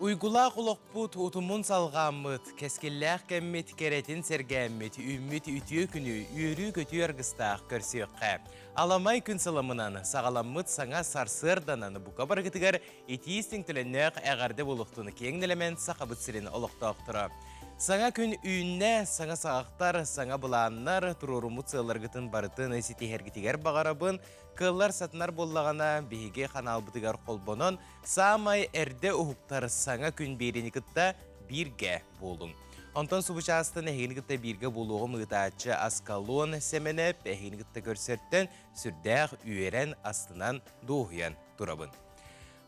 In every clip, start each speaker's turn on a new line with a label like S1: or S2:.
S1: Уйгулаах олохпут утумун салҕааммыт, кэскиллээх кэммит кэрэтин сэргээммит, үүммүт үтүө күнү үөрүү-көтүү аргыстаах көрсүөххэ. Аламай күн сыламынан саҕаламмыт саҥа сарсыарданан бука барыгытыгар итии истиҥ-төлөннөөх эҕэрдэ буолуохтун киэҥ нэлэмэн Сахабыт сирин олохтоохторо. Саҥа күн үүннэ, саҥа саҕахтар, саҥа былааннар, туруоруммут сыалларгытын барытын ситиһэргитигэр баҕарабын. Кыаллар сатанар буоллаҕына, биһиги ханаалбытыгар холбонон, саамай эрдэ уһуктар саҥа күн биэриини кытта бииргэ буолуҥ. Онтон субучаастан эһигини кытта бииргэ буолуоҕум ыытааччы Аскалон Сэмэнэп эһигини кытта көрсөртөн сүрдээх үөрэн, астынан, дуоһуйан турабын.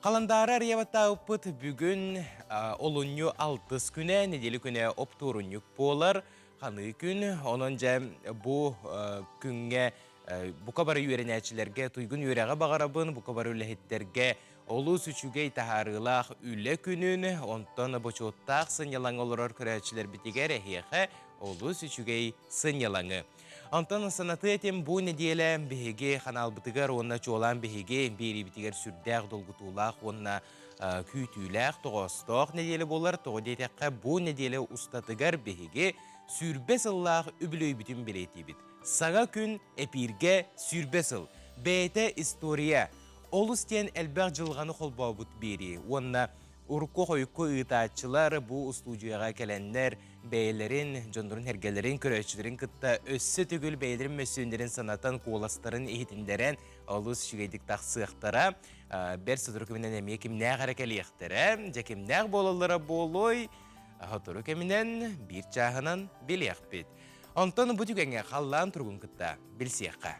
S1: Халандаары арыйабаттаабыппыт бүгүн олунньу алтыс күнэ, нэдиэлэ күнэ оптуорунньук буолар. Ханыы күн, онон дьэ бу күҥҥэ бука бары үөрэнээччилэргэ туйгун үөрэҕи баҕарабын, бука бары үлэһиттэргэ олус үчүгэй таһаарыылаах үлэ күнүн, онтон бочуоттаах сынньалаҥ олорор көрөөччүлэрбитигэр эһиэхэ олус үчүгэй сынньалаҥы. Онтон санатыы этим бу нэдиэлэ биһиги ханаалбытыгар уонна чуолаан биһиги биэриибитигэр сүрдээх долгутуулаах уонна күүтүүлээх, тоҕоостоох нэдиэлэ буолар. Тоҕо диэтэххэ, бу нэдиэлэ устатыгар биһиги 20 сыллаах үбүлүөйбүтүн бэлиэтиибит. Саҥа күн эпииргэ 20 сыл. Бэйэтэ история. Олус диэн элбэх дьылҕаны холбообут биэрии уонна урукку-хойукку ыытааччылар бу устуудьуйаҕа кэлэннэр бэйэлэрин, дьоннорун-сэргэлэрин, көрөөччүлэрин кытта өссө төгүл бэйэлэрин мөссүөннэрин санатан, куоластарын иһитиннэрэн олус үчүгэйдик тахсыахтара. Бэрт сотору кэминэн эмиэ кимнээх эрэ кэлиэхтэрэ. Дьэ кимнээх буолаллара буолуой? Сотору кэминэн биир чааһынан билиэхпит. Онтон бу түгэҥҥэ халлаан туругун кытта билсиэххэ.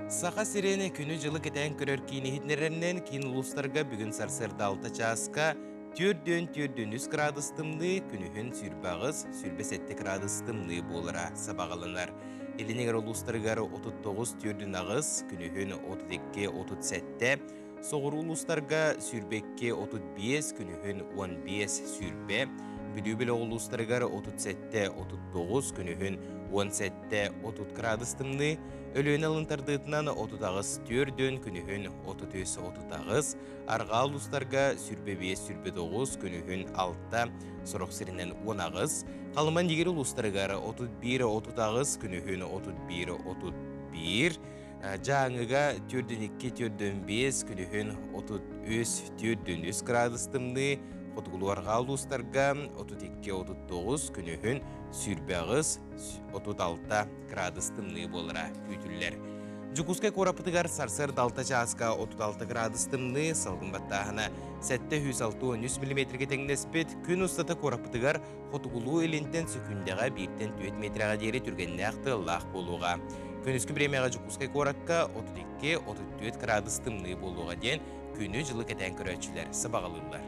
S1: Саха сирин күнү-дьылы кэтээн көрөр киин иһитиннэрэринэн киин улуустарга бүгүн сарсыарда 6 чааска 4-4 градус тымныы, күнүһүн 28, 27 градус тымныы буолара сабаҕаланар. Илин эҥэр улуустарыгар 39-48, күнүһүн 32-37, Соҕуруу улуустарга 22-35, күнүһүн 15-20, Бүлүү бөлөх улуустарыгар 37-39, күнүһүн 17-30 градус тымныы, Өлүөнэ алын тардыытынан 38-4, күнүһүн 33-38, арҕаа улуустарга 25-29, күнүһүн 6, сорох сиринэн 18, Халыма Нигер улуустарыгар 31-38, күнүһүн 31-31, Дьааҥыга 42-45, күнүһүн 33-43 градус тымныы, хотугулуу-арҕаа улуустарга 32-39, күнүһүн 28-36 градус тымныы буолара күүтүллэр. Дьокуускай куораппытыгар сарсыарда 6 чааска 36 градус тымныы, салгын баттааһына 763 миллиметргэ тэҥнэспит. Күн устата куораппытыгар хотугулуу-илинтэн сөкүүндэҕэ бииртэн түөрт миэтэрэҕэ диэри түргэннээх тыаллаах буолуоҕа. Күнүскү бириэмэҕэ Дьокуускай куоракка 32-34 кыраадыс тымныы буолуоҕа диэн күнү-дьылы кэтээн көрөөччүлэр сабаҕалыыллар.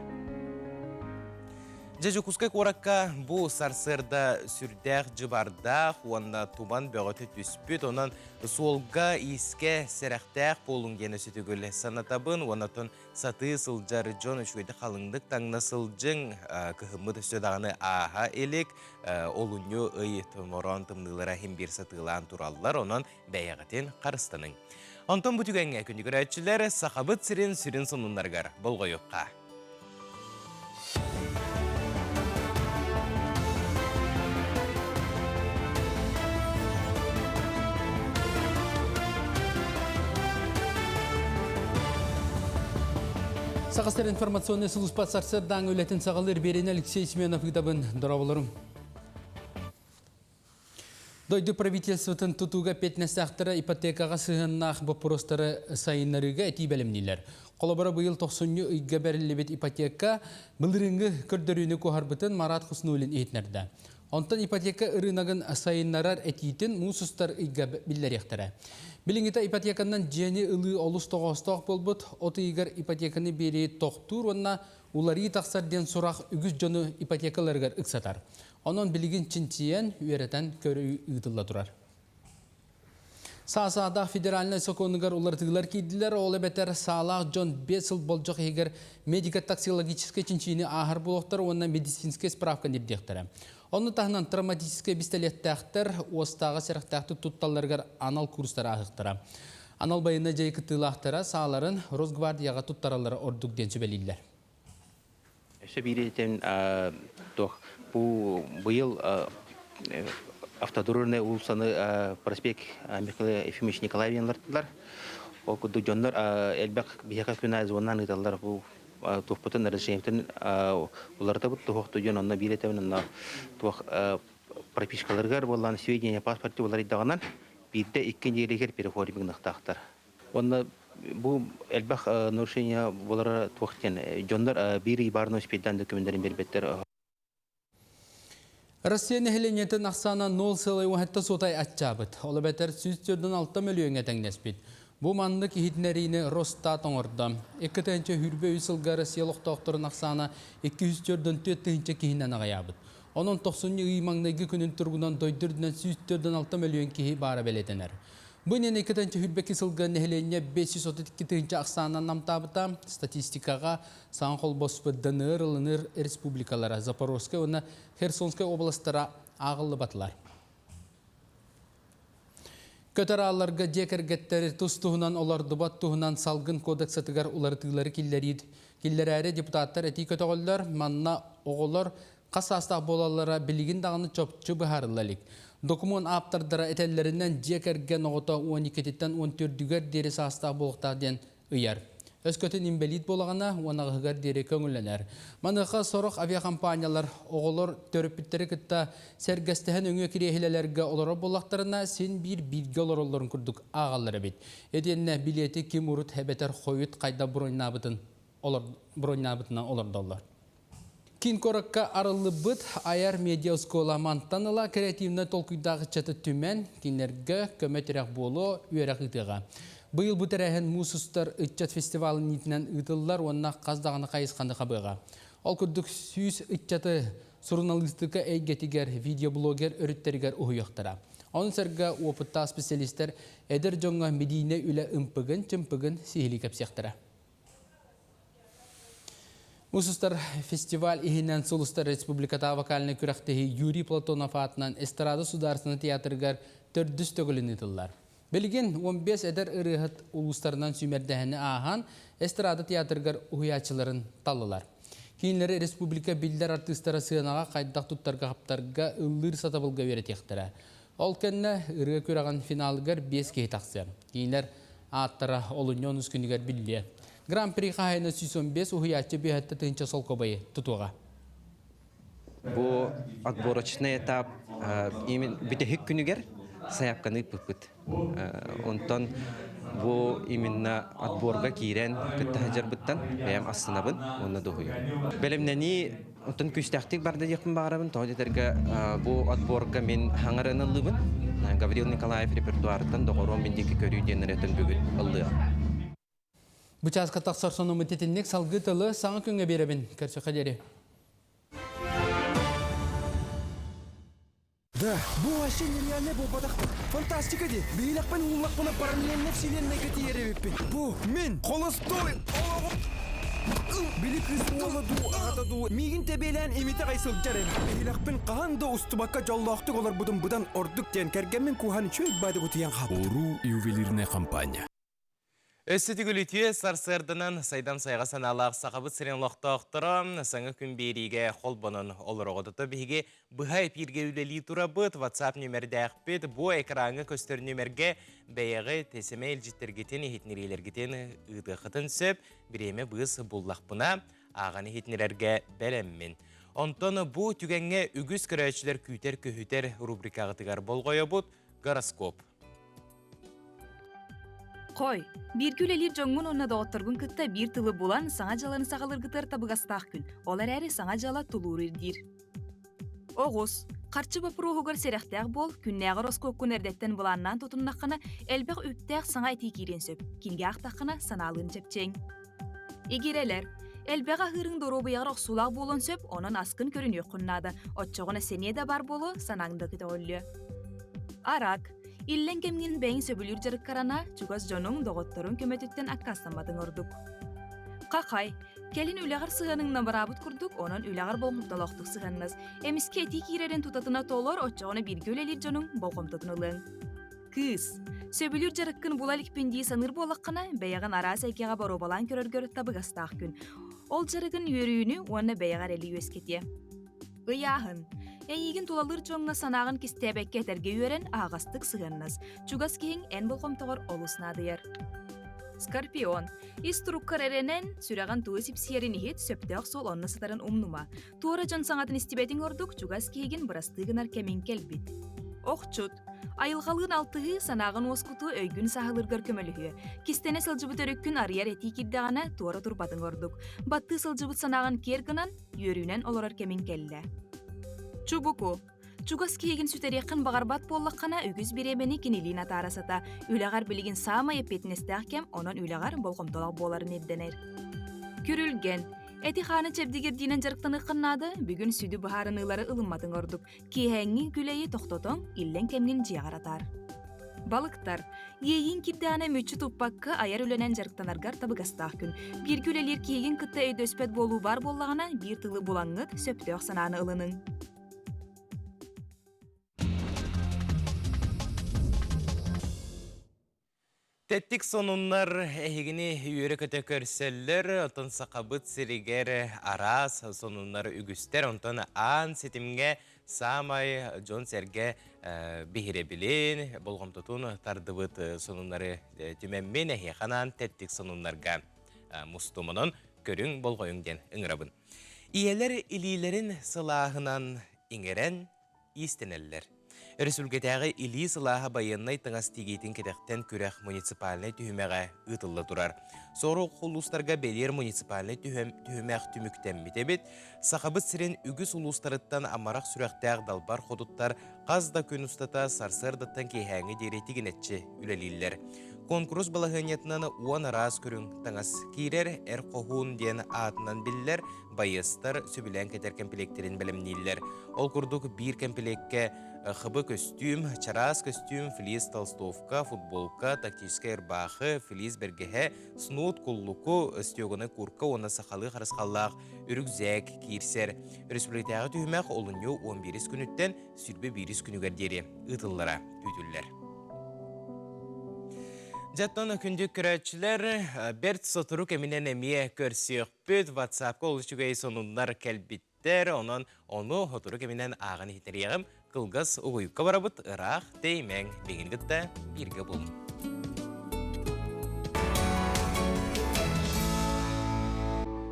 S1: Дьэ, Дьокуускай куоракка бу сарсыарда сүрдээх дьыбардаах уонна туман бөҕөтө түспүт. Онон суолга-иискэ сэрэхтээх буолуҥ диэн өссө төгүл санатабын. Уонна оттон Сатыы сылдьар дьон үчүгэйдик халыҥнык таҥна сылдьыҥ, кыһыммыт өссө даҕаны ааһа илик, олунньу ый томороон тымныылара иһин биир сатыылаан тураллар, онон бэйэҕитин харыстаныҥ. Онтон бу түгэҥҥэ күнү көрөөччүлэр Сахабыт сирин сүрүн сонуннарыгар болҕойуохха.
S2: Саха сир информационнай сулууспа сарсыардааҥы үлэтин саҕалыыр биэриини Алексей Семенов ыытабын. Дорооболорум. Дойду правительствотын тутууга эппиэтинэстээхтэрэ ипотекаҕа сыһыаннаах боппуруостары сайыннарыыга этии бэлэмнииллэр. Холобура, быйыл тохсунньу ыйга бэриллибит ипотека былырыыҥҥы көрдөрүүнү куоһарбытын Марат Хуснуллин иһитиннэрдэ. Онтон ипотека ырыынагын сайыннарар этиитин муус устар ыйга биллэриэхтэрэ. Билиҥҥитэ ипотеканан дьиэни ылыы олус тоҕоостоох буолбут. От ыйыгар ипотеканы биэрии тохтуур уонна уларыы тахсар диэн сурах үгүс дьону ипотекаларыгар ыксатар. Онон билигин чинчийэн, үөрэтэн көрүү ыытылла турар. Саасаадах федеральнай сокуонугар уларытыылар киирдилэр, ол эбэтэр саалаах дьон 5 сыл болдьох иһигэр медико-таксиологическай чинчийиини ааһар буолуохтар уонна медицинскэй справканы ирдиэхтэрэ. Ону таһынан травматическай бистэлиэттээхтэр уостааҕы сэрэхтээхтик тутталларыгар анал курстары ааһыахтара. Анал байыаннай дьайыы кыттыылаахтара сааларын Росгвардияҕа туттараллара ордук диэн сүбэлииллэр.
S3: Өссө биир этэн туох бу быйыл автодорожная уулуссаны проспект Михаила Ефимович Николаев диэн Ол курдук дьоннор элбэх биһиэхэ күн аайы звоннаан ыыталлар бу туохпутун разрешениебытын уларытабыт туһуохту дьон онно биир этэбин онно туох пропискаларыгар буоллаан сведения паспорте уларыйдаҕынан биирдэ икки нэдиэлэгэр переходим гыныахтаахтар. Уонна бу элбэх нарушение буолара туох диэн дьоннор биир ый баарына успейдаан документарын биэрбэттэр.
S2: Россия нэһилиэнньэтин ахсаана 0,7 суотай аччаабыт. Ол эбэтэр 146 мөлүйүөҥҥэ тэҥнэспит. Бу маннык иһитиннэриини Росстат оҥордо. 2 сүүс сылга Россия олохтоохторун ахсаана 244 тыһыынча киһинэн аҕыйаабыт. Онон тохсунньу ый маҥнайгы күнүн туругунан дойду үрдүнэн 146 мөлүйүөн киһи баара бэлиэтэнэр. Бу иннинэ 222 сылга нэһилиэнньэ 532 тыһыынча ахсаанынан намтаабыта. Статистикаҕа саҥа холбоспут ДНР ылыныр республикалара Запорожскай уонна Херсонскай областара ааҕыллыбатылар. Көтөр аалларга дьиэ кэргэттэри тус-туһунан олордубат туһунан салгын кодексатыгар уларытыылары киллэрии киллэрээри депутаттар этии көтөҕөллөр. Манна оҕолор хас саастаах буолаллара билигин даҕаны чопчу быһаарылла илик. Докумуон ааптардара этэллэринэн дьиэ кэргэн оҕото 12-титтэн 14-үгэр диэри саастаах буолуохтаах диэн ыйар. Өскөтүн инбэлиит буолаҕына, уонаҕыһыгар диэри көҥүллэнэр. Маныаха сорох авиакомпаниялар оҕолор төрөппүттэри кытта сэргэстэһэн өҥүө кириэһилэлэргэ олорор буоллахтарына, син биир бииргэ олороллорун курдук ааҕаллар эбит. Итиэннэ билиэти ким урут эбэтэр хойут хайдах броньнаабытын броньнаабытынан олордоллор. Киин куоракка арыллыбыт айар медиа-оскуола мантан ыла креативнай толкуйдаах ыччаты түмэн, кинилэргэ көмө-тирэх буолуо, үөрэх ыытыаҕа. Быйыл бу тэрээһин муус устар ыччат фестивалын иитинэн ыытыллар уонна хас даҕаны хайысханы хабыаҕа. Ол курдук 100 ыччаты суруналыыстыка эйгэтигэр, видеоблогер өрүттэригэр уһуйуохтара. Ону сэргэ уопуттаах специалистэр эдэр дьоҥҥо медийнэй үлэ ымпыгын-чымпыгын сиһилии кэпсиэхтэрэ. Мусустар фестиваль иһинэн Сулустар республиката вокальнай күрэхтэһии Юрий Платонов аатынан Эстрада Судаарыстыбаннай театрыгар төрдүс төгүлүн ыытыллар. Билигин 15 эдэр ырыаһыт улуустарынан сүүмэрдээһини ааһан Эстрада театрыгар уһуйааччыларын таллылар. Кинилэри республика биллэр артыыстара сыанаҕа хайдах туттарга-хаптарга ыллыыр сатабылга үөрэтиэхтэрэ. Ол кэннэ ырыа күрэҕин финалыгар биэс киһи тахсыа. Кинилэр ааттара олунньу онус күнүгэр биллиэ. Гран-при хаһайына 115 уһуйааччы бүһэттэ тыһыынча солкуобайы тутуоҕа.
S4: Бу отборочный этап именно бүтэһик күнүгэр сайаапканы ыыппыппыт. Онтон бу именно отборга киирэн кытта сылдьарбыттан бэйэм астынабын уонна дуоһуйабын. Бэлэмнэнии Оттон күүстээхтик барда диэхпин баҕарабын. Тоҕо диэтэргэ бу отборга мин хаҥарыан ыллыбын. Гаврил Николаев репертуарыттан доҕоруом мин диэки көрүү диэн ырыатын бүгүн ыллыам.
S2: Бу чааска тахсар сонуммут итинник салгыы тылы саҥа күҥҥэ биэрэбин. Көрсөххө диэри.
S5: Да, бу вообще нереальный буолбатах. Фантастика дии. Биһилэхпин ууллахпына параллельно вселеннайга тиийэр эбиппин. Бу мин холостой олоҕум Били кыыс уола дуу, аҕата дуу миигин тэбиэлээн имитэ аҕай сылдьар эбит. Биһилэхпин хаһан да устубакка дьоллоохтук олорбутум быдан ордук диэн кэргэммин кууһан үчүгэй баайдык утуйан хаалбытым.
S6: Уруу ювелирная компания.
S1: Өссө төгүл сарсыарданан сайдам сайҕа санаалаах Сахабыт сирин олохтоохторо саҥа күн биэриигэ холбонон олороҕутута биһиги быһа эпииргэ үлэлии турабыт WhatsApp нүмердээхпит бу экраҥҥа көстөр нүмергэ бэйэҕит сэмэй илдьиттэргитин иһитиннэриилэргитин ыытыаххытын сөп бириэмэ быыс буллахпына ааҕан иһитиннэрэргэ бэлэммин онтон бу түгэҥҥэ үгүс көрөөччүлэр күүтэр көһүтэр рубрикаҕытыгар болҕойобут гороскоп
S7: Хой, бииргэ үлэлиир дьоҥҥун уонна доҕотторгун кытта биир тылы булан, саҥа дьыаланы саҕалыыргытыгар табыгастаах күн. Ол эрээри саҥа дьыала тулууру ирдиир. Оҕус, харчы боппуруоһугар сэрэхтээх буол, күннээҕи ороскуоккун эрдэттэн былааннаан тутуннаххына, элбэх үптээх саҥа этии киириэн сөп. Кинигэ аахтаххына, санаалыын чэпчиэҥ. Игирэлэр, элбэҕи аһыырыҥ доруобуйаҕар охсуулаах буолуон сөп, онон аскын көрүнүөххүн наада. Оччоҕуна сэниэ да баар буолуо, санааҥ да көтөҕүллүө. Арак, иллэҥ кэмҥин бэйэҥ сөбүлүүр дьарыккарана, чугас дьонуҥ, доҕотторуҥ көмөтүттэн аккаастамматыҥ ордук. Хахай, кэлин үлэҕэр сыһыаныҥ намыраабыт курдук, онон үлэҕэр болҕомтолоохтук сыһыаннас. Эмискэ этии киирэрин тутатына толор, оччоҕуна бииргэ үлэлиир дьонуҥ болҕомтотун ылыаҥ. Кыыс, сөбүлүүр дьарыккын була иликпин дии саныыр буоллаххына, бэйэҕин араас эйгэҕэ боруобалаан көрөргөр табыгастаах күн. Ол дьарыгын үөрүүнү уонна бэйэҕэр эрэли үөскэтиэ. Ыйааһын. Эйиигин тулалыыр дьоҥҥо санааҕын кистээбэккэ этэргэ үөрэн, аһаҕастык сыһыаннас. Чугас киһиҥ эн болҕомтоҕор олус наадыйар. Скорпион. Ис туруккар эрэнэн, сүрэҕин тугу сипсийэрин иһит, сөптөөх суол онно сытарын умнума. Туора дьон саҥатын истибэтиҥ ордук, чугас киһигин бырастыы гынар кэмиҥ кэлбит. Охчут. Айылҕалыын алтыһыы, санааҕын уоскутуу өйгүн сааһылыыргар көмөлөһүө. Кистэнэ сылдьыбыт өрүккүн арыйар этии киирдэҕинэ, туора турбатыҥ ордук. Баттыы сылдьыбыт санааҕын киэр гынан, үөрүүнэн олорор кэмиҥ кэллэ. Чубуку. Чугас киһигин сүтэриэххин баҕарбат буоллаххына, үгүс бириэмэни кинилиин атаара сата. Үлэҕэр билигин саамай эппиэтинэстээх кэм, онон үлэҕэр болҕомтолоох буоларын ирдэнэр. Күрүлгэн. Эти-хааны чэбдигирдиинэн дьарыктаныаххын наада, бүгүн сүдү быһаарыныылары ылымматыҥ ордук. Киэһээҥҥи күлэйи тохтотон, иллэҥ кэмҥин дьиэҕэр атаар. Балыктар. Иэйииҥ кирдэҕинэ мүччү туппакка айар үлэнэн дьарыктанаргар табыгастаах күн. Бииргэ үлэлиир киһигин кытта өйдөспөт буолуу баар буоллаҕына, биир тылы булаҥҥыт, сөптөөх санааны ылыныҥ.
S1: Тэттик сонуннар эһигини үөрэ-көтө көрсөллөр, оттон Сахабыт сиригэр араас сонуннар үгүстэр, онтон аан ситимҥэ саамай дьон-сэргэ биһирэбилин, болҕомтотун тардыбыт сонуннары түмэммин эһиэхэ анаан тэттик сонуннарга мустум. Онон көрүҥ, болҕойуҥ диэн ыҥырабын. Ийэлэр илиилэрин сылааһынан иҥэрэн, иистэнэллэр. Өрөсүлгэтээҕи илии сылааһа байыаннай таҥас тигиитин кэтэхтэн күрэх муниципальнай түһүмэҕэ ыытылла турар. Сорук улуустарга бэлиэр муниципальнай түһүмэх түмүктэммит эбит. Сахабыт сирин үгүс улуустарыттан амарах сүрэхтээх далбар хотуттар хас да күн устата сарсыардаттан киэһээҥҥи диэри тигинэччи үлэлииллэр. Куонкурус балаһыанньатынан 10 араас көрүҥ таҥас киирэр, эр хоһуун диэн аатынан биллэр байыастар сөбүлээн кэтэр кэмпилиэктэрин бэлэмнииллэр. Ол курдук биир кэмпилиэккэ хыбы көстүүм, чараас көстүүм, флис толстовка, футболка, тактическай ырбаахы, флис бэргэһэ, снуд, куллуку, стеганый курка уонна сахалыы харысхаллаах үрүкзээк киирсэр. Өрөспүүбүлүкэтээҕи түһүмэх олунньу 11 күнүттэн 21 күнүгэр диэри ыытыллара күүтүллэр. Дьэттон күндү көрөөччүлэр, бэрт сотору кэминэн эмиэ көрсүөхпүт. WhatsApp-ка олус үчүгэй сонуннар кэлбиттэр. Онон ону сотору кэминэн ааҕан иһиттэриэҕим. Кылгас угуйукка барабыт, ыраах тэйимэҥ. Билигин кытта бииргэ буолуҥ.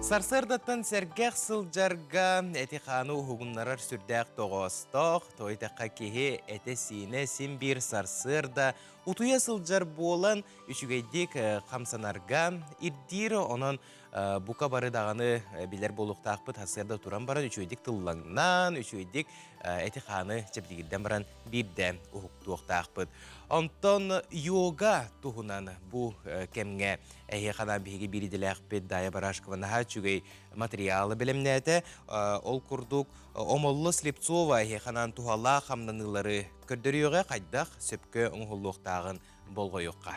S1: Сарсыардаттан сэргэх сылдьарга эти-хааны уһугуннарар сүрдээх тоҕоостоох, тоойдоххо киһи этэ-сиинэ син биир сарсыарда утуйа сылдьар буолан үчүгэйдик хамсанарга ирдиир, онон бука бары даҕаны билэр буолуохтаахпыт сарсыарда туран баран үчүгэйдик тыллаҥнаан, үчүгэйдик эти-хааны чэбдигирдэн баран биирдэ уһуктуохтаахпыт. Онтон йога туһунан бу кэмҥэ эһиэхэ анаан биһиги биир идэлээхпит Дая Барашкова наһаа үчүгэй материалы бэлэмнээтэ. Ол курдук Омолло Слепцова эһиэхэ анаан туһалаах хамнаныылары көрдөрүөҕэ хайдах сөпкө оҥоһуллуохтааҕын болҕойуохха.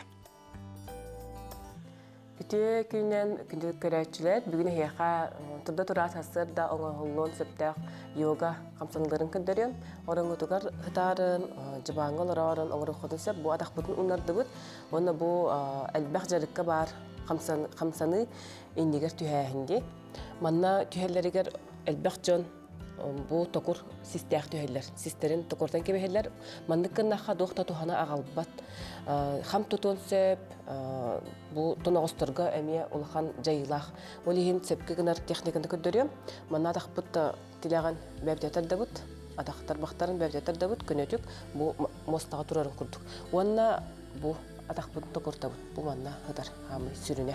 S8: Үтүө күнүнэн күндү көрөөччүлэр, бүгүн эһиэхэ турда тураат сарсыарда оҥоһуллуон сөптөөх йога хамсаныыларын көрдөрүөм. Ороҥҥутугар ытаарын, дьыбааҥҥа олороорун оҥоруоххутун сөп. Бу атахпытын ууннардыбыт. Уонна бу элбэх дьарыкка баар хамсаныы иннигэр түһээһин дии. Манна түһэллэригэр элбэх дьон бу токур систээх түһэллэр. Систэрин токуртан кэбиһэллэр. Маннык гыннахха туох да туһаны аҕалбат. Хам тутуон сөп, бу тоноҕосторго эмиэ улахан дьайыылаах. Ол иһин сөпкө гынар техниканы көрдөрүөм. Манна атахпыт тилэҕин бэбдэтэр дабыт, атахтар бахтарын бэбдэтэр дабыт, көнөтүк бу муостаҕа турарын курдук. Уонна бу атахпытын токуртабыт. Бу манна ытар хаамый сүрүнэ.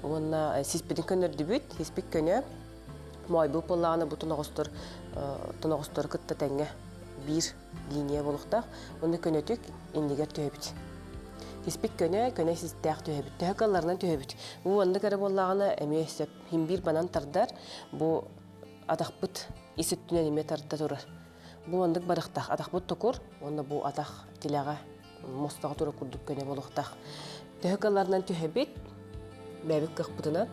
S8: Уонна сиспитин көннөрдүбүт, сиспит көнө. Моойбут буоллаҕына бу тоноҕостор тоноҕостору кытта тэҥҥэ биир линия буолуохтаах. Уонна көнөтүк иннигэр түһэбит. Сиспит көнө, көнө систээх түһэбит. Төһө кыалларынан түһэбит. Бу оннук эрэ буоллаҕына эмиэ сөп. Хин биир банан тардар, бу атахпыт ис өттүнэн эмиэ тарда турар. Бу оннук барыахтаах. Атахпыт токур, уонна бу атах тилэҕэ муостаҕа турар курдук көнө буолуохтаах. Төһө кыалларынан түһэбит, бэйэбит кыахпытынан.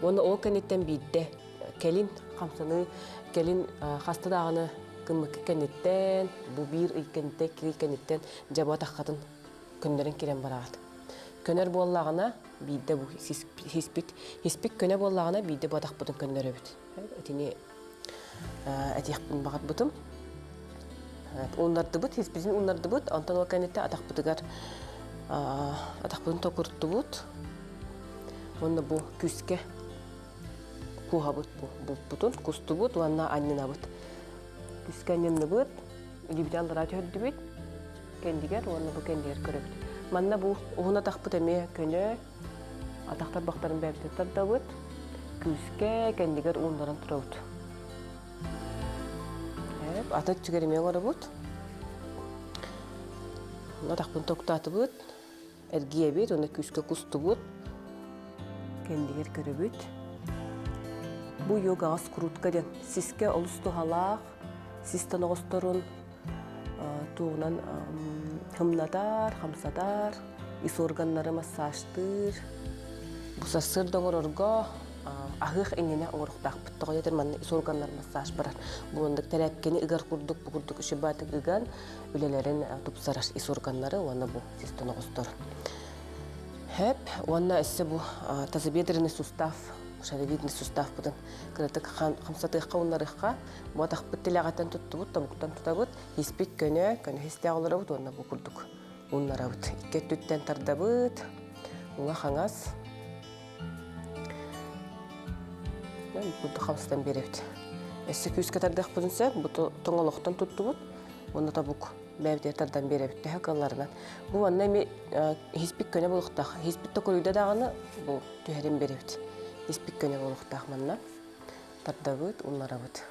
S8: Уонна ол кэнниттэн биирдэ кэлин хамсаныы, кэлин хаста даҕаны Кыммыкка кэнниттэн, бу биир ый кэнниттэн, икки ый кэнниттэн дьэ бу атаххытын көннөрөн киирэн бараҕыт. Көнөр буоллаҕына, биирдэ бу хиспит, хиспит көнө буоллаҕына, биирдэ бу атахпытын көннөрөбүт. Итини этиэхпин баҕарбытым. Ууннардыбыт, хиспитин ууннардыбыт, онтон ол кэнниттэн атахпытыгар атахпытын токуруттубут. Уонна бу күүскэ куоһабыт бу булпутун, кустубут уонна анньынабыт. Күүскэ анньынныбыт, илиибитин аллараа түһэрдибит, кэннигэр уонна бу кэннигэр көрөбүт. Манна бу уһун атахпыт эмиэ көнө, атах тарбахтарын бэйэбитин тардабыт, күүскэ кэннигэр ууннаран турабыт. Аты өттүгэр эмиэ оҥоробут. Атахпын токтоотубут, эргийэбит уонна күүскэ кустубут. Кэннигэр көрөбүт. Бу йогаҕа скрутка диэн сискэ олус туһалаах, сис тоноҕосторун тугунан хымнатар, хамсатар, ис органнары массажтыыр. Бу сарсыарда оҥорорго аһыах иннинэ оҥоруохтаахпыт. Тоҕо диэтэр манна ис органнар массаж барар. Бу оннук тэрээпкэни ыгар курдук, бу курдук үчүгэйдик ыган үлэлэрин тупсарар ис органнары уонна бу сис тоноҕосторун. Хэп уонна өссө бу тазобедренный сустав, шаровидный суставпытын кыратык хамсатыахха уннарыахха Бу атахпыт тилэҕиттэн туттубут, тобуктан тутабыт, испит көнө, көнө истээх олоробут уонна бу курдук ууннарабыт. Икки өттүттэн тардабыт, уҥа-хаҥас. Курдук хамсатан биэрэбит. Өссө күүскэ тардыахпытын сөп, бу тоҥолохтон туттубут уонна тобук бэйэбитигэр тардан биэрэбит төһө кыалларынан. Бу манна эми иһиспит көнө буолуохтаах. Иһиспит токуруйда даҕаны бу түһэрин биэрэбит. Испит көнө буолуохтаах манна. тардабыт, умнарабыт.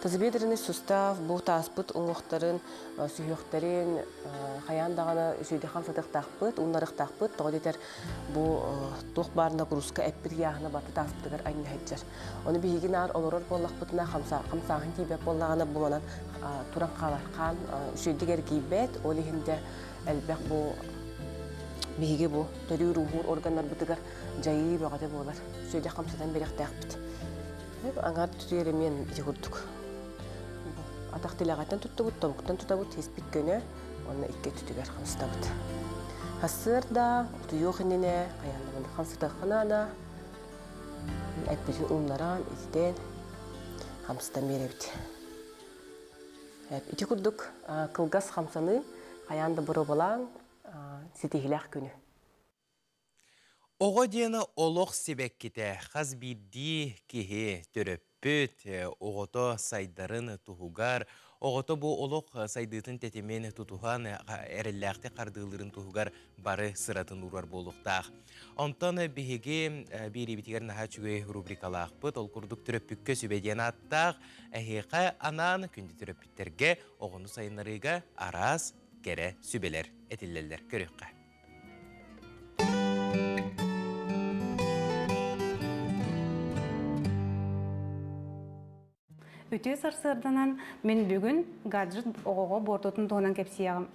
S8: Тазобедренный сустав бу тааспыт уҥуохтарын, сүһүөхтэрин хайаан даҕаны үчүгэйдик хамсатыахтаахпыт, умнарыахтаахпыт. Тоҕо диэтэр бу туох баар нагрузка эппит ыйааһына барыта тааспытыгар анньыһыдьар. Ону биһиги наар олорор буоллахпытына хамсааһын тиийбэт буоллаҕына бу манан туран хаалар хаан үчүгэйдик эргийбэт. Ол иһин дьэ элбэх бу биһиги бу төрүүр-ууһуур органнарбытыгар дьайыы бөҕөтө буолар. Сүөдэх хамсатан биэриэхтээхпит. Аҥаар түтүөр эмиэ ити курдук. Атах тилэҕиттэн туттубут, тобуктан тутабыт, испит көнө, уонна икки өттүтүгэр хамсатабыт. Сарсыарда утуйуох иннинэ хайаан да хамсатыахха наада. Эппитин ууннаран, ититэн хамсатан биэрэбит. Ити курдук кылгас хамсаныы хайаан да боруобалаан ситиһиилээх күнү.
S1: Оҕо диэн олох сибэккитэ хас биирдии киһи төрөппүт оҕото сайдарын туһугар, оҕото бу олох сайдыытын тэтимин тутуһан эрэллээхтик хардыылыырын туһугар бары сыратын уурар буолуохтаах. Онтон биһиги биэриибитигэр наһаа үчүгэй рубрикалаахпыт. Ол курдук төрөппүккэ сүбэ диэн ааттаах эһиэхэ анаан күндү төрөппүттэргэ оҕону сайыннарыыга араас кэрэ сүбэлэр этиллэллэр. Көрүөххэ.
S9: Үтүө сарсыарданан мин бүгүн гаджет оҕоҕо буортутун туһунан кэпсиэҕим.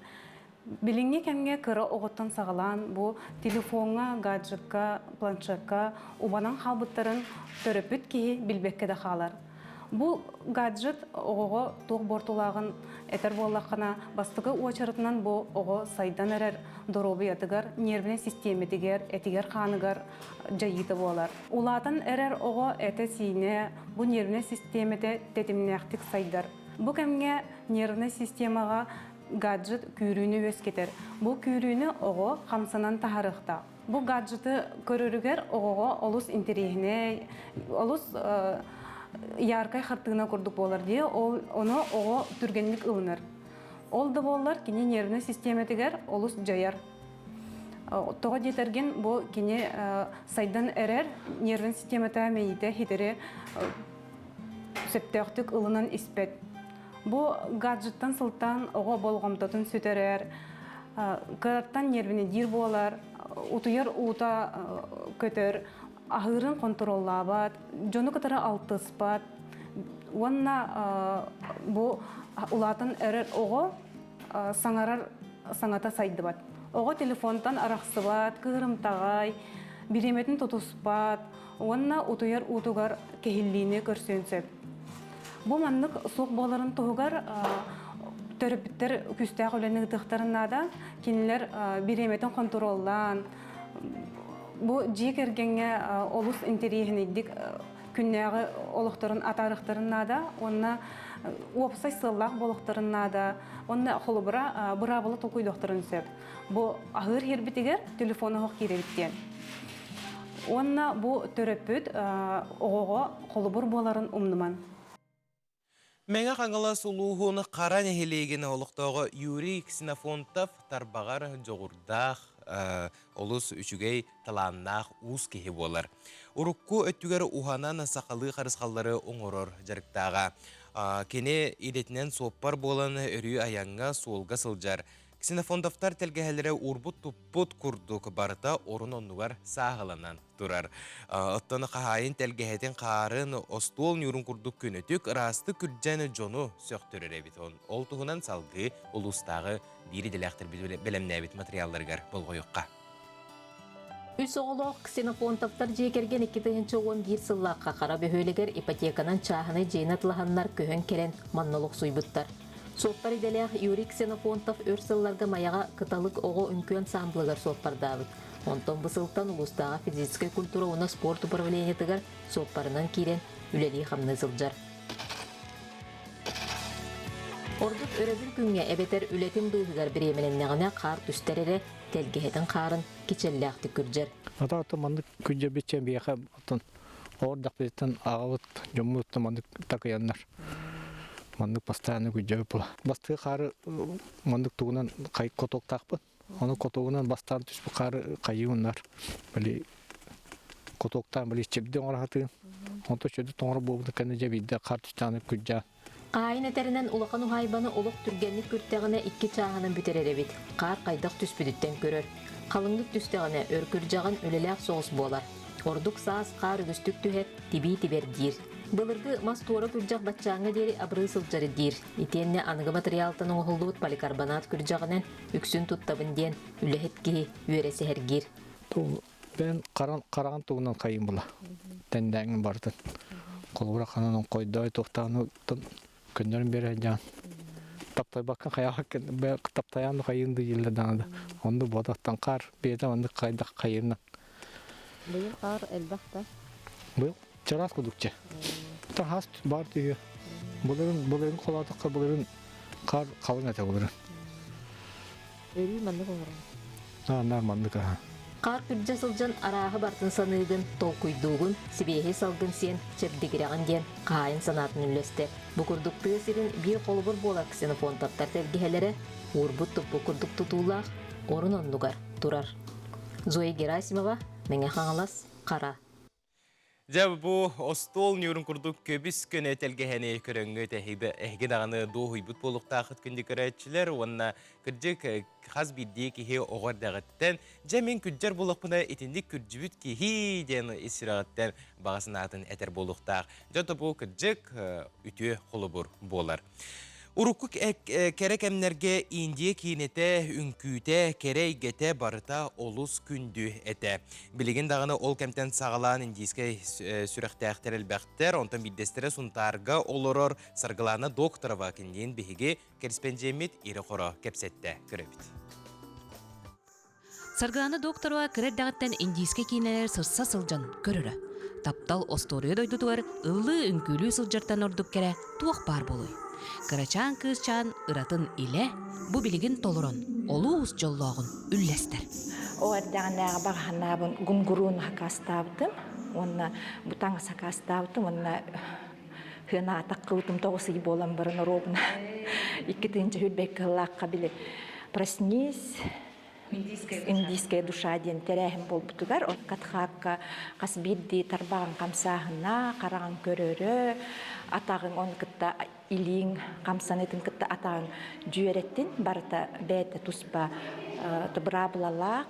S9: Билиҥҥи кэмҥэ кыра оҕоттон саҕалаан бу телефоҥҥа, гаджекка, планшекка убанан хаалбыттарын төрөппүт киһи билбэккэ да хаалар. Бу гаджет оҕоҕо туох буортулааҕын этэр буоллаххына, бастакы уочаратынан бу оҕо сайдан эрэр доруобуйатыгар, нервнэй систиэмэтигэр, этигэр-хааныгар дьайыыта буолар. Улаатан эрэр оҕо этэ-сиинэ бу нервнэй систиэмэтэ тэтимнээхтик сайдар. Бу кэмҥэ нервнэй системаҕа гаджет күүрүүнү үөскэтэр. Бу күүрүүнү оҕо хамсанан таһаарыахтаах. Бу гаджеты көрөрүгэр оҕоҕо олус интэриэһинэй, олус яркай хартыына курдук буолар дии. Ол ону оҕо түргэнник ылынар. Ол да буоллар кини нервнэй систиэмэтигэр олус дьайар. Тоҕо диэтэргин бу кини сайдан эрэр нервнэй систиэмэтэ мэйиитэ хитэри сөптөөхтүк ылынан испэт. Бу гаджеттан сылтаан оҕо болҕомтотун сүтэрэр, кыраттан нервинэдиир буолар, утуйар уута көтөр, аһыырын хонтуруоллаабат, дьону кытары алтыспат уонна бу улаатан эрэр оҕо саҥарар саҥата сайдыбат. Оҕо телефонтан арахсыбат, кыырымтаҕай, бириэмэтин тутуспат уонна утуйар уутугар кэһиллиини көрсүөн сөп. Бу маннык суох буоларын туһугар төрөппүттэр күүстээх үлэни ыытыахтарын наада. Кинилэр бириэмэтин хонтуруоллаан, бу дьиэ кэргэҥҥэ олус интэриэһинэйдик күннээҕи олохторун атаарыахтарын наада уонна уопсай сыаллаах буолуохтарын наада уонна холобура быраабыла толкуйдуохтарын сөп. Бу аһыыр иһэрбитигэр телефон оһох киирэбит диэн. Уонна бу төрөппүт оҕоҕо холобур буоларын умнуман.
S1: Мэҥэ Хаҥалас улууһун Хара нэһилиэгин олохтооҕо Юрий Ксенофонтов тарбаҕар дьоҕурдаах, олус үчүгэй, талааннаах уус киһи буолар. Урукку өттүгэр уһанан сахалыы харысхаллары оҥорор дьарыктааҕа. Кини идэтинэн суоппар буолан өрүү айаҥҥа, суолга сылдьар. Ксенофонтовтар тэлгэһэлэрэ уурбут-туппут курдук барыта орун-оннугар сааһыланан турар. Оттон хаһаайын тэлгэһэтин хаарын остуол ньуурун курдук көнөтүк, ыраастык күрдьэн дьону сөхтөрөр эбит. Ол туһунан салгыы улуустааҕы биир идэлээхтэрбит бэлэмнээбит матырыйаалларыгар болҕойуохха.
S10: Үс оҕолоох Ксенофонтовтар дьиэ кэргэн 2011 сыллаахха Хара бөһүөлэгэр ипотеканан чааһынай дьиэни атылаһаннар көһөн кэлэн манна олохсуйбуттар. Суоппар идэлээх Юрий Ксенофонтов өр сылларга Майаҕа Кыталык оҕо үҥкүү ансаамбылыгар суоппардаабыт. Онтон бу сылтан улуустааҕы физическэй культура уонна спорт управлениетыгар суоппарынан киирэн үлэлии-хамныы сылдьар. Ордук өрөбүл күҥҥэ эбэтэр үлэтин быыһыгар бириэмэлэннэҕинэ хаар түстэр эрэ, тэлгэһэтин хаарын кичэллээхтик күрдьэр.
S11: Ата маннык күрдьэбит биэхэ оттон оордахпытыттан аҕабыт дьоммут маннык такыйаннар маннык постоянно күрдьэбит була. Бастыы хаары маннык тугунан котуоктаахпын. Ону котуогунан бастаан түспүт хаары хайыыннар. Били котуоктаан били чэбди оҥоро сатыын. Онто чөдү тоҥоро буолбут кэннэ дьэ биирдэ хаар түстэҕинэ күрдьээн.
S10: Хаайын этэринэн улахан уһаайбаны олох түргэнник күртэҕинэ икки чааһынан бүтэрэр эбит. Хаар хайдах түспүтүттэн көрөр. Халыҥнык түстэҕинэ өр күрдьэҕин үлэлээх соҕус буолар. Ордук саас хаар үгүстүк түһэр, тибии тибэр диир. Былыргы мас туора күрдьэх баччааҥҥа диэри абырыы сылдьар диир. Итиэннэ аныгы матырыйаалтан оҥоһуллубут поликарбонат күрдьэҕинэн үксүн туттабын диэн үлэһит киһи үөрэ сэһэргиир.
S11: Бэйэн хараҕын тугунан хайын була. Тэндээҥин барытын. Холобура ханан оҥхойдой туохтааны көннөрөн биэрэ дьаан. Таптайбакка хайаахаккын таптайаан хайын дыйылла даҕаны. Онну буотахтан хаар бэйэтэ маннык хайдах хайынна.
S12: Быйыл хаар элбэх да?
S11: Быйыл чараас кудукча. Тахас бар түйө. Былырын былырын холоотоххо былырын хаар халыҥ этэ былырын.
S12: Өрүү маннык оҥорон.
S11: Наар маннык аха.
S10: Хаар күрдьэ сылдьан арааһы бартын саныыгын, толкуйдуугун, сибиэһэй салгын сиэн чэбдигирэҕин диэн хаһаайын санаатын үллэстэр. Бу курдук тыа сирин биир холобур буолар Ксенофонтовтар тэлгэһэлэрэ уурбут-туппут курдук тутуулаах орун оннугар турар. Зоя Герасимова, Мэҥэ Хаҥалас, Хара.
S1: Дьэ бу остуол ньуурун курдук көбүс көнө тэлгэһэни көрөҥҥүт эһиги даҕаны дуоһуйбут буолуохтаахыт күндү көрөөччүлэр уонна кырдьык хас биирдии киһи оҕо эрдэҕиттэн дьэ мин күрдьэр буоллахпына итинник күрдьүбүт киһи диэн ис сүрэҕиттэн баҕа санаатын этэр буолуохтаах. Дьэ бу кырдьык үтүө холобур буолар. Урукку кэрэ кэмнэргэ Индия киинэтэ, үҥкүүтэ, кэрэ эйгэтэ барыта олус күндү этэ. Билигин даҕаны ол кэмтэн саҕалаан индийскэй сүрэхтээхтэр элбэхтэр, онтон биирдэстэрэ Сунтаарга олорор Саргылаана Докторова кинилиин биһиги кэриспэндьиэммит ирэ-хоро кэпсэттэ көрөбүт.
S13: Саргылана Докторова кыра эрдэҕиттэн индийскэй киинэлэр сырса сылдьан көрөрө. Таптал остуоруйа дойдутугар ыллыы-үҥкүүлүү сылдьартан ордук кэрэ туох баар буолуой? Кырачаан кыысчаан ыратын илэ бу билигин толорон, олус дьоллооҕун үллэстэр.
S14: Ол эрдэҕинээҕи баҕаһынаабын гунгуруун сакаастаабытым уонна бу таҥас сакаастаабытым уонна хыанаатах кыбытым 9 ый буолан баран оруобуна 2 тыһыынча сүүрбэ сыллаахха били проснись Индийская душа диэн тэрээһин буолбутугар Катхаакка хас биирдии тарбаҕын хамсааһына, хараҕын көрөрө, атаҕыҥ ону кытта илииҥ хамсаныытын кытта атаҕыҥ дьүөрэтин барыта бэйэтэ туспа быраабылалаах.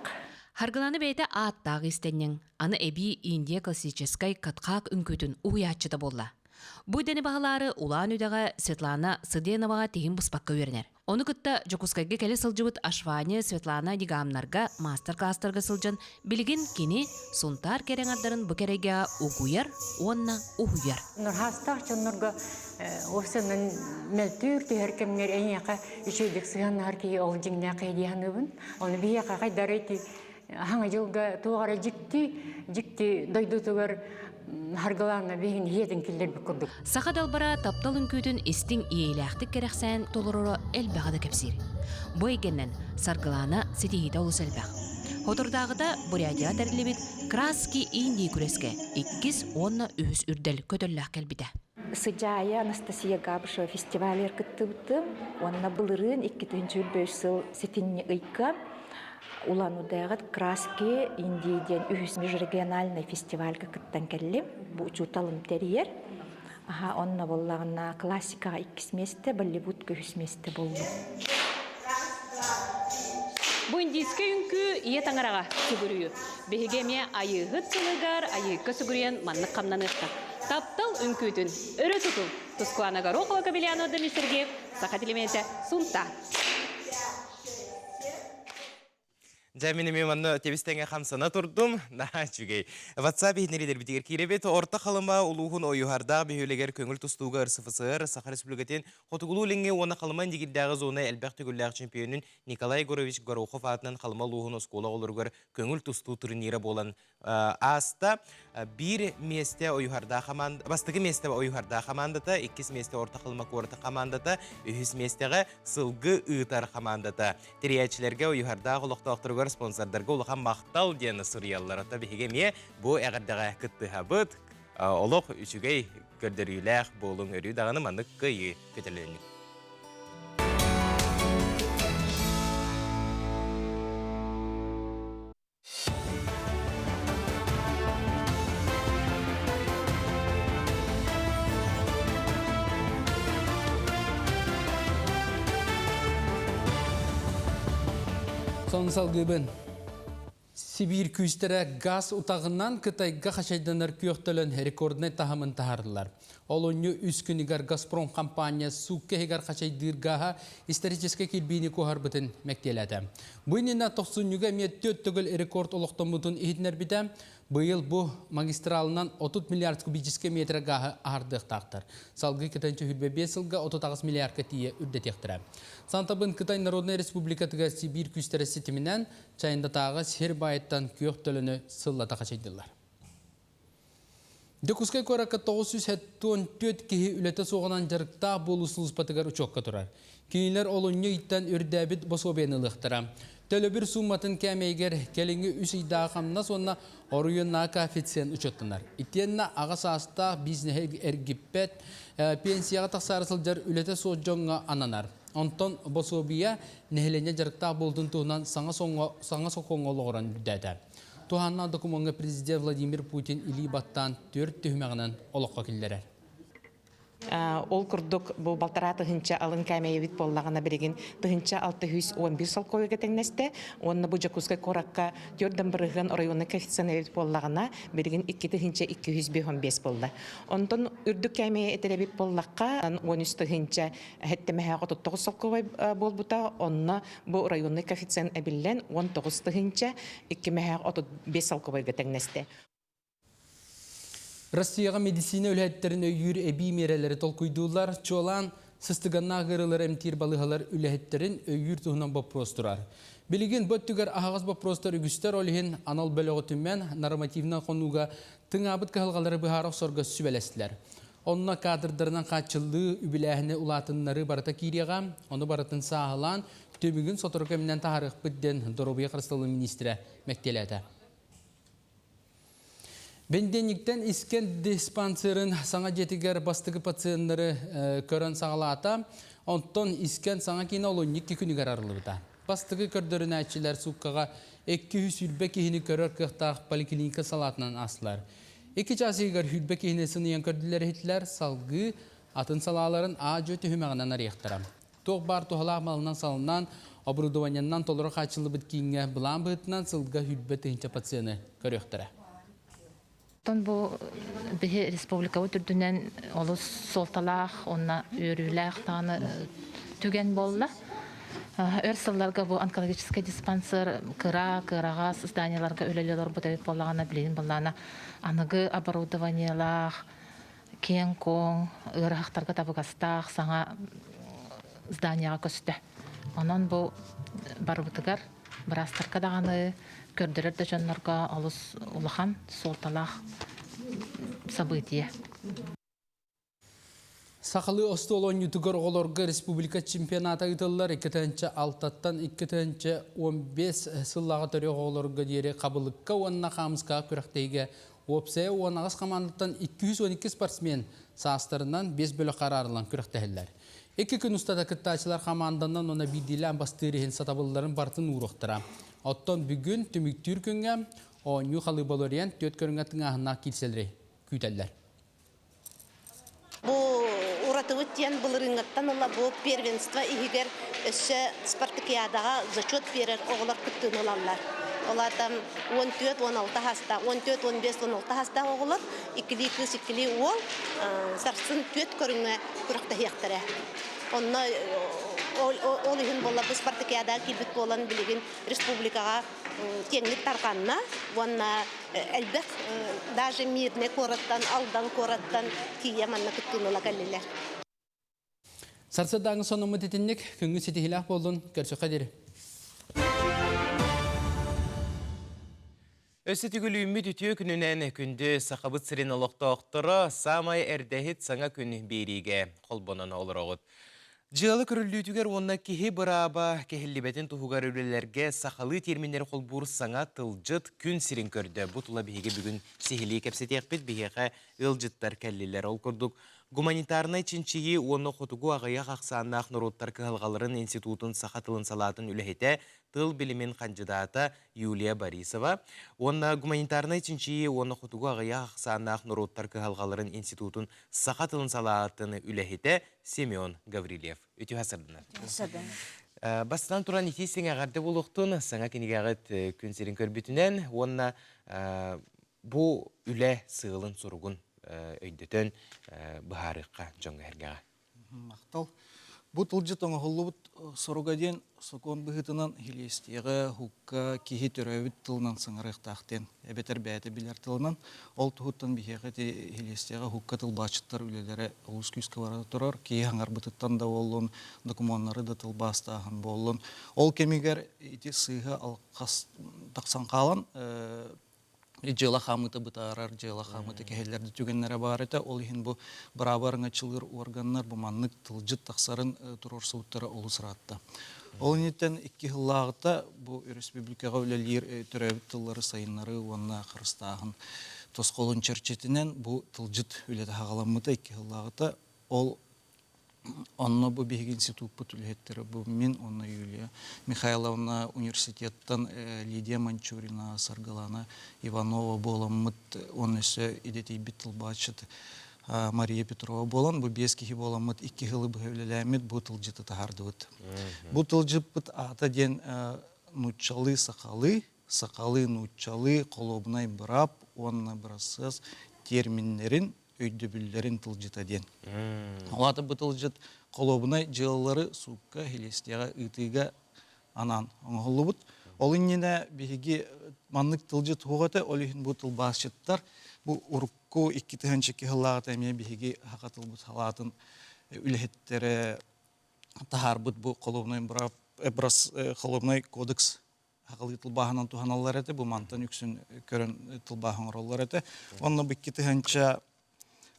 S13: Харгыланы бэйэтэ ааттаах иистэнньэҥ, аны эбии Индия классическай катхаак үҥкүүтүн уһуйааччыта буолла. Бу идэни баһылаары Улаан-Үдэҕэ Светлана Сыденоваҕа тиһин быспакка үөрэнэр. Ону кытта Дьокуускайга кэлэ сылдьыбыт Ашвани Светлана Дигамнарга маастар-кылаастарга сылдьан, билигин кини Сунтаар кэрэ аҥардарын бу кэрэйгэҕэ угуйар уонна уһуйар.
S15: Нурхаастаах дьоннорго уопсайынан мөлтүүр түһэр кэмҥэр эйиэхэ үчүгэйдик сыһыаннаһар киһи ол дьиҥнээх киһи дии саныыбын. Ону биһиэхэ хайдары ити хаҥа дьылга туох эрэ дьикти, дьикти дойдутугар харгылаанна биһин иһиэтин киллэрбит курдук.
S13: Саха далбара таптал үҥкүүтүн истиҥ иэйиилээхтик кэрэхсээн толороро элбэҕи да кэпсиир. Бу эйгэннэн Саргылаана ситиһиитэ олус элбэх. Соторутааҕыта Бурятияҕа тэриллибит Краски Индии күрэскэ иккис уонна үһүс үрдэл көтөллөөх кэлбитэ.
S14: Сыдьаайа Анастасия Габышева фестивалыгар кыттыбытым уонна былырыын 2005 сыл сэтинньи ыйга Улан-Удэҕэ Краски Индии диэн үһүс межрегиональнай фестивальга кыттан кэллим. Бу учууталым тэрийэр. Аха, онно буоллаҕына классикаҕа иккис миэстэ, Болливудка үһүс миэстэ буоллум.
S16: Бу индийскэй үҥкүү ийэ таҥараҕа сүгүрүйүү. Биһиги эмиэ Айыыһыт сылыгар Айыыкка сүгүрүйэн маннык хамнаныахха. Таптал үҥкүүтүн өрө тутун! Тускулана Горохова, Кабельянова Дмитрий Сергеев, Саха телеметэ, Сунтаар.
S1: Дьэ, мин эмиэ манна тэбис-тэҥэ хамсана турдум. Наһаа үчүгэй. WhatsApp иһитиннэриилэрбитигэр киирэбит. Орто Халыма улууһун Ойуһардаах бөһүөлэгэр көҥүл тустууга РСФСР, Саха Республикатын Хотугулуу-Илиҥҥи уонна Халыма Индигирдээҕи зона элбэх төгүллээх чемпионун Николай Егорович Горохов аатынан Халыма улууһун оскуола оҕолоругар көҥүл тустуу турнира буолан ааста. Биир миэстэ Ойуһардаах хамаанда, бастакы миэстэ Ойуһардаах хамаандата, иккис миэстэ Орто Халыма куората хамаандата, үһүс миэстэҕэ Сылгы ыытар хамаандата. Тэрийээччилэргэ Ойуһардаах олохтоохторугар спонсордарга улахан махтал диэн суруйаллар. Оттон биһиги эмиэ бу эҕэрдэҕэ кыттыһабыт. Олох үчүгэй көрдөрүүлээх буолуҥ өрүү даҕаны маннык кыайыы көтөлөнү.
S2: Сон салгыыбын. Сибиир күүстэрэ газ утаҕынан Кытайга хачайданар күөх төлөн рекорднай таһымын таһардылар. Олунньу үс күнүгэр Газпром компания суукка иһигэр хачайдыыр гааһа историческай кирбиини куоһарбытын мэктиэлээтэ. Бу иннинэ тохсунньуга эмиэ түөрт төгүл рекорд олохтоммутун иһитиннэрбитэ. Быйыл бу магистралынан 30 миллиард кубическай метр гааһы аһардыахтаахтар. Салгыы Кытай 25 сылга 38 миллиардка тиийэ үрдэтиэхтэрэ. Сантабын Кытай Народнай Республикатыгар Сибиир күүстэрэ ситиминэн Чайындатааҕы сир баайыттан күөх төлөнү сыллата хачайдылар. Дьокуускай куоракка 974 киһи үлэтэ суоҕунан дьарыктаах буолуу сулууспатыгар учуокка турар. Кинилэр олунньу ыйтан үрдээбит босуобуйаны ылыахтара. Төлөбүр сууматын кээмэйигэр кэлиҥҥи үс ыйдааҕы хамнас уонна оройуоннааҕы коэффициент учуоттанар. Итиэннэ аҕа саастаах бизнеһи эргиппэт, пенсияҕа тахсаары сылдьар үлэтэ суох дьоҥҥо ананар. Онтон босуобуйа нэһилиэнньэ дьарыктаах буолтун туһунан саҥа сокуоҥҥа олоҕуран үрдээтэ. Туһааннаах докумуоҥҥа президент Владимир Путин илии баттаан түөрт түһүмэҕинэн олоххо киллэрэр.
S17: Ол курдук бу балтараа тыһыынча алын кээмэйэбит буоллаҕына билигин 1611 солкуойга тэҥнэстэ уонна бу Дьокуускай куоракка түөрт бырыһыан оройуонна коэффициент эбит буоллаҕына билигин 2255 буолла. Онтон үрдүк кээмэйи этэр эбит буоллахха 13 тыһыынча сэттэмэһэ 39 солкуобай буолбута онно Бу районный коэффициент эбиллэн 19 тыһыынча 2 35 солкуобайга тэҥнэстэ.
S2: Россияҕа медицина үлэһиттэрин өйүүр эбии миэрэлэри толкуйдууллар. Чуолаан, сыстыганнаах ыарыылары эмтиир балыыһалар үлэһиттэрин өйүүр туһунан боппуруос турар. Билигин бу өттүгэр аһаҕас боппуруостар үгүстэр, ол иһин анал бөлөҕү түмэн, нормативнай хонууга тыҥаабыт кыһалҕалары быһаара охсорго сүбэлэстилэр. Онно кадрдарынан хааччыллыы, үбүлээһини улаатыннарыы барыта киириэҕэ. Ону барытын сааһылаан, түмүгүн сотору кэминэн таһаарыахпыт диэн доруобуйа харыстабылын миниистирэ мэктиэлээтэ. Бэнидиэнньиктэн искэн диспансерын саҥа дьиэтигэр бастакы пациеннары көрөн саҕалаата. Онтон искэн саҥа киинэ олунньу икки күнүгэр арыллыбыта. Бастакы көрдөрүнээччилэр сууккаҕа 220 киһини көрөр кыахтаах поликлиника салаатынан аастылар. Икки чаас иһигэр сүүрбэ киһини сыныйан көрдүлэр-иһиттилэр, салгыы атын салааларын аа-дьуо түһүмэҕинэн арыйыахтара. Туох баар туһалаах малынан саланан, оборудованиеннан толору хааччыллыбыт кииҥҥэ былаан быһыытынан сылга 20 тыһыынча пациены көрүөхтэрэ.
S18: Оттон бу биһи республикабыт үрдүнэн олус суолталаах уонна үөрүүлээх даҕаны түгэн буолла. Өр сылларга бу онкологическай диспансер кыра, кыараҕас зданиеларга үлэлии олорбут эбит буоллаҕына, билигин буоллаҕына аныгы оборудованиелаах, киэҥ-куоҥ, ыарыһахтарга табыгастаах саҥа зданияҕа көстө. Онон бу барыбытыгар быраастарга даҕаны, көрдөрөр да дьоннорго олус улахан суолталаах событие.
S2: Сахалыы остуол оонньуутугар оҕолорго республика чемпионата ыытыллар 2006-тан 2015 сыллааҕы төрүөх оҕолорго диэри хабылыкка уонна хаамыскаҕа күрэхтэһиигэ уопсайа 18 хамаандаттан 212 спортсмен саастарынан 5 бөлөххө араарыллан күрэхтэһэллэр. Икки күн устата кыттааччылар хамаанданан уонна биирдиилээн бастыыр иһин сатабылларын барытын ууруохтара. Оттон бүгүн түмүктүүр күҥҥэ оонньуу халыыбаларыйан түөрт көрүҥҥэ тыҥааһыннаах киирсэлэри күүтэллэр.
S19: Бу уратыбыт диэн былырыыҥҥыттан ыла бу первенство иһигэр өссө спартакиадаҕа зачет биэрэр оҕолор кыттыыны ылаллар. Ол аата 14-16 хаста, 14-15-16 хастаах оҕолор иккилии кыыс, иккилии уол сарсын түөрт көрүҥҥэ күрэхтэһиэхтэрэ. Онно ол иһин буолла бу спартакиадаҕа киирбит буолан билигин республикаҕа киэҥник тарҕанна уонна элбэх даже Мирнэй куораттан, Алдан куораттан тиийэ манна кыттыыны ыла кэллилэр.
S2: Сарсыардааҥы сонуммут итинник күҥҥү ситиһиилээх буоллун, көрсөххө диэри.
S1: Өссө түгүлүүммүт үтүө күнүнэн күндү Сахабыт сирин олохтоохторо саамай эрдэһит саҥа күн биэриигэ холбонон олороҕут. Дьыала көрүллүүтүгэр уонна киһи бырааба кэһиллибэтин туһугар үлэлэргэ сахалыы терминнэри холбуур саҥа тылдьыт күн сирин көрдө. Бу тула биһиги бүгүн сиһилии кэпсэтиэхпит. Биһиэхэ ыалдьыттар кэллилэр. Ол курдук Гуманитарнай чинчийии уонна хотугу аҕыйах ахсааннаах норуоттар кыһалҕаларын институтун саха тылын салаатын үлэһитэ, тыл билимин хандьыдаата Юлия Борисова уонна гуманитарнай чинчийии уонна хотугу аҕыйах ахсааннаах норуоттар кыһалҕаларын институтун саха тылын салаатын үлэһитэ Семен Гаврильев. Үтүө сырдынар. Бастатан туран итии сиҥэҕэрдэ буолуохтун саҥа кинигэҕит күн сирин көрбүтүнэн уонна бу үлэ сыалын-соругун өйдөтөн быһаарыахха дьоҥҥо-сэргэҕэ.
S20: Махтал. Бу тылдьыт оҥоһуллубут соруга диэн сокуон быһыытынан хилиэстиэҕэ, һукка киһи төрөөбүт тылынан саҥарыахтаах диэн эбэтэр бэйэтэ билэр тылынан. Ол туһуттан биһиэхэ ити хилиэстиэҕэ, һукка тылбаасчыттар үлэлэрэ олус күүскэ бара турар. Киһи саҥарбытыттан да буоллун, докумуоннары да тылбаастааһын буоллун. Ол кэмигэр ити сыыһа алҕас тахсан хаалан дьыала хаамыыта бытаарар, дьыала хаамыыта кэһиллэр да түгэннэрэ баар этэ. Ол иһин бу быраабы араҥаччылыыр органнар бу маннык тылдьыт тахсарын туруорсубуттара олус ыраатта. Ол инниттэн икки сыллааҕыта бу өрөспүүбүлүкэҕэ үлэлиир төрөөбүт тыллары сайыннарыы уонна харыстааһын тосхолун чэрчитинэн бу тылдьыт үлэтэ саҕаламмыта икки сыллааҕыта. Ол Онно бу биһиги институппут үлэһиттэрэ бу мин уонна Юлия Михайловна университеттан Лидия Манчурина, Саргылана Иванова буоламмыт уонна өссө идэтийбит тылбаасчыт Мария Петрова буолан бу биэс киһи буоламмыт икки сылы быһа үлэлээммит бу тылдьыты таһаардыбыт. Бу тылдьыппыт аата диэн нууччалыы сахалыы, сахалыы нууччалыы холуобунай быраап уонна бырассыас терминнэрин өйдөбүллэрин тылдьыта диэн. Ол аата бу тылдьыт холуобунай дьыалалары суукка, хилиэстиэҕэ ыытыыга анаан оҥоһуллубут. Ол иннинэ биһиги маннык тылдьыт суох этэ, ол иһин бу тылбаасчыттар бу урукку 2002 сыллааҕыта эмиэ биһиги саха тылбыт салаатын үлэһиттэрэ таһаарбыт бу холуобунай холуобунай кодекс Сахалыы тылбааһынан туһаналлар этэ, бу мантан үксүн көрөн тылбааһ оҥороллор этэ. Онно бу 2000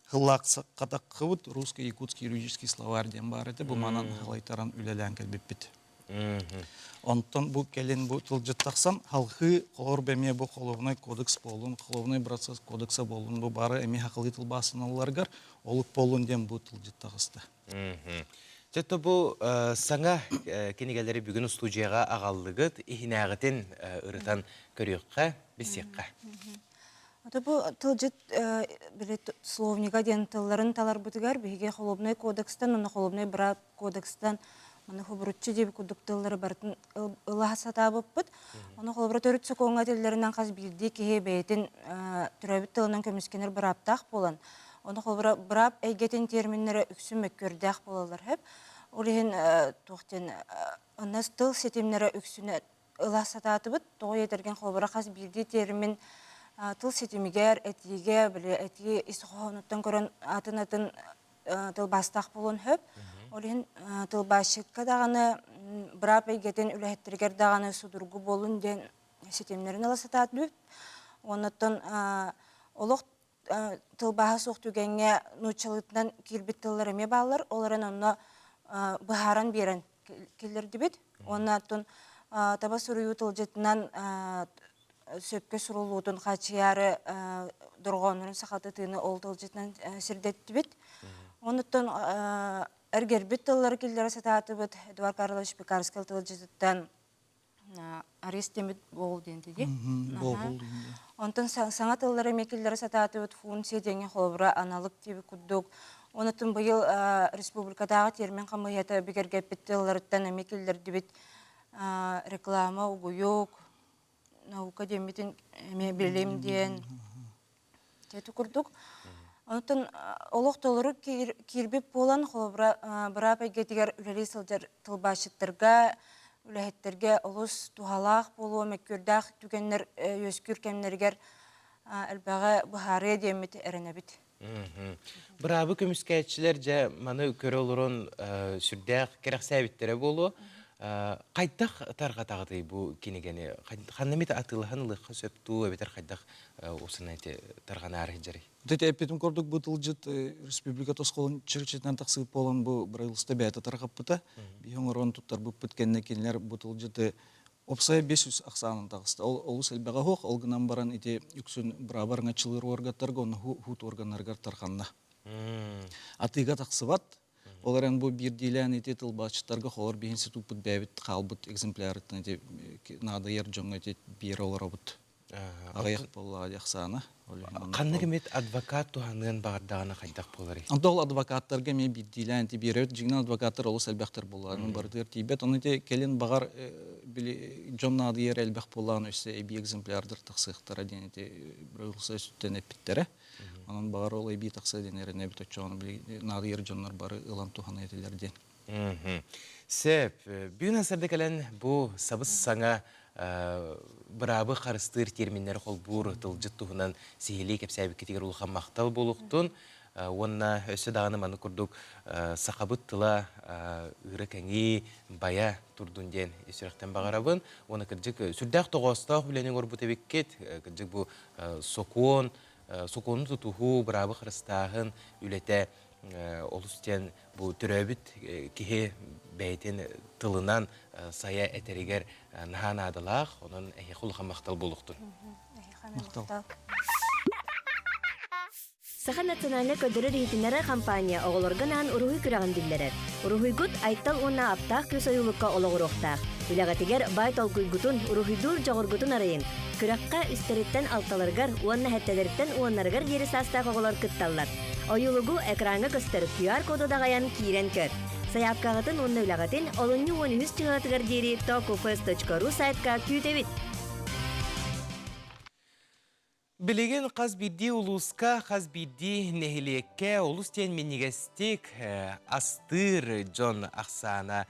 S20: сыллаах хатаххыбыт русско-якутский юридический словарь диэн баар этэ, бу манан халайтаран үлэлээн кэлбиппит. Онтон бу кэлин бу тылдьыт тахсан, халхыы холор эмиэ бу холуобунай кодекс буоллун, холуобунай процесс кодекса буоллун, бу бары эмиэ хахалыы тылбаастаналларыгар олук буоллун диэн бу тылдьыт таҕыста.
S1: Дьэ бу саҥа кинигэлэри бүгүн устуудьуйаҕа аҕаллыгыт, иһинээҕитин ырытан көрүөххэ, билсиэххэ.
S21: Ото бу тылдьыт били словнига диэн тылларын таларбытыгар биһиги холуобунай кодекстан уонна холуобунай быраап кодекстан Маны хубуруччу диэби курдук тыллары барытын ыла сатаабыппыт. Ону холобура төрүт сокуоҥҥа этиллэринэн хас биирдии киһи бэйэтин төрөөбүт тылынан көмүскэнэр бырааптаах буолан, ону холобура быраап эйгэтин терминнэрэ үксүн мөккүөрдээх буолаллар сөп. Ол иһин туох диэн онно тыл ситимнэрэ үксүнэ ыла сатаатыбыт. Тоҕо диэтэргин холобура хас биирдии термин тыл ситимигэр, этиигэ, били этии ис хоһоонуттан көрөн атын-атын тылбаастаах буолуон сөп. Ол иһин тылбаасчыкка даҕаны быраап эйгэтин үлэһиттэригэр даҕаны судургу буоллун диэн ситимнэрин ыла сатаатыбыт. Оннуттан олох тылбааһа суох түгэҥҥэ нууччалыытынан киирбит тыллар эмиэ бааллар. Ол эрэн онно быһааран биэрэн киллэрдибит. Уонна оттон таба суруйуу тылдьытынан сөпкө суруллуутун хааччыйаары дорҕооннорун сахатытыыны ол тылдьытынан сирдэттибит. Онуттан эргэрбит тыллары киллэрэ сатаатыбыт. Эдуард Карлович Пекарскай тылдьытыттан Арис Темит Боул диэн дии. Онтон саҥа тыллары эмиэ киллэрэ сатаатыбыт. Функция диэҥҥэ холобура аналык диэбит курдук. Онуттан быйыл республикатааҕы термин хамыыһыйата бигэргэппит тылларыттан эмиэ киллэрдибит. Реклама, угуйук, наука диэммитин эмиэ билим диэн Ити курдук. Онтон олох толору киирбит буолан, холобура, быраап эйгэтигэр үлэлии сылдьар тылбаасчыттарга, үлэһиттэргэ олус туһалаах буолуо, мөккүөрдээх түгэннэр үөскүүр кэмнэригэр элбэҕи быһаарыа диэммит эрэнэбит.
S1: Быраабы көмүскээччилэр дьэ маны көрө олорон сүрдээх кэрэхсээбиттэрэ буолуо. Хайдах тарҕатаҕытый бу кинигэни? Ханна эмит атыылаһан ылыахха сөп дуу, эбэтэр хайдах усунай тарҕанаары сылдьарый?
S20: Ити эппитим курдук бу тылдьыт республика тосхолун чэрчитинэн тахсыбыт буолан бу бырайылыста бэйэтэ тарҕаппыта. Биһи оҥорон туттарбыппыт кэннэ кинилэр бу тылдьыты Опсайа 500 ахсаанын таҕыста. Ол олус элбэҕэ суох, ол гынан баран ити үксүн бырааба араҥаччылыыр уоргаттарга уонна хуут уорганнарыгар тарҕанна. Атыыга тахсыбат. Ол эрэн бу биирдиилээн ити тылбаасчыттарга холор биһи институппут бэйэбит хаалбыт экземплярыттан ити наадыйар дьоҥҥо ити биэрэ олоробут. Аҕыйах буоллаҕа дии ахсаана.
S1: Ханнык эмит адвокат туһаныан баҕардаҕына хайдах буоларый?
S20: Онто ол адвокаттарга эмиэ биирдиилээн ити биэрэбит. Дьиҥинэн адвокаттар олус элбэхтэр буоллар. Барытыгар тиийбэт. Ону ити кэлин баҕар били дьон наадыйар элбэх буоллаҕына өссө эбии экземплярдар тахсыахтара диэн ити бырагылса өттүттэн эппиттэрэ. Онон баҕар ол эбии тахса диэн эрэнэбит оччоҕуна били наадыйар дьоннор бары ылан туһана этилэр диэн.
S1: Сөп. Бүгүн сарда кэлэн бу сабыс-саҥа быраабы харыстыыр терминнэри холбуур тылдьыт туһунан сиһилии кэпсээбиккитигэр улахан махтал буолуохтун. Уонна өссө даҕаны маны курдук сахабыт тыла ыыра кэҥии, байа турдун диэн сүрэхтэн баҕарабын. Уонна кырдьык сүрдээх тоҕоостоох үлэни оҥорбут эбиккит. Кырдьык бу сокуон, сокуону тутуһуу, быраабы харыстааһын үлэтэ олус диэн бу төрөөбүт киһи бэйэтин тылынан сайа этэригэр наһаа наадалаах, онон эһиэхэ улахан махтал буолуохтун.
S21: Махтал.
S3: Саха национальнай көрдөрөр-иһитиннэрэр компания оҕолорго анаан уруһуй күрэҕин биллэрэр. Уруһуйгут Айтал уонна аптаах кыыс ойуулукка олоҕуруохтаах. Үлэҕитигэр баай толкуйгутун, уруһуйдуур дьоҕургутун арыйыҥ. Күрэххэ үстэриттэн алталарыгар уонна сэттэлэриттэн уоннарыгар диэри саастаах оҕолор кытталлар. Ойуулугу экраҥҥа көстөр QR-коду даҕайан киирэн көр. Сайаапкаҕытын уонна үлэҕитин олунньу 13 чыһыатыгар диэри tokufest.ru сайтка күүтэбит!
S1: Билигин хас биирдии улууска, хас биирдии нэһилиэккэ олус диэн минньигэстик астыыр дьон ахсаана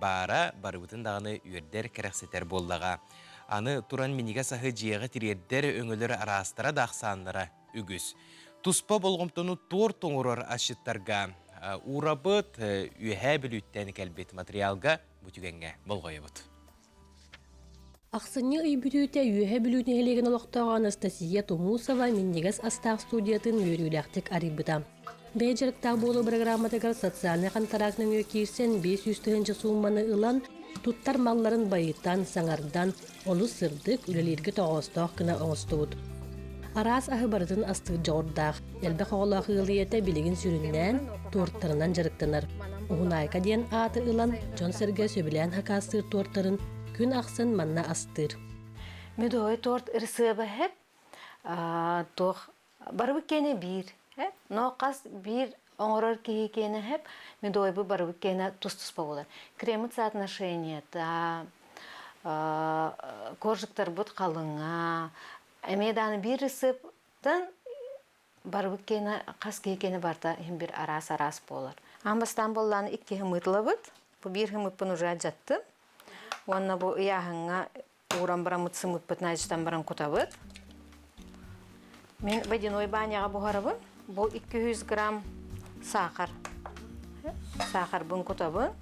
S1: баара барыбытын даҕаны үөрдэр, кэрэхсэтэр буоллаҕа. Аны туран минньигэс аһы дьиэҕэ тириэрдэр өҥөлөр араастара да ахсааннара үгүс. Туспа болҕомтону торт оҥорор асчыттарга уурабыт, Үөһээ Бүлүүттэн кэлбит материалга бу түгэҥҥэ болҕойобут.
S22: Ахсынньы ый бүтүүтэ Үөһээ Бүлүү нэһилиэгин олохтооҕо Анастасия Тумусова минньигэс астаах студиятын үөрүүлээхтик арыйбыта. Бэйэ дьарыктаах буолуу бырагырааматыгар социальнай хантараак нөҥүө киирсэн 500 тыһыынча суумманы ылан, туттар малларын байытан, саҥардан, олус сырдык, үлэлииргэ тоҕоостоох гына оҥостубут. Араас аһы барытын астыыр дьоҕурдаах, элбэх оҕолоох ыал ийэтэ билигин сүрүннээн туортарынан дьарыктанар. Уһунаайка диэн ааты ылан, дьон-сэргэ сөбүлээн хакаастыыр туортарын күн ахсын манна астыыр.
S23: Медовый торт ырысыаба һэп туох барыбыт киэнэ биир но хас биир Оҥорор киһи киэнэ хэп, медовый барыбыт киэнэ тус-туспа буолар. Кремыт соотношениета, коржиктарбыт халыҥа, эмиэ даҕаны биир рецептан барыбыт киэнэ хас киһи киэнэ барыта иһин бир араас-араас буолар. Аан бастаан буоллаан икки хымыытылабыт. Бу биир хымыппын уже алдьаттым. Уонна бу ыйааһыҥҥа ууран бараммыт сымыыппытын айдьытан баран кутабыт. Мин водяной баняҕа буһарабын. Бу 200 грамм сахар. Сахарбын кутабын.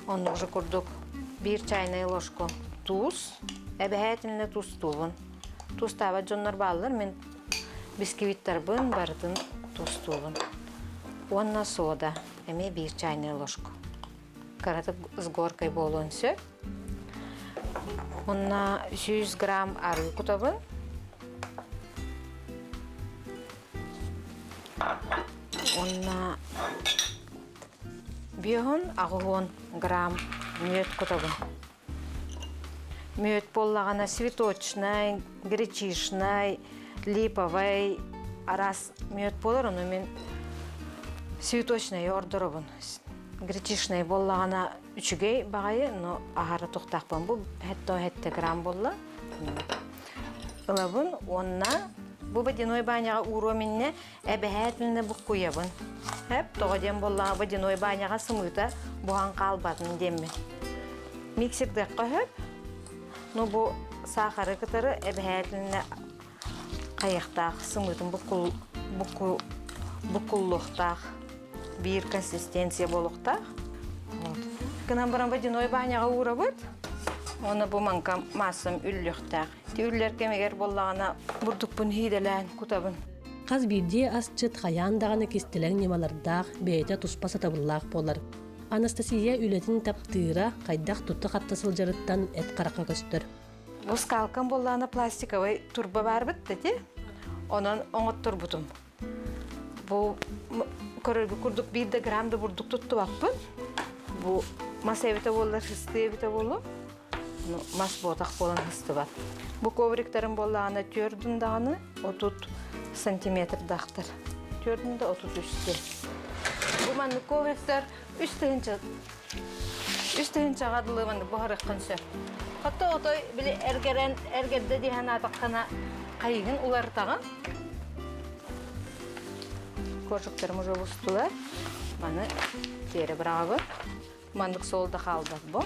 S23: Оннук же курдук биир чайная ложку туус. Эбэһээтиннэ туустуубун. Туустаабат дьоннор бааллар. Мин бисквиттарбын барытын туустуубун. Уонна сода. Эмиэ биир чайная ложку. Кыратык с горкой буолуон сөп. Уонна 100 грамм арыы кутабын. Уонна биэһун аҕыһуон грамм мүөт кутабын. Мүөт буоллаҕына цветочнай, гречишнай, липовай араас мүөт буолар, ону мин цветочнайы ордоробун. Гречишнай буоллаҕына үчүгэй баҕайы, но аһара тухтаахпын. Бу хэттэ грамм буолла. Ылабын уонна бу водяной баняҕа ууруом иннэ эбэһээтинэ буккуйабын. Хэп, тоҕо диэн буоллаҕа водяной баняҕа сымыыта буһан хаалбатын диэммин. Миксердыахха сөп. Ну бу саахары кытары эбэһээтинэ хайыахтаах сымыытын буккул букку буккуллуохтаах биир консистенция буолуохтаах. Вот. Гынан баран водяной баняҕа уурабыт. Уонна бу маҥка маассам үллүөхтээх. Ти үллэр кэмигэр буоллаҕына бурдукпун иидэлээн кутабын.
S22: Хас биирдии асчыт хайаан даҕаны кистэлэҥ ньымалардаах, бэйэтэ туспа сатабыллаах буолар. Анастасия үлэтин таптыыра, хайдах тутта-хапта сылдьарыттан эт харахха көстөр.
S23: Бу скалкам буоллаҕына пластиковай турба баарбыт ити. Онон оҥотторбутум. Бу көрөргө курдук биир да грамм да бурдук туттубаппын. Бу мас эбитэ буоллар, сыстыы эбитэ буолуо. Ну, мас буотах буолан сыстыбат. Бу ковриктарым буоллаҕына түөрдүн даҕаны 30 сантиметрдаахтар. Түөрдүн да 33 диэн. Бу маннык ковриктар үс тыһыынча Үс тыһыынчаҕа дылы маннык буһарыаххын сөп. Хатта отой били эргэрэн эргэрдэ диэһэн аатаххына хайыгын уларытаҕын. Кошуктарым уже бустулар. Маны тиэрэ быраҕабын. Маннык суол да хаалбат бу.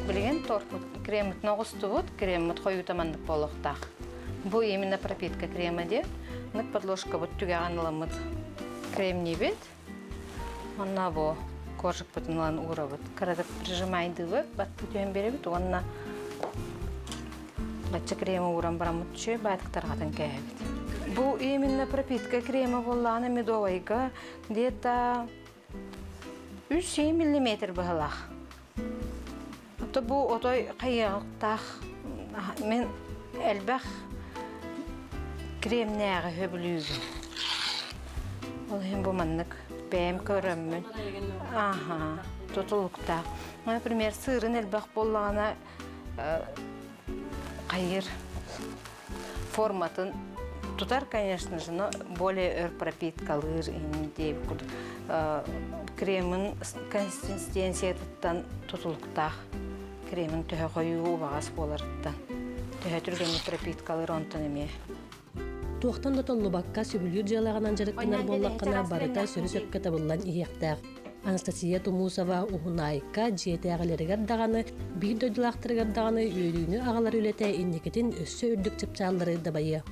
S23: Билигин тортпут креммитин оҕустубут, креммит хойуута маннык буолуохтаах. Бу именно пропитка крема диэн. Нык подложкабыт түгэҕин ыламмыт кремниибит. Онно бу коржикпытын ылан уурабыт. Кыратык прижимайдыыбыт, баттыы түһэн биэрэбит уонна бачча крема ууран бараммыт үчүгэй баатык тарҕатан кээһэбит. Бу именно пропитка крема буоллаҕына медовайга где-то 3 миллиметр быһалаах. Ото бу отой хайыахтаах мин элбэх кремнээҕи сөбүлүүбүн. Ол иһин бу маннык бэйэм көрөммүн. Аха, тутулуктаах. Например, сыырын элбэх буоллаҕына хайыр форматын тутар, конечно же, но более өр пропиткалыыр диэбит курдук кремын консистенциятыттан тутулуктаах кремин төһө хойуу убаҕас буоларыттан төһө түргэнник пропиткалыыр онтон эмиэ
S22: Туохтан да толлубакка сөбүлүүр дьыалаҕынан дьарыктанар буоллаххына барыта сөрү-сөпкө табыллан иһиэхтээх. Анастасия Тумусова Уһунаайка дьиэтээҕилэригэр даҕаны, биир дойдулаахтарыгар даҕаны үөрүүнү аҕалар үлэтэ инникитин өссө үрдүк чыпчааллары дабайыа.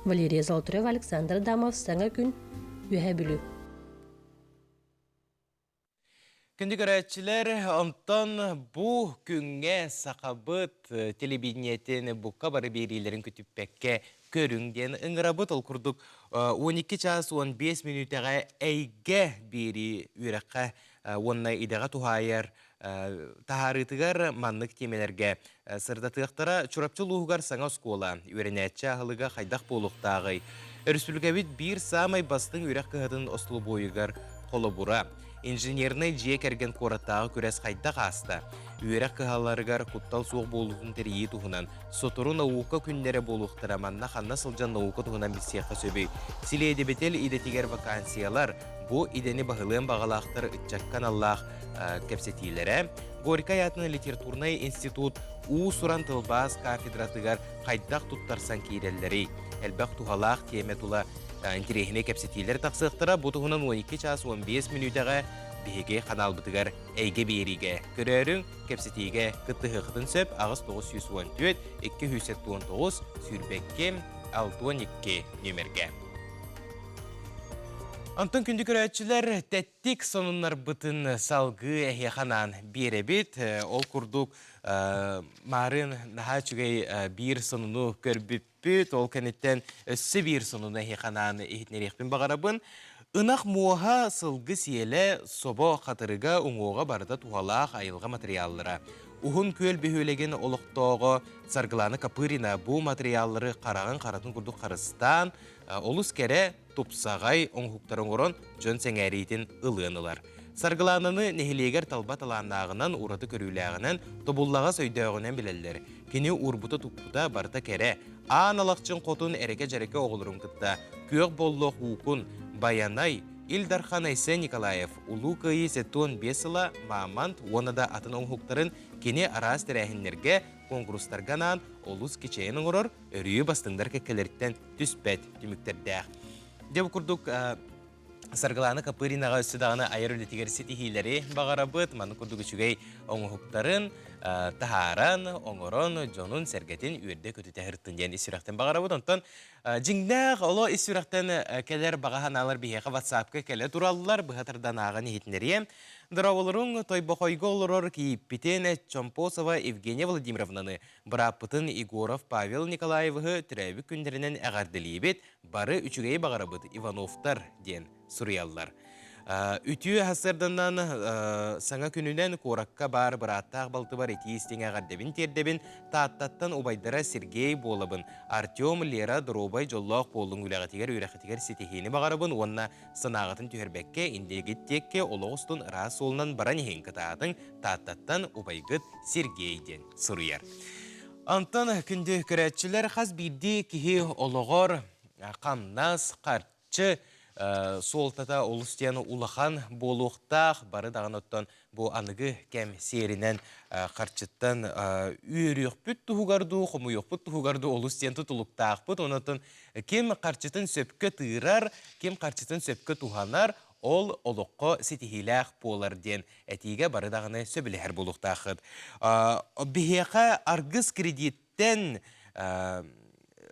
S22: Валерия Золотарева, Александр Адамов, Саҥа күн, Үөһээ Бүлүү.
S1: Күндү көрөөччүлэр, онтон бу күҥҥэ сахабыт телевидениетин букка бары биэриилэрин күтүппэккэ көрүҥ диэн ыҥырабыт. Ол курдук 12 чаас 15 мүнүүтэҕэ эйгэ биэрии үөрэххэ уонна идэҕэ туһаайар таһаарыытыгар маннык тиэмэлэргэ сырдатыахтара. Чурапчы улууһугар саҥа оскуола, үөрэнээччи аһылыга хайдах буолуохтааҕый? Өрөспүүбүлүкэбит биир саамай бастыҥ үөрэх кыһатын остолобуойугар холобура. Инженернэй дьиэ кэргэн куораттааҕы күрэс хайдах ааста? Үөрэх кыһаларыгар куттал суох буолуутун тэрийии туһунан сотору наука күннэрэ буолуохтара манна ханна сылдьан наука туһунан билсиэххэ сөбүй? Силиэдэбитэл идэтигэр вакансиялар, бу идэни баһылыан баҕалаахтар ыччакка аналлаах кэпсэтиилэрэ, Горькай аатынан литературнай институт уус-уран тылбаас кафедратыгар хайдах туттарсан киирэллэрий? Элбэх туһалаах тиэмэ тула интэриэһинэй кэпсэтиилэр тахсыахтара. Бу туһунан 12 чаас 15 мүнүүтэҕэ биһиги ханаалбытыгар эйгэ биэриигэ көрөөрүҥ, кэпсэтиигэ кыттыһыаххытын сөп 8914 279 22 62 нүөмэргэ. Онтон күндү көрөөччүлэр, тэттик сонуннарбытын салгыы эһиэхэ анаан биэрэбит. Ол курдук, маарын наһаа үчүгэй биир сонуну көрбүппүт. Ол кэнниттэн өссө биир сонуну эһиэхэ анаан иһитиннэриэхпин баҕарабын. Ынах муоһа, сылгы сиэлэ, собо хатырыга, уҥуоҕа барыта туһалаах айылҕа матырыйааллара. Уһун Күөл бөһүөлэгин олохтооҕо Саргылана Копырина бу матырыйааллары хараҕын харатын курдук харыстаан, олус кэрэ, тупсаҕай оҥоһуктары оҥорон дьон сэҥээриитин ылыан ылар. Саргылаананы нэһилиэгэр талба талааннааҕынан, ураты көрүүлээҕинэн, тобуллаҕас өйдөөҕүнэн билэллэр. Кини уурбута-туппута барыта кэрэ. Аан Алахчын хотун эрэкэ-дьэрэкэ оҕолорун кытта Күөх Боллох Уукун, Байанай, Ил Дархан Айсен Николаев Улуу Кыайыы 75 сыла Мамонт уонна да атын оҥоһуктарын кини араас тэрээһиннэргэ, куонкурустарга анаан олус кичэйэн оҥорор, өрүү бастыҥнар кэккэлэриттэн түспэт түмүктэрдээх. Дьэ бу курдук Саргылаана Копыринаҕа өссө даҕаны айар үлэтигэр ситиһиилэри баҕарабыт. Маннык курдук үчүгэй оҥоһуктарын таһааран, оҥорон, дьонун-сэргэтин үөрдэ-көтүтэ сырыттын диэн ис сүрэхтэн баҕарабыт. Онтон дьиҥнээх оло ис сүрэхтэн кэлэр баҕа санаалар биһиэхэ WhatsApp-ка кэлэ тураллар. Быһа тардан ааҕан иһитиннэриэм. Дорооболоруҥ, Тойбохойго олорор кийииппитин Чомпосова Евгения Владимировнаны Бырааппытын Егоров Павел Николаевиһы төрөөбүт күннэринэн эҕэрдэлиибит, бары үчүгэйи баҕарабыт Ивановтар диэн суруйаллар. Үтүө сарсыарданан саҥа күнүнэн куоракка баар бырааттаах балтыбар итии истиҥ эҕэрдэбин тиэрдэбин. Тааттаттан убайдара Сергей буолабын. Артем, Лера доруобай дьоллоох буолуҥ үлэҕитигэр үөрэххитигэр ситиһиини баҕарабын уонна санааҕытын түһэрбэккэ иннигит диэкки олох устун ыраас суолунан баран иһин кытаатыҥ Тааттаттан убайгыт Сергей диэн суруйар. Онтон күндү көрөөччүлэр хас биирдии киһи олоҕор хамнас, харчы суолтата олус диэн улахан буолуохтаах. Бары даҕаны оттон бу аныгы кэм сиэринэн харчыттан үөрүөхпүт туһугар дуу, хомуйуохпут туһугар дуу олус диэн тутулуктаахпыт. Онон ким харчытын сөпкө тыырар, ким харчытын сөпкө туһанар, ол олоххо ситиһиилээх буолар диэн этиигэ бары даҕаны сөбүлэһэр буолуохтааххыт. Биһиэхэ аргыс кредиттэн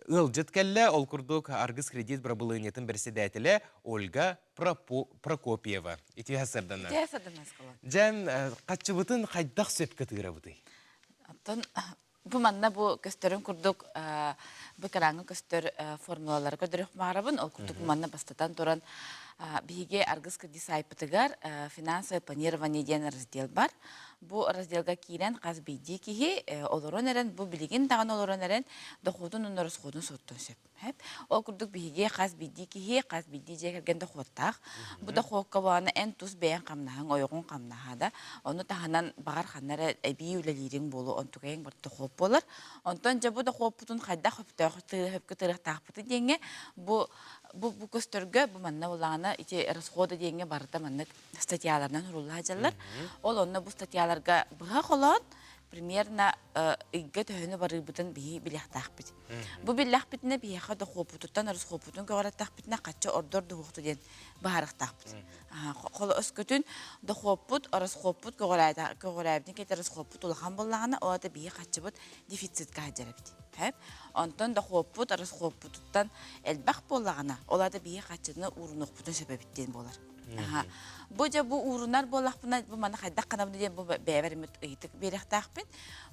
S1: ыалдьыт кэллэ, ол курдук Аргыс кредит бырабылыанньатын бэрэссэдээтэлэ Ольга Прокопьева. Итиһэ сырдана.
S4: Итиһэ сырдана
S1: Дьэн, хаччыбытын хайдах сөпкө тыырабытый?
S4: Оттон Бу манна бу көстөрүн курдук бу экраҥҥа көстөр формулалары көрдөрүөх баҕарабын. Ол курдук манна бастатан туран биһиги Аргыс кредит сайтпытыгар финансовое планирование диэн раздел бар. Бу разделга киирэн хас биирдии киһи олорон эрэн бу билигин даҕаны олорон эрэн дохуотун уонна расходун суоттуон сөп. Ол курдук биһиги хас биирдии киһи, хас биирдии дьиэ кэргэн дохуоттаах. Бу дохуокка буолана эн тус бэйэҥ хамнаһыҥ, ойоҕуҥ хамнаһа да, ону таһынан баҕар ханна эрэ эбии үлэлиириҥ буолуо, онтукайыҥ бар дохуот буолар. Онтон дьэ бу дохуоппутун хайдах сөптөөх сөпкө тыырыахтаахпытый диэҥҥэ бу бу бу көстөргө бу манна буоллаҕына ити расхода диэҥҥэ барыта маннык статьяларынан сурулла сылдьаллар. Ол онно бу статьяларга быһа холоон примерно ыйга төһөнү барыыбытын биһи билиэхтээхпит. Бу биллэхпитинэ биһиэхэ дохуоппутуттан расхуоппутун көҕүрэттэхпитинэ хачча ордор дуһуохту диэн быһаарыахтаахпыт. Өскөтүн дохуоппут, расхуоппут көҕүрээбитин кэтэ расхуоппут улахан буоллаҕына, ол аата биһи хаччыбыт дефицитка сылдьар эбит. Онтон дохуоппут расхуоппутуттан элбэх буоллаҕына, ол аата биһи хаччыны уурунуохпутун сөп эбит диэн буолар. Бу дьэ бу уурунар буоллахпына, бу маны хайдах гынабын диэн бу бэйэбэр эмит ыйытык биэриэхтээхпин.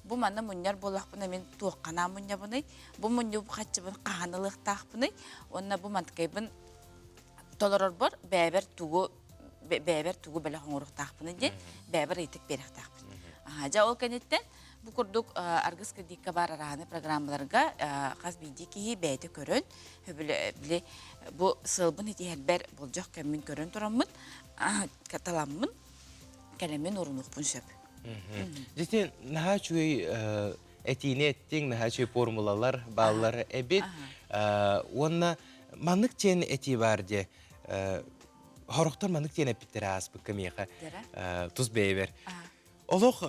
S4: Бу маны мунньар буоллахпына мин туохханаа мунньабыный? Бу мунньубут хаччыбын хаһан ылыахтаахпыный? Уонна бу мантыкайбын толорорбор бэйэбэр тугу бэйэбэр тугу бэлэх оҥоруохтаахпыный диэн бэйэбэр ыйытык биэриэхтээхпин. Дьэ ол кэнниттэн бу курдук Аргыс кредикка баар арааны программаларга хас биирдии киһи бэйэтэ көрөн били бу сыалбын итиһэрбэр болдьох кэммин көрөн тураммын таламмын кэлэммин урунуохпун сөп.
S1: Дьэ наһаа үчүгэй этиини эттиҥ, наһаа үчүгэй формулалар бааллар эбит. Уонна маннык диэн этии баар дии. Хорохтор маннык диэн эппиттэрэ ааспыкка миэхэ тус бэйэбэр. Олох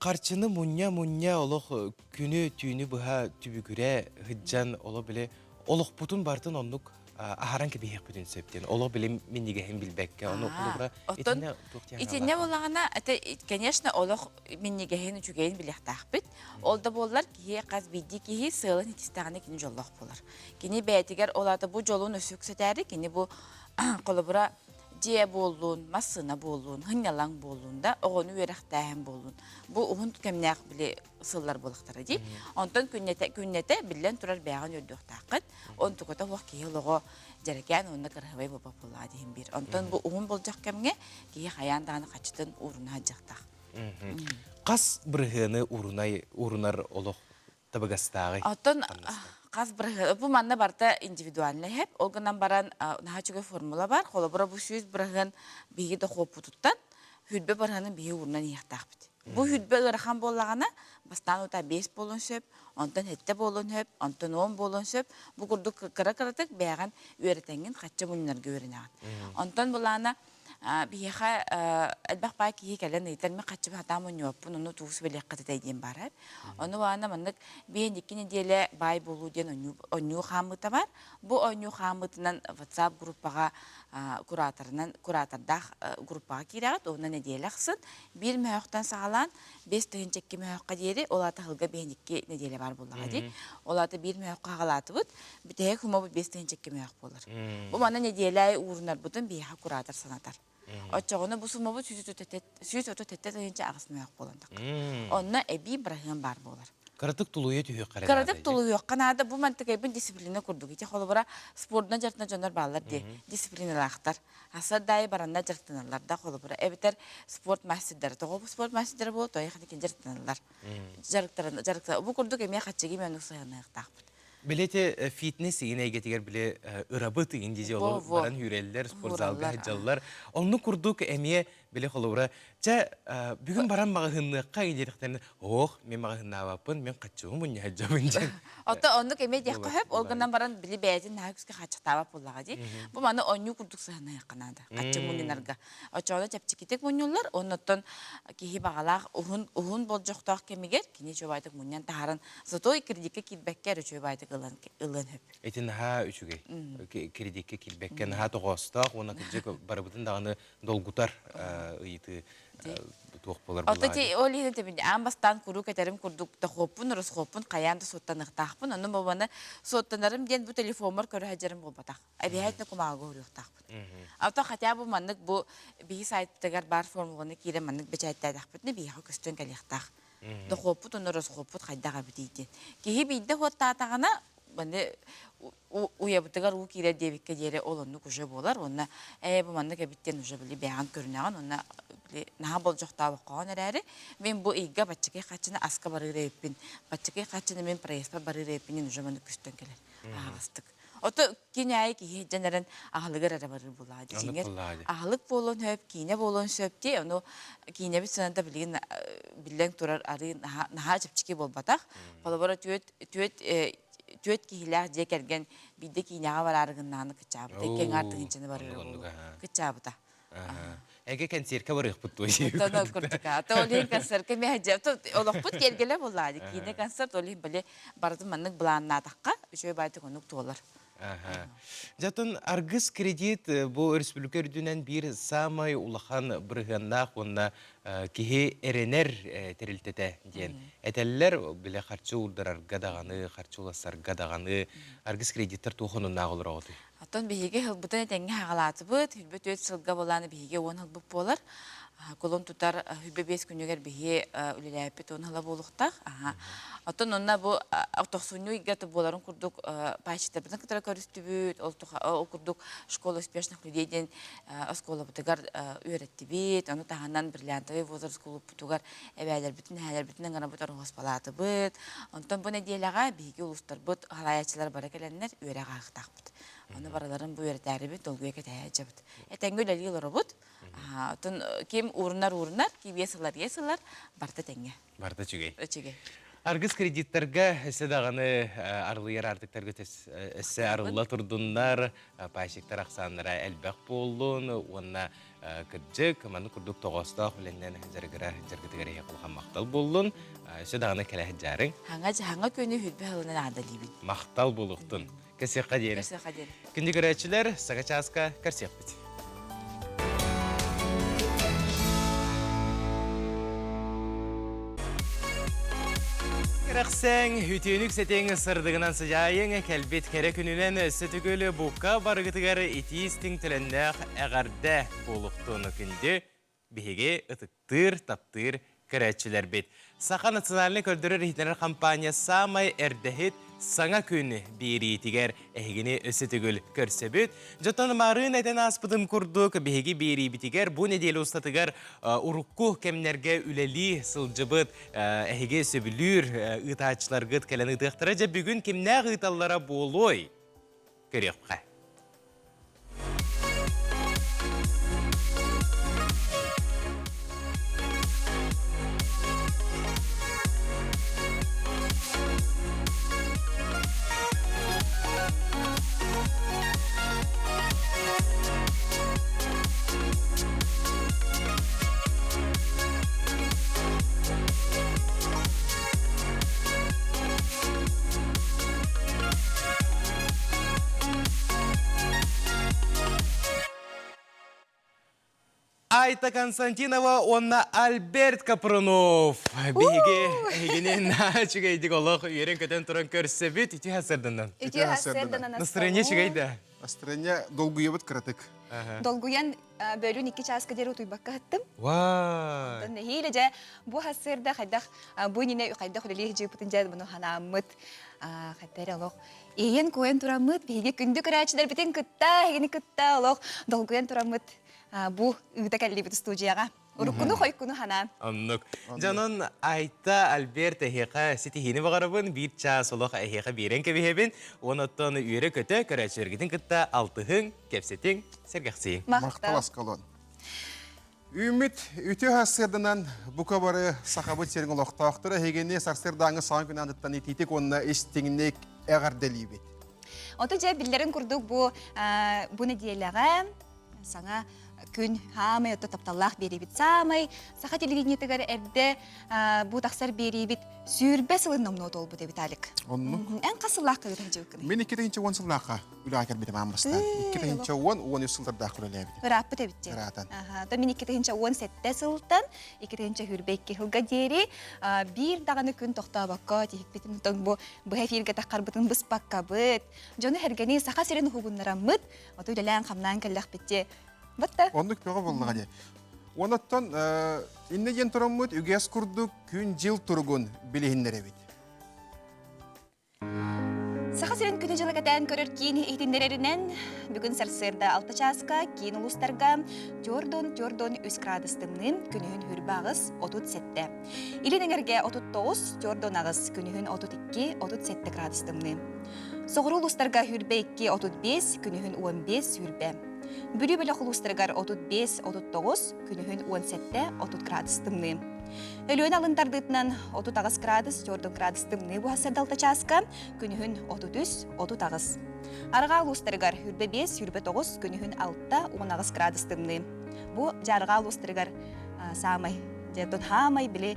S1: харчыны мунньа-мунньа олох күнү түүнү быһа түбүгүрэ сылдьан олох били олохпутун барытын оннук аһаран кэбиһиэхпитин сөп диэн олох били минньигэһин билбэккэ ону холобура
S4: Оттон
S1: итиннэ туох диэн
S4: итиннэ буоллаҕына это конечно олох минньигэһин үчүгэйин билиэхтээхпит. Ол да буоллар киһи хас биирдии киһи сыалын итистэҕинэ кини дьоллоох буолар. Кини бэйэтигэр ол аата бу дьолун өссө үксэтээри кини бу холобура дьиэ буоллун, массыына буоллун, сынньалаҥ буоллун да, оҕону үөрэхтээһин буоллун. Бу уһун кэмнээх били сыллар буолахтара дии. Онтон күннэтэ, күннэтэ биллэн турар бэйэҕин үөрдүөхтээххин. Онтуката суох киһи олоҕо дьэрэкээн уонна кыраһыбай буолбат буоллаҕа диһин биир. Онтон бу уһун болдьох кэмҥэ киһи хайаан даҕаны хаччытын ууруна сылдьыахтаах.
S1: Хас бырыһыаны уурунай уурунар олох табыгастааҕый?
S4: Оттон хас бырыһыан бу манна барыта индивидуальнай хэп. Ол гынан баран наһаа үчүгэй формула бар. Холобура бу 100% биһиги дохуоппутуттан хүрбэ бырыһыанын биһиги уурунан иһиэхтээхпит. Бу хүрбэ ыарахан буоллаҕына, бастаан утаа 5 буолуон сөп, онтон 7 буолуон сөп, онтон 10 буолуон сөп. Бу курдук кыра-кыратык бэйэҕин үөрэтэҥҥин хачча мунньунарга үөрэнэҕин. Онтон былаана биһиэхэ элбэх баай киһи кэлэн ыйытар мин хаччы сатаан мунньубаппын ону тугу сүбэлиэххит этэй диэн баар ону баана маннык биэн икки нэдиэлэ баай буолуу диэн онньуу хаамыыта бар бу оонньуу хаамыытынан WhatsApp группаҕа кураторынан куратордаах группаҕа киирэҕит уонна нэдиэлэ ахсын биир мөһөөхтөн саҕалаан 5002 мөһөөххө диэри ол аата сылга биэн икки нэдиэлэ баар буоллаҕа дии ол аата биир мөһөөххө хаҕалаатыбыт Бүтэһик хумабыт 5002 мөөх буолар. Бу манна нэдиэлэ уурунарбытын биһиэхэ куратор санатар. Оччоҕуна бу суммабыт 137 тыһыынча мөөх буолан тахха. Онно эбии быраһыан баар буолар.
S1: Кыратык тулуйа түһүөххэ эрэ
S4: Кыратык тулуйуохха наада. Бу мантыкайбын дисциплина курдук. Ити холобура спордунан дьарыктана дьоннор бааллар дии. Дисциплиналаахтар. Асар даайы баранна дьарыктаналлар да холобура. Эбэтэр спорт мастердара. Тоҕо спорт мастердара буолуо, тоҕо хатыкин дьарыктаналлар. Дьарыктаран дьарыктар. Бу курдук эмиэ хаччыгы мен сыһыаныахтаахпыт.
S1: Били ити фитнес игин эйгэтигэр били ырабыт игин дизи олор баран үүрэллэр, спортзалга сылдьаллар. Онну курдук эмиэ били холобура, чэ бүгүн баран маҕаһыынныахха диэтэхтэринэ, ох, мен маҕаһыыннаабаппын, мен хаччыбын мунньа сылдьабын диэн.
S4: Ото оннук эмиэ диэххэ сөп, ол гынан баран били бэйэтин наһаа күүскэ хааччахтаабат буоллаҕа дии. Бу маны оонньуу курдук сыһыаныахха наада, хаччы мунньунарга. Оччоҕуна чэпчэкитик мунньуллар, оннуттан киһи баҕалаах уһун уһун болдьохтоох кэмигэр кини үчүгэйдик мунньан таһааран зато кредиккэ киирбэккэ эрэ үчүгэйдик ылан ылыан сөп.
S1: Ити наһаа үчүгэй. Кредиккэ киирбэккэ наһаа тоҕоостоох уонна кырдьык барыбытын даҕаны долгутар ыйытыы туох буолар
S4: Ото ти ол иһин тэбин аан бастаан куруук этэрим курдук дохуоппун, росхуоппун хайаан да суоттаныахтаахпын. Онно бабаны суоттанарым диэн бу телефоммар көрө сылдьарым буолбатах. Эбиһээт кумааҕыга уруйуохтаахпыт. Ото хотя бы маннык бу биһи сайтпытыгар баар формуланы киирэн маннык бэчээттээтэхпитинэ биһиэхэ көстөн кэлиэхтээх. Дохуоппут уонна расхуоппут хайдах эбитий диэн. Киһи биирдэ хуоттаатаҕына маны уйабытыгар уу киирэр диэбиккэ диэри ол оннук уже буолар уонна ээ бу маннык эбит диэн уже били бэйэҕин көрүнэҕин уонна били наһаа болдьохтообоккоҕун эрээри мин бу ыйга баччакый хаччыны аска барыыр эбиппин баччакый хаччыны мин проездпар барыыр эбиппин диэн уже маннык көстөн кэлэр аһаҕастык Ото кини аайы киһи дьэн эрэн аһылыгар эрэ барыр булаа дьиҥэр аһылык буолуон сөп, киинэ буолуон сөп дии. Ону киинэбит сыаната билигин биллэн турар арыы наһаа чэпчэки буолбатах. Холобура түөрт түөрт түөрт киһилээх дьиэ кэргэн биирдэ киинэҕэ бараары гыннаҕына кыччаабыта. Икки аҥаар тыһыынчаны барыра буолуо. Кыччаабыта.
S1: Эгэ кэнсиэркэ барыахпыт дуо?
S4: Тоно курдук. То ол иһин концертка мэһэдьэ. Олохпут киэргэлэ буоллаа. Киинэ концерт ол иһин били барытын маннык былааннаатахха үчүгэй баайтык оннук туолар.
S1: Дьатын Аргыс кредит бу өрөспүүбүлүкэ үрдүнэн биир саамай улахан бырыһыаннаах уонна киһи эрэнэр тэрилтэтэ диэн этэллэр. Билэ харчы уурдарарга даҕаны, харчы улассарга даҕаны Аргыс кредиттэр туох онуннаах олороҕутуй?
S4: Оттон биһиги сылбытын этэҥҥэ хаҕалаатыбыт. Хүрбэ түөрт сылга буолааны биһиги уон сылбыт буолар. Кулун тутар хүрбэ биэс күнүгэр биһи үлэлээппит уон сыла буолуохтаах. Оттон онно бу тохсунньу ыйга буоларын курдук паачтарбытын кытары көрүстүбүт. Ол курдук школа успешных людей диэн оскуолабытыгар үөрэттибит. Ону таһынан бриллиантовый возраст кулууппутугар эбээлэрбитин, эһээлэрбитин ыҥырабыт, ороһуоспалаатыбыт. Онтон бу нэдиэлэҕэ биһиги улуустарбыт халаайааччылар бары кэлэннэр үөрэх ааһыахтаахпыт. Ону барыларын бу үөрэтээрибит, долгуйа кэтэһэ сылдьабыт. Этэҥҥэ үлэлии олоробут. Оттон ким уурунар уурунар, ким иэс ылар иэс ылар, барыта тэҥҥэ.
S1: Барыта үчүгэй.
S4: Үчүгэй.
S1: Аргыс кредиттарга өссө даҕаны арылыйар аартыктарга өссө арылла турдуннар, пайщиктар ахсааннара элбэх буоллун уонна кырдьык маннык курдук тоҕоостоох үлэннэн дьарыгыра дьаргытыгар эһиэхэ улахан махтал буоллун. Өссө даҕаны кэлэ сылдьаарыҥ.
S4: Хаҥа хаҥа күнү хүрбэ сылынан аадалыыбын.
S1: Махтал буолуохтун. Кэсиэххэ диэри.
S4: Кэсиэххэ диэри.
S1: Күндү көрөөччүлэр, саҥа чааска көрсүөхпүт. Кэрэхсэҥ, үтүөнүк сэтиҥ сырдыгынан сыдьаайыҥ, кэлбит кэрэ күнүнэн өссө түгүл букка барыгытыгар итии истиҥ төлөннөөх эҕэрдэ буолуохтун күндү Биһиги ытыктыыр, таптыыр көрөөччүлэрбит. Саха национальнай көрдөрөр-иһитиннэрэр компания саамай эрдэһит саҥа күн биэриитигэр эһигини өссө төгүл көрсөбүт. Дьоттон маарыын этэн ааспытым курдук, биһиги биэриибитигэр бу нэдиэлэ устатыгар урукку кэмнэргэ үлэлии сылдьыбыт эһиги сөбүлүүр ыытааччыларгыт кэлэн ыытыахтара. Дьэ бүгүн кимнээх ыыталлара буолуой? Көрүөххэ. Айта Константинова уонна Альберт Капрунов. Биһиги эһигини наһаа үчүгэйдик олох үөрэн-көтөн туран көрсөбүт. Үтүө сарсыарданан.
S5: Үтүө сарсыарданан.
S1: Настроение үчүгэй да?
S5: Настроение долгуйабыт кыратык.
S6: Долгуйан бөлүүн икки чааска диэри утуйбакка ыһыттым.
S1: Вау!
S6: Онтон нэһиилэ дьэ бу сарсыарда хайдах бу иннинэ хайдах үлэлии сылдьыбыппытын дьэ буну ханааммыт хайда эрэ олох иэйэн-куойан тураммыт биһиги күндү көрөөччүлэрбитин кытта эһигини кытта олох долгуйан тураммыт бу ыыта кэллибит студияҕа. Уруккуну хойкуну ханаан.
S1: Оннук. Дьонун Айта, Альберт эһиэхэ ситиһиини баҕарабын, биир чаас олох эһиэхэ биэрэн кэбиһэбин. Уон оттон үөрэ-көтө көрөөччүлэргитин кытта алтыһыҥ, кэпсэтиҥ, сэргэхсийиҥ.
S5: Махтал Аскалон. Үүммүт үтүө сарсыарданан бука бары Сахабыт сирин олохтоохторо эһигини сарсыардааҥы саҥа күн аныттан итиитик уонна истиҥник эҕэрдэлиибит.
S6: Ото дьэ биллэрин курдук бу бу нэдиэлэҕэ саҥа күн хаамай отто тапталлаах биэриибит саамай саха телевидениетыгар эрдэ бу тахсар биэриибит сүүрбэ сылын номнуо туолбут эбит Алик.
S5: Оннук.
S6: Эн хас сыллаахха ыытан дьыбыккыный?
S5: Мин 2010 сыллаахха үлэҕэ кэлбитим аан бастаан. 2010-13 сыллардаах үлэлээбитим.
S6: Ырааппыт эбит дии.
S5: Ыраатан.
S6: То мин 2017 сылтан 2022 сылга диэри биир даҕаны күн тохтообокко тиһикпитин бу быһа эфиргэ таххарбытын быспаккабыт, дьону сэргэни Саха сирин уһугуннараммыт, оту үлэлээн-хамнаан кэллэхпит дии. Батта.
S5: Оннук бөҕө буоллаҕа дии. Онуттан иннэ диэн тураммыт үгэс курдук күн-дьыл туругун билиһиннэрэбит.
S6: Саха сирин күнү-дьылы кэтээн көрөр киин иһитиннэрэринэн, бүгүн сарсыарда 6 чааска киин улуустарга төрдөн төрдөн 3 градус тымныы, күнүһүн хүрбэ аҕыс, 37. Илин эҥэргэ 39, төрдөн аҕыс, күнүһүн 32, 37 градус тымныы. Соҕуруу улуустарга хүрбэ 2, 35, күнүһүн 15, сүрбэ. Бүлүү бөлөх улуустарыгар 35, 39, күнүһүн 17, 30 градус тымныы. Өлүөнэ алын тардыытынан 38 градус, 4 градус тымныы буһа далта чааска, күнүһүн 33, 38. Арҕаа улуустарыгар хүрбэ 5, хүрбэ 9, күнүһүн 6, 18 градус тымныы. Бу дьаарҕаа улуустарыгар саамай, дьэ, хаамай били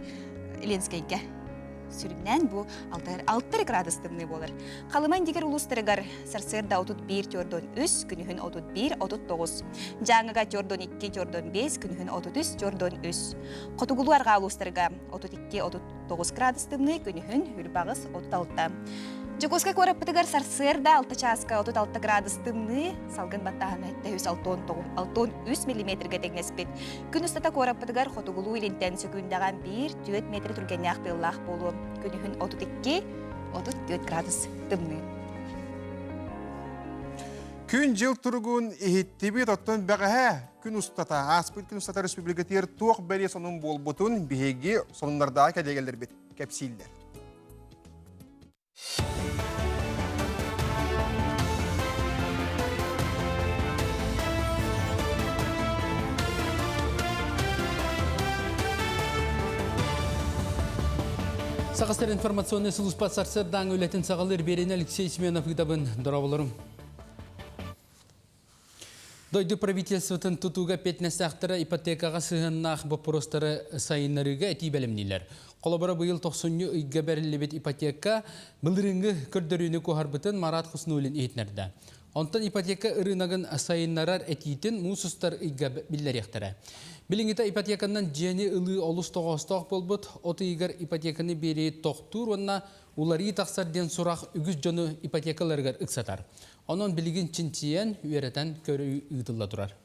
S6: Ленскэйгэ сүрүннээн бу 6 градус тымныы буолар. Халыма индигер улуустарыгар сарсыарда 31 төрдөн 3, күнүһүн 31 39. Дьааҥыга төрдөн 2 төрдөн 5, күнүһүн 33 төрдөн 3. Хотугулуу арҕаа улуустарга 32 39 градус тымныы, күнүһүн үрбаҕыс 36. Дьокуускай куораппытыгар сарсыарда 6 чааска 36 градус тымныы, салгын баттааһына 763 миллиметргэ тэҥнэспит. Күн устата куораппытыгар хотугулуу илинтэн сөкүүндэҕэ 1-4 метр түргэннээх тыаллаах буолуо. Күнүһүн 32-34 градус тымныы.
S5: Күн-дьыл туругун иһиттибит, оттон бэҕэһээ күн устата, ааспыт күн устата республикатыгар туох бэлиэ сонун буолбутун биһиги сонуннардаах кэлиэгэлэрбит кэпсииллэр.
S2: Саха сирин информационнай сулууспа сарсыардааҥы үлэтин саҕалыыр биэриини Алексей Семенов ыытабын. Дорооболорум. Дойду правительствотын тутууга эппиэтинэстээхтэрэ ипотекаҕа сыһыаннаах боппуруостары сайыннарыыга этии бэлэмнииллэр. Холобура, быйыл тохсунньу ыйга бэриллибит ипотека былырыыҥҥы көрдөрүүнү куоһарбытын Марат Хуснуллин иһитиннэрдэ. Онтон ипотека ырыынагын сайыннарар этиитин муус устар ыйга биллэриэхтэрэ. Билиҥҥитэ ипотеканан дьиэни ылыы олус тоҕоостоох буолбут, от ыйыгар ипотеканы биэрии тохтуур уонна уларыы тахсар диэн сурах үгүс дьону ипотекаларыгар ыксатар. Онон билигин чинчийэн, үөрэтэн көрүү ыытылла турар.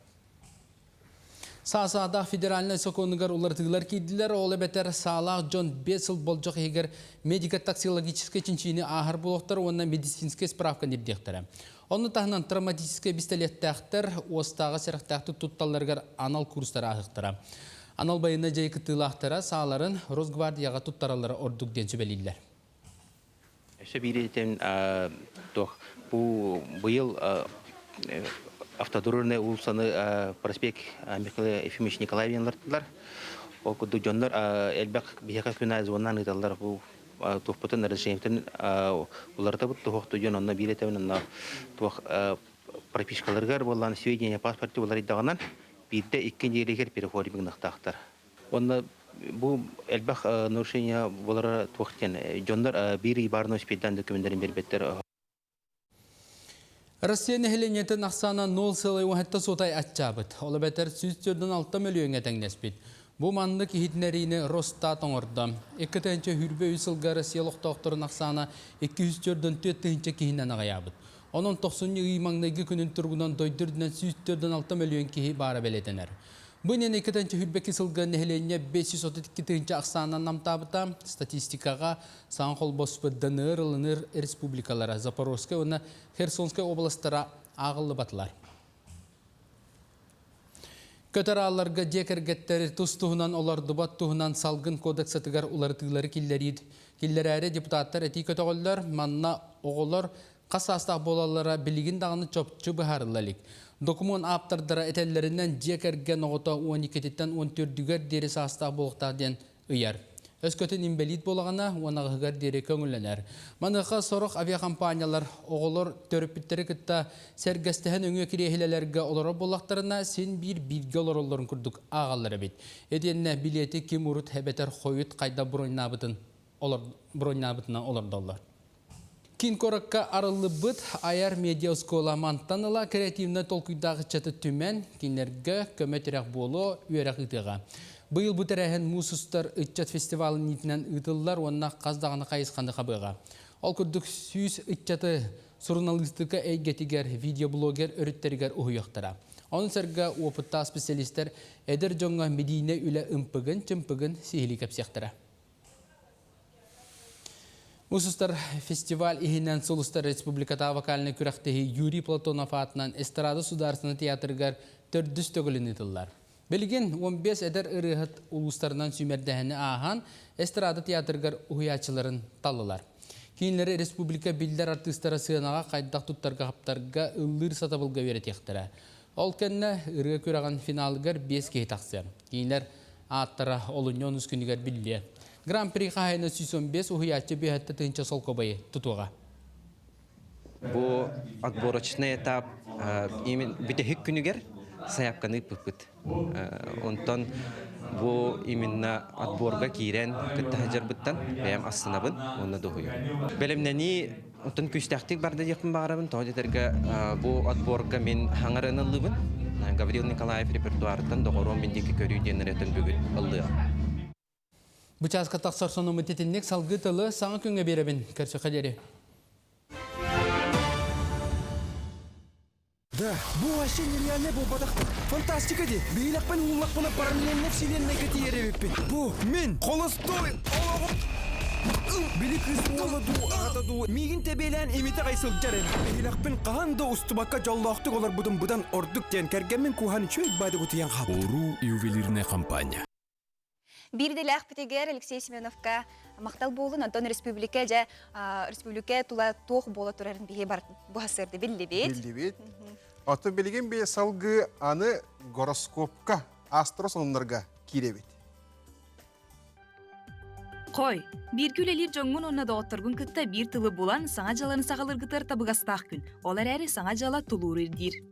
S2: Саасаадаах федеральнай сокуонугар уларытыылар киирдилэр, ол эбэтэр саалаах дьон 5 сыл болдьох иһигэр медико-таксиологическай чинчийиини ааһар буолуохтара уонна медицинскэй справканы ирдиэхтэрэ. Ону таһынан травматическай бистэлиэттээхтэр уостааҕы сэрэхтээхтик тутталларыгар анал курстар ааһыахтара. Анал байыаннай дьайыы кыттыылаахтара сааларын Росгвардияҕа туттараллара ордук диэн сүбэлииллэр.
S7: Өссө биир туох бу быйыл автодорожная уулуссаны проспект Михаила Ефимович Николаевиннардылар. Ол курдук дьоннор элбэх биһиэхэ күн аайы звоннаан ыыталлар бу туохпутун разрешениетын уларытабыт туһуохту дьон онно биир этэбин онно туох пропискаларыгар буоллаан сведения паспорте уларыйдаҕынан биирдэ икки нэдиэлэгэр переходик гыныахтаахтар. Онно бу элбэх нарушение буолара туох диэн дьоннор биир ый баарына успейдаан документарын биэрбэттэр.
S2: Россия нэһилиэнньэтин ахсаана 0,7 суотай аччаабыт. Ол эбэтэр 146 мөлүйүөҥҥэ тэҥнэспит. Бу маннык иһитиннэриини Росстат оҥордо. 2 сүүс сылга Россия олохтоохторун ахсаана 244 тыһыынча киһинэн аҕыйаабыт. Онон тохсунньу ый маҥнайгы күнүн туругунан дойду үрдүнэн 146 мөлүйүөн киһи баара бэлиэтэнэр. Бу иннинэ 2 сылга нэһилиэнньэ 532 тыһыынча ахсаанынан намтаабыта. Статистикаҕа саҥа холбоспут ДНР ылыныр республикалара Запорожскай уонна Херсонскай областара ааҕыллыбатылар. Көтөр аалларга дьиэ кэргэттэри тус-туһунан олордубат туһунан салгын кодексатыгар уларытыылары киллэрээри депутаттар этии көтөҕөллөр. Манна оҕолор Хас саастаах буолаллара билигин даҕаны чопчу быһаарылла илик. Докумуон ааптардара этэллэринэн, дьиэ кэргэн оҕото 12-титтэн 14-үгэр диэри саастаах буолуохтаах диэн ыйар. Өскөтүн инбэлиит буолаҕына, 18-ыгар диэри көҥүллэнэр. Маныаха сорох авиакомпаниялар оҕолор төрөппүттэри кытта сэргэстэһэн өҥүө кириэһилэлэргэ олорор буоллахтарына, син биир бииргэ олороллорун курдук ааҕаллар эбит. Итиэннэ билиэти ким урут эбэтэр хойут хайдах броньнаабытын броньнаабытынан олордоллор. Киин куоракка арыллыбыт айар медиа-оскуола мантан ыла креативнай толкуйдаах ыччаты түмэн, кинилэргэ көмө-тирэх буолуо, үөрэх ыытыаҕа. Быйыл бу тэрээһин муус устар ыччат фестивалын иитинэн ыытыллар уонна хас даҕаны хайысханы хабыаҕа. Ол курдук 100 ыччаты суруналыыстыка эйгэтигэр, видеоблогер өрүттэригэр уһуйуохтара. Ону сэргэ уопуттаах специалистэр эдэр дьоҥҥо медийнэй үлэ ымпыгын-чымпыгын сиһилии кэпсиэхтэрэ. Усустар фестиваль иһинэн Сулустар республикатааҕы вокальнай күрэхтэһии Юрий Платонов аатынан Эстрада Судаарыстыбаннай театрыгар төрдүс төгүлүн ыытыллар. Билигин 15 эдэр ырыаһыт улуустарынан сүүмэрдээһини ааһан Эстрада театрыгар уһуйааччыларын таллылар. Кинилэри республика биллэр артыыстара сыанаҕа хайдах туттарга-хаптарга ыллыыр сатабылга үөрэтиэхтэрэ. Ол кэннэ ырыа күрэҕин финалыгар биэс киһи тахсыа. Кинилэр ааттара олунньу онус күнүгэр биллиэ. Гран-при хаһайына 115 уһуйааччы бүөһэттэ тыһыынча солкуобайы тутуоҕа.
S8: Бу отборочный этап бүтэһик күнүгэр сайаапканы ыыппыппыт. Онтон бу именно отборга киирэн кытта сылдьарбыттан бэйэм астынабын уонна дуоһуйабын. Бэлэмнэнии Оттон күүстээхтик барда диэхпин баҕарабын. Тоҕо диэтэргэ бу отборга мин хаҥарыан ыллыбын. Гаврил Николаев репертуарыттан доҕоруом мин диэки көрүү диэн ырыатын бүгүн ыллыам.
S2: Бу чааска тахсар сонуммут итинник салгыы тылы саҥа күҥҥэ биэрэбин. Көрсөххө диэри.
S9: Да, бу вообще нереальный буолбатах. Фантастика ди. Биһилэхпин ууллахпына параллельно вселеннайга тиийэр эбиппин. Бу мин холостой олоҕум Били кыыс уола дуу, аҕата дуу миигин тэбиэлээн имитэ аҕай сылдьар эбит. Биһилэхпин хаһан да устубакка дьоллоохтук олорбутум быдан ордук диэн кэргэммин кууһан үчүгэй баады утуйан хаалбытым.
S24: Уруу ювелирная компания.
S6: Биир идэлээхпитигэр Алексей Семеновка махтал буолун. Онтон республика дьэ республика тула туох буола турарын биһи бар бу сырды биллибит.
S5: Биллибит. Оттон билигин би салгыы аны гороскопка астро сонуннарга киирэбит.
S10: Хой, бииргэ үлэлиир дьоҥҥун уонна доҕотторгун кытта биир тылы булан, саҥа дьыаланы саҕалыыргытыгар табыгастаах күн. Ол эрээри саҥа дьыала тулууру ирдиир.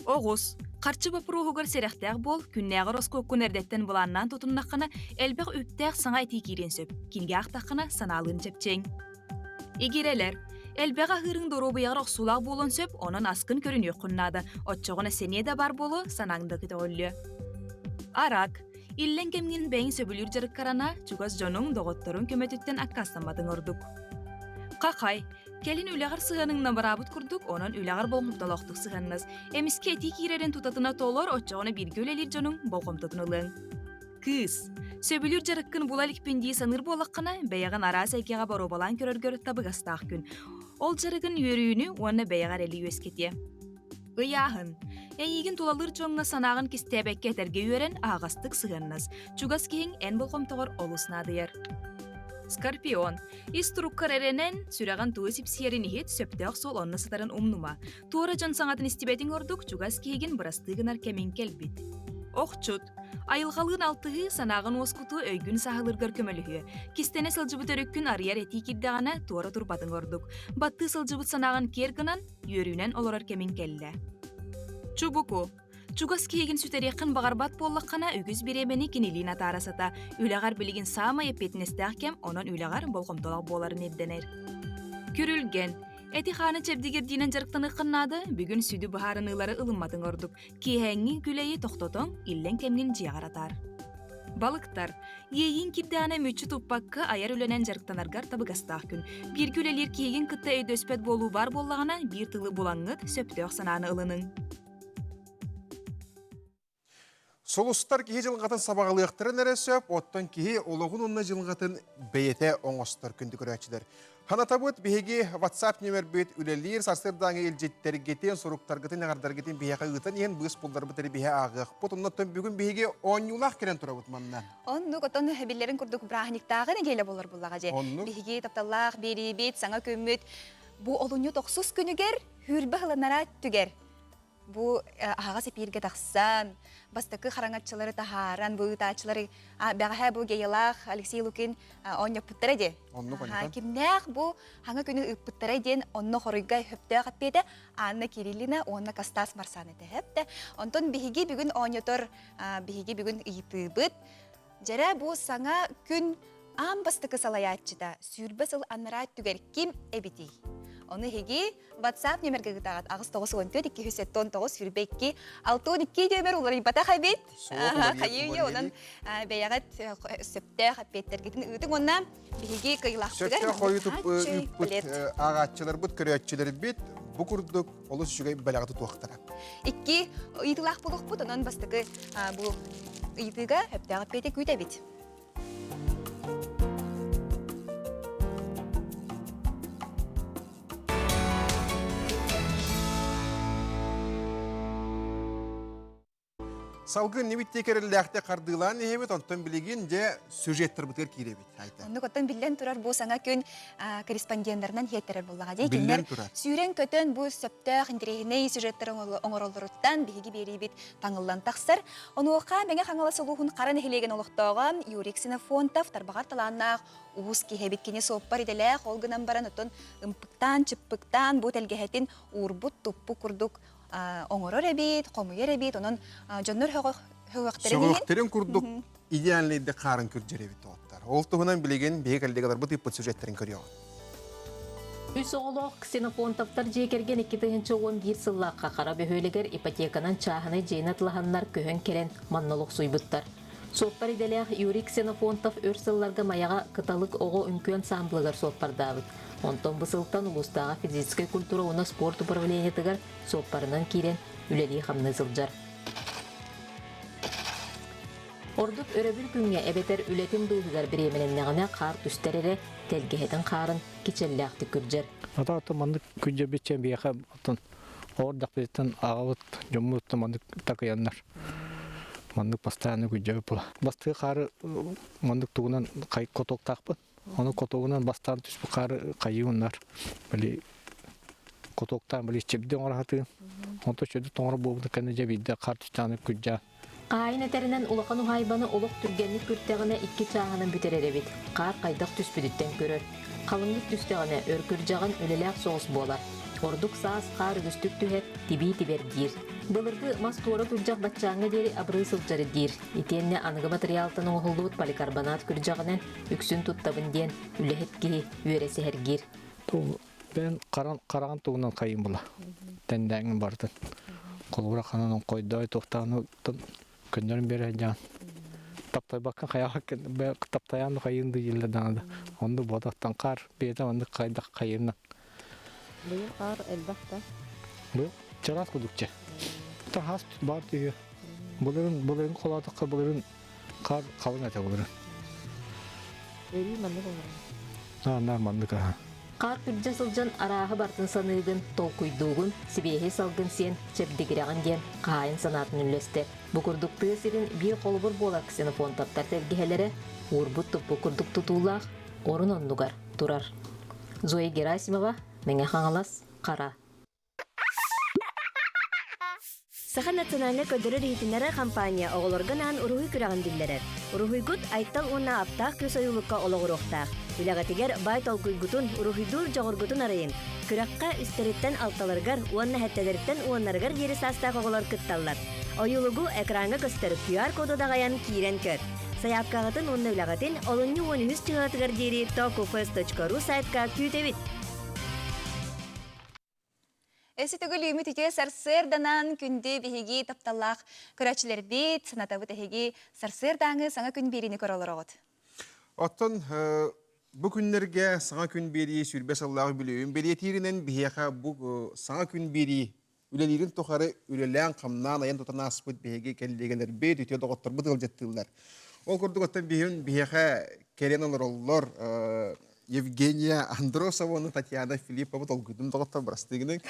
S10: Оҕус, харчы боппуруоһугар сэрэхтээх буол, күннээҕи ороскуоккун эрдэттэн былааннаан тутуннаххына, элбэх үптээх саҥа этии киириэн сөп. Кинигэ аахтаххына, санаалыын чэпчиэҥ. Игирэлэр, элбэх аһыырыҥ доруобуйаҕар охсуулаах буолуон сөп, онон аскын көрүнүөххүн наада. Оччоҕуна сэниэ да баар буолуо, санааҥ да көтөҕүллүө. Арак, иллэҥ кэмҥин бэйэҥ сөбүлүүр дьарыккарана, чугас дьонуҥ, доҕотторуҥ көмөтүттэн аккаастамматыҥ ордук. Хахай, кэлин үлэҕэр сыһыаныҥ набараабыт курдук, онон үлэҕэр болҕомтолоохтук сыһыаннас. Эмискэ этии киирэрин тутатына толор, оччоҕуна бииргэ үлэлиир дьонуҥ болҕомтотун ылыаҥ. Кыыс, сөбүлүүр дьарыккын була иликпин дии саныыр буоллаххына, бэйэҕин араас эйгэҕэ боруобалаан көрөргөр табыгастаах күн. Ол дьарыгын үөрүүнү уонна бэйэҕэр эрэли үөскэтиэ. Ыйааһын. Эйиигин тулалыыр дьоҥҥо санааҕын кистээбэккэ этэргэ үөрэн, аһаҕастык сыһыаннас. Чугас киһиҥ эн болҕомтоҕор олус наадыйар. Скорпион. Ис туруккар эрэнэн, сүрэҕин тугу сипсийэрин иһит, сөптөөх суол онно сытарын умнума. Туора дьон саҥатын истибэтиҥ ордук, чугас киһигин бырастыы гынар кэмиҥ кэлбит. Охчут. Айылҕалыын алтыһыы, санааҕын уоскутуу өйгүн сааһылыыргар көмөлөһүө. Кистэнэ сылдьыбыт өрүккүн арыйар этии киирдэҕинэ, туора турбатыҥ ордук. Баттыы сылдьыбыт санааҕын киэр гынан, үөрүүнэн олорор кэмиҥ кэллэ. Чубуку. Чугас киһигин сүтэриэххин баҕарбат буоллаххына, үгүс бириэмэни кинилиин атаара сата. Үлэҕэр билигин саамай эппиэтинэстээх кэм, онон үлэҕэр болҕомтолоох буоларын ирдэнэр. Күрүлгэн. Эти-хааны чэбдигирдиинэн дьарыктаныаххын наада, бүгүн сүдү быһаарыныылары ылымматыҥ ордук. Киэһээҥҥи күлэйи тохтотон, иллэҥ кэмҥин дьиэҕэр атаар. Балыктар. Иэйииҥ кирдэҕинэ мүччү туппакка айар үлэнэн дьарыктанаргар табыгастаах күн. Бииргэ үлэлиир киһигин кытта өйдөспөт буолуу баар буоллаҕына, биир тылы булаҥҥыт, сөптөөх санааны ылыныҥ.
S5: Сулустар киһи дьылҕатын сабаҕалыахтарын эрэ сөп, оттон киһи олоҕун уонна дьылҕатын бэйэтэ оҥостор күндү көрөөччүлэр. Ханатабыт биһиги WhatsApp нүөмэрбит үлэлиир сарсыардааҥы илдьиттэргитин, суруктаргытын, эҕэрдэргитин биһиэхэ ыытан иһэн быыс булларбыт эрэ биһи ааҕыахпыт. Оннуттан бүгүн биһиги оонньуулаах кэлэн турабыт манна.
S6: Оннук, оттон биллэрин курдук бырааһынньыктааҕы нэдиэлэ буолар буллаҕа дьэ. Биһиги тапталлаах биэриибит, саҥа күммүт бу олунньу тохсус күнүгэр хүүрбэ хылынара түгэр. Бу аһаҕас эпииргэ тахсан, бастакы хараҥаччылары таһааран, бу ыытааччылары бэҕэһээ бу Геялаах Алексей Лукин оонньоппуттара дии.
S5: Оннук
S6: Кимнээх бу хаҥа күнү ыыппыттара диэн онно хоруйга сөптөөх эппиэтэ Анна Кириллина уонна Кастас Марсан этэ хэптэ. Онтон биһиги бүгүн оонньотор, биһиги бүгүн ыйытыыбыт. Дьэрэ бу саҥа күн аан бастакы салайааччыта сүүрбэ сыл анараа өттүгэр ким эбитий? Ону эһиги WhatsApp нүөмэргэ ыытаҕыт 894 279 22 62 нүөмэр уларыйбатах эбит. Хайыы онон бэйэҕит сөптөөх эппиэттэргитин ыытыҥ уонна биһиги кыайыылаахпытыгар
S5: Сөптөөх хойутуп ыыппыт ааҕааччыларбыт, көрөөччүлэрбит бу курдук олус үчүгэй бэлэҕи тутуохтара.
S6: Икки ыйытыылаах буолуохпут, онон бастакы бу ыйытыыга сөптөөх эппиэти күүтэбит.
S5: Салгыы нибит тиэкэриллээхтик хардыылаан иһэбит, онтон билигин дьэ сюжеттарбытыгар киирэбит. Айта.
S6: Оннук оттон биллэн турар бу саҥа күн корреспонденнарынан иһиэттэрэр буоллаҕа дии.
S5: Биллэн
S6: Кинилэр
S5: турар.
S6: сүүрэн-көтөн бу сөптөөх интэриэһинэй сюжеттары оҥороллоруттан биһиги биэриибит таҥыллан тахсар. Онуоха Мэҥэ Хаҥалас улууһун Хара нэһилиэгин олохтооҕо Юрий Ксенофонтов тарбаҕар талааннаах уус киһи эбит. Кини суоппар идэлээх, ол гынан баран оттон ымпыктаан-чыппыктаан бу тэлгэһэтин уурбут-туппут курдук оҥорор эбит, хомуйар эбит, онон дьоннор сөҕүөхтэрин
S5: Сөҕүөхтэрин курдук идеальныйдык хаарын күрдьэр эбит доҕоттор. Ол туһунан билигин биһиги коллегаларбыт ыыппыт сюжеттэрин көрүөҕүҥ.
S11: Үс оҕолоох Ксенофонтовтар дьиэ кэргэн 2011 сыллаахха Хара бөһүөлэгэр ипотеканан чааһынай дьиэни атылаһаннар көһөн кэлэн манна олохсуйбуттар. Суоппар идэлээх Юрий Ксенофонтов өр сылларга Майаҕа Кыталык оҕо үҥкүү ансаамбылыгар суоппардаабыт. Онтон бу сылтан улуустааҕы физическэй культура уонна спорт управлениетыгар суоппарынан киирэн үлэлии-хамныы сылдьар. Ордук өрөбүл күҥҥэ эбэтэр үлэтин быыһыгар бириэмэлэннэҕинэ хаар түстэр эрэ, тэлгэһэтин хаарын кичэллээхтик күрдьэр.
S12: Ата оттон маннык күрдьэрбит биһиэхэ оттон оҕордохпутуттан аҕабыт дьоммут маннык такыйаннар маннык постоянно күрдьэбит була. Бастыы хаары маннык тугунан котоктаахпын. Ону котогунан бастаан түспүт хаары хайыыннар били котоктаан били чэбди оҥоро сатыын. Онто чөдү тоҥоро буолбутун кэннэ дьэ биирдэ хаар түстэҕинэ күрдьээн.
S11: Хаайын этэринэн улахан уһаайбаны олох түргэнник күртэҕинэ икки чааһынан бүтэрэр эбит. Хаар хайдах түспүтүттэн көрөр. Халыҥнык түстэҕинэ өр күрдьэҕин үлэлээх соҕус буолар. Ордук саас хаар үгүстүк түһэр, тибии тибэр диир. Былыргы мас туора күрдьэх баччааҥҥа диэри абырыы сылдьар диир. Итиэннэ аныгы матырыйаалтан оҥоһуллубут поликарбонат күрдьэҕинэн үксүн туттабын диэн үлэһит киһи үөрэ сэһэргиир.
S12: Бэйэн хараҕын тугунан хайын була. Тэндээҥин барытын. Холобура ханан оҥхойдой туохтааны көннөрөн биэрэ дьаан. Таптайбакка хайаахаккын таптайаан хайын дыйылла даҕаны. Онду бодаттан хаар бэйэтэ маннык хайдах хайынна.
S13: Быйыл хаар элбэх да?
S12: Быйыл чараас кудукча. Тахас бар түйө. Былырын былырын холоотоххо былырын хаар халыҥ этэ былырын.
S13: Өрүү маннык олорон.
S12: Аа, наар маннык аха.
S11: Хаар күрдьэ сылдьан арааһы бартын саныыгын, толкуйдуугун, сибиэһэй салгын сиэн чэбдигирэҕин диэн хаһаайын санаатын үллэстэр. Бу курдук тыа сирин биир холобур буолар ксенофонтовтар тэлгэһэлэрэ уурбут-туппут курдук тутуулаах орун оннугар турар. Зоя Герасимова, Мэҥэ Хаҥалас, Хара.
S3: Саха национальнай көрдөрөр-иһитиннэрэр компания оҕолорго анаан уруһуй күрэҕин биллэрэр. Уруһуйгут Айтал уонна Аптаах күүс ойуулукка олоҕуруохтаах. Үлэҕитигэр баай толкуйгутун, уруһуйдуур дьоҕургутун арыйыҥ. Күрэххэ үстэриттэн алталарыгар уонна сэттэлэриттэн уоннарыгар диэри саастаах оҕолор кытталлар. Ойуулугу экраҥҥа көстөр QR-коду даҕайан киирэн көр. Сайаапкаҕытын уонна үлэҕитин олунньу 13 чыһыатыгар диэри tokufest.ru сайтка күүтэбит!
S6: Эси төгүл үүмүт үтүө сарсыарданан күндү биһиги тапталлаах көрөөччүлэрбит, санатабыт эһиги сарсыардааҥы саҥа күн биэриини көрө олороҕут.
S5: Оттон бу күннэргэ саҥа күн биэрии сүүрбэ сыллаах үбүлүөйүн бэлиэтииринэн биһиэхэ бу саҥа күн биэрии үлэлиирин тухары үлэлээн-хамнаан айан-тутан ааспыт биһиги кэллиэгэлэрбит, үтүө доҕотторбут ыалдьыттыыллар. Ол курдук оттон биһин биһиэхэ кэлэн олороллор Евгения Андросова уонна Татьяна Филиппова долгуйдум доҕоттор бырастыгыныҥ.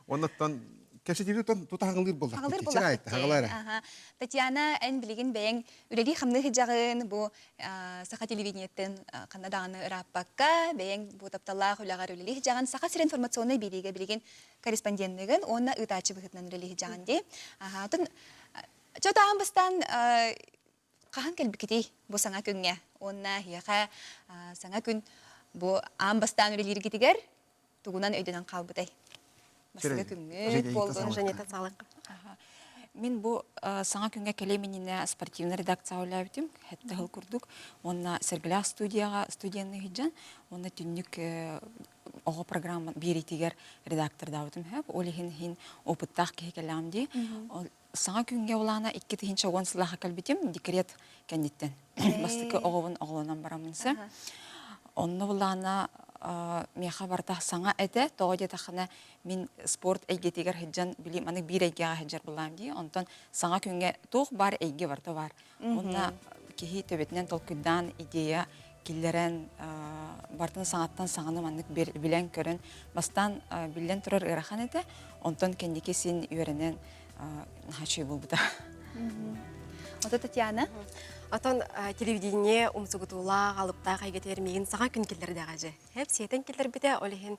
S5: Оннуттан кэпсэтиибит тута хаҥалыыр буоллахпыт.
S6: Хаҥалыыр буоллахпыт. Татьяна, эн билигин бэйэҥ үлэлии хамныы сылдьаҕын, бу саха телевидениеттэн ханна даҕаны ырааппакка, бэйэҥ бу тапталлаах үлэҕэр үлэлии сылдьаҕын, Саха сирин информационнай биэриигэ билигин корреспонденныгын уонна ыытааччы быһыытынан үлэлии сылдьаҕын дии. Аха, чотаан бастаан хаһан кэлбиккитий бу саҥа күҥҥэ уонна эһиэхэ саҥа күн бу аан бастаан үлэлииргитигэр тугунан өйдөнөн хаалбытай? Бастакы күҥҥүт буоллун.
S14: Жанета Салык. Мин бу саҥа күҥҥэ кэлиэм иннинэ спортивный редакцияҕа үлээбитим, хэттэ сыл курдук. Уонна Сэргэлээх студияҕа студенный сылдьан, уонна түннүк оҕо программа биэриитигэр редактордаабытым сөп. Ол иһин иһин опыттаах киһи кэллэҕим дии. Саҥа күҥҥэ улаана 2010 сыллаахха кэлбитим, декрет кэнниттэн. Бастакы оҕобун оҕолонон бараммын сөп. Онно улаана миэхэ барыта саҥа этэ, тоҕо диэтэххинэ мин спорт эйгэтигэр сылдьан били маны биир эйгэҕэ сылдьар булаам дии. Онтон саҥа күҥҥэ туох баар эйгэ барыта баар. Уонна киһи төбөтүнэн толкуйдаан идея киллэрэн барытын саҥаттан саҥаны маннык билэн көрөн бастаан биллэн турар ыарахан этэ. Онтон кэнники син үөрэнэн наһаа үчүгэй буолбута.
S6: Ото Татьяна?
S14: Отон телевидение умсугутуулаах, алыптаах эйгэтигэр миигин саҥа күн киллэрдэҕэ дьэ. Хэп сиэтэн киллэрбитэ, ол иһин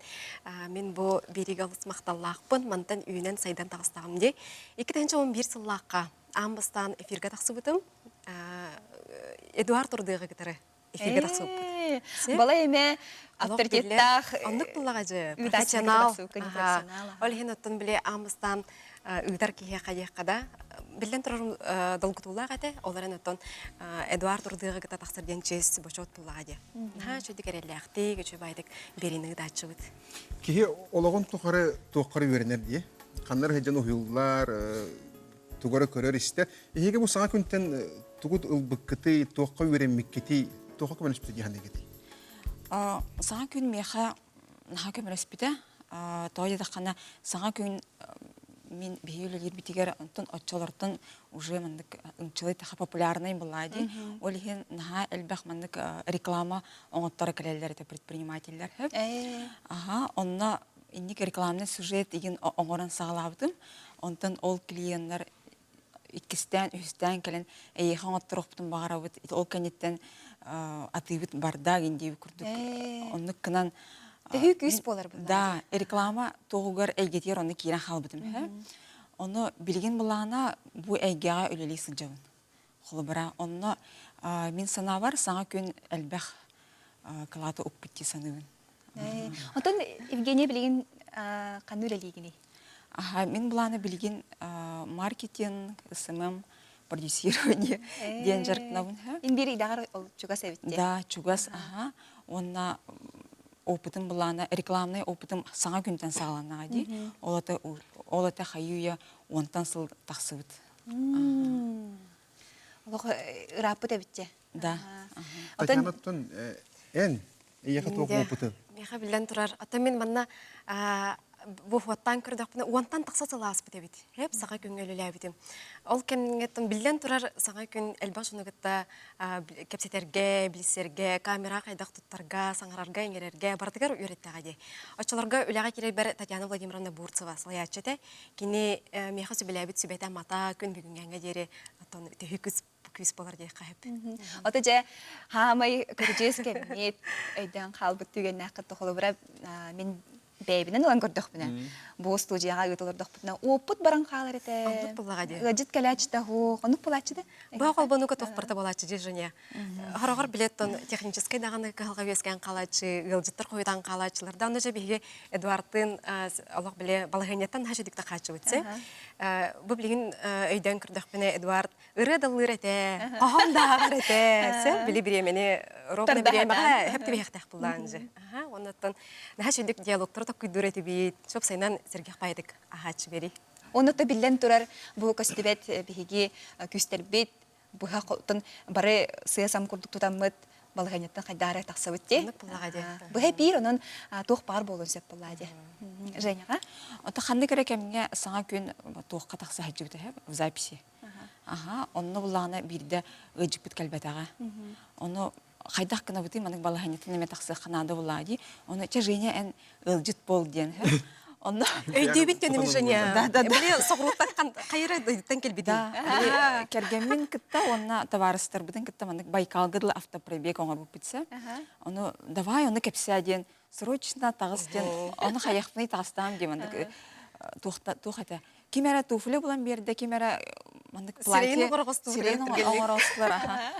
S14: мин бу биэриигэ олус махталлаахпын, мантан үүнэн-сайдан таҕыстаҕым дии. 2011 сыллаахха аан бастаан эфиргэ тахсыбытым. Эдуард Турдыаҕы кытары эфиргэ тахсыбыппыт.
S6: Балай эмэ авторитеттаах
S14: Оннук буллаҕа дьэ, профессионал. Ол иһин оттон били аан бастаан ыытар киһиэхэ диэххэ да, биллэн турар долгутуулаах этэ. Ол эрэн оттон Эдуард Турдыаҕы кытта тахсар диэн чиэс бочуот буллаҕа диэ. Наһаа үчүгэй эрэллээхтик, үчүгэй баайдык биэриини ыытааччыбыт.
S5: Киһи олоҕун тухары туоххара үөрэнэр дии. Ханна эрэ сылдьан уһуйуллар, тугу эрэ көрөр-истэр. Эһиги бу саҥа күнтэн тугу ылбыккытый, туохха үөрэммиккитий, туохха көмөлөспүтэ дии саныыгытый?
S4: Саҥа күн миэхэ наһаа көмөлөспүтэ. Тоҕо диэтэххинэ, саҥа күн мин биһиги үлэлиирбитигэр онтон оччолортон уже маннык ымчылый таха популярнай была дии. Ол иһин наһаа элбэх маннык реклама оҥотторо кэлэллэр этэ предпринимателлэр. Аха, онно инник рекламный сюжет игин оҥорон саҕалаабытым. Онтон ол клиеннар иккистээн, үһүстээн кэлэн эйиэхэ оҥотторуохпутун баҕарабыт. Ол кэнниттэн атыыбыт барда диэбит курдук оннук гынан
S6: Төһүү күүс буолар
S4: Да, реклама туоһугар эйгэтигэр онно киирэн хаалбытым.
S14: Ону билигин былаана бу эйгэҕэ үлэлии сылдьабын. Холобура, онно мин санаабар саҥа күн элбэх кылааты укпут дии саныыбын.
S6: Онтон Евгения билигин ханна үлэлиигиний?
S14: Аха, мин былааны билигин маркетинг, СММ, продюсирование диэн дьарыктанабын.
S6: Ин биир идэҕэр ол чугас эбит дии.
S14: Да, чугас, аха. Уонна опытым былаана, рекламный опытым саҥа күнтэн саҕаланнаҕа дии. Ол это, ол это хайыы-үйэ уонтан сыл тахсыбыт.
S6: Олох ырааппыт эбит дии.
S14: Да.
S5: Татьяна, оттон эн эйиэхэ туох опыты?
S15: Миэхэ биллэн турар. Оттон мин манна бу уоттаан көрдөхпүнэ уонтан тахса сыл ааспыт эбит. Эп саҥа күҥҥэ үлэлээбитим. Ол кэмҥэ биллэн турар саҥа күн элбэх дьону кытта кэпсэтэргэ, билсэргэ, камера хайдах туттарга, саҥарарга, иҥэрэргэ барытыгар үөрэттэҕэ дии. Оччолорго үлэҕэ киирэрбэр Татьяна Владимировна Бурцева салайааччы этэ. Кини миэхэ сүбэлээбит сүбэтэ мата күн бүгүҥҥэ диэри оттон төһүү күүс күүс буолар диэххэ сөп.
S6: Ото дьэ хаамай көрүдьүөс кэмниит өйдөөн хаалбыт түгэннээххит холобура мин бэйэбинэн ылан көрдөхпүнэ бу студияҕа ыытылырдахпытына уоппут баран хаалар этэ.
S15: Оннук буллаҕа дии.
S6: Ыалдьыт кэлээччитэ оһуох, оннук булааччы да.
S15: Бу холбонууга туох барыта буолааччы дии Женя. Хороҕор билеттон техническэй даҕаны кыһалҕа үөскээн хаалааччы, ыалдьыттар хойутаан хаалааччылар. Да онно дьэ биһиги Эдуардтыын олох биле балаһыанньаттан наһаа үчүгдүк тахааччыбыт. Бу билигин өйдөөн көрдөхпүнэ Эдуард ырыа даллыыр этэ, хоһоон да ааҕар этэ. Сөп били бириэмэни ровно бириэмэҕэ хөп түбэһиэхтээх буллаан же. Оннуттан наһаа үчүгдүк диалогтары токкуйдуур этибит. Сөп сайынан сэргэх баайдык аһааччы бери.
S6: Онно биллэн турар бу көстүбэт биһиги күүстэрбит быһа бары сыа-сам курдук тутаммыт балаһыанньаттан хайдаары тахсабыт дии. Быһа биир онон туох баар буолуон сөп буоллаа дии. Женяҕа?
S14: Ото ханнык эрэ кэмҥэ саҥа күн туохха тахса сылдьыбыта в записи. Аха, онно буллаҕына биирдэ ыалдьыппыт кэлбэтэҕэ. Ону хайдах гынабытый маннык балаһыанньаттан эмэ тахсыахха наада буоллаҕа дии. Ону чэ Женя эн ыалдьыт буол диэн. Онно
S15: Өйдүүбүн төнүм Женя. Да, да, да. Били соҕурууттан хайыра дойдуттан кэлбитин.
S14: Да, кэргэммин кытта уонна табаарыстарбытын кытта маннык Байкалга дылы автопробег оҥорбуппут сэ. Ону давай ону кэпсээ диэн срочно таҕыс диэн ону хайахпыный таҕыстаам диэн маннык туох этэ ким эрэ туфля булан биэрдэ ким эрэ маннык
S15: платье
S14: сирейин оҥоростулар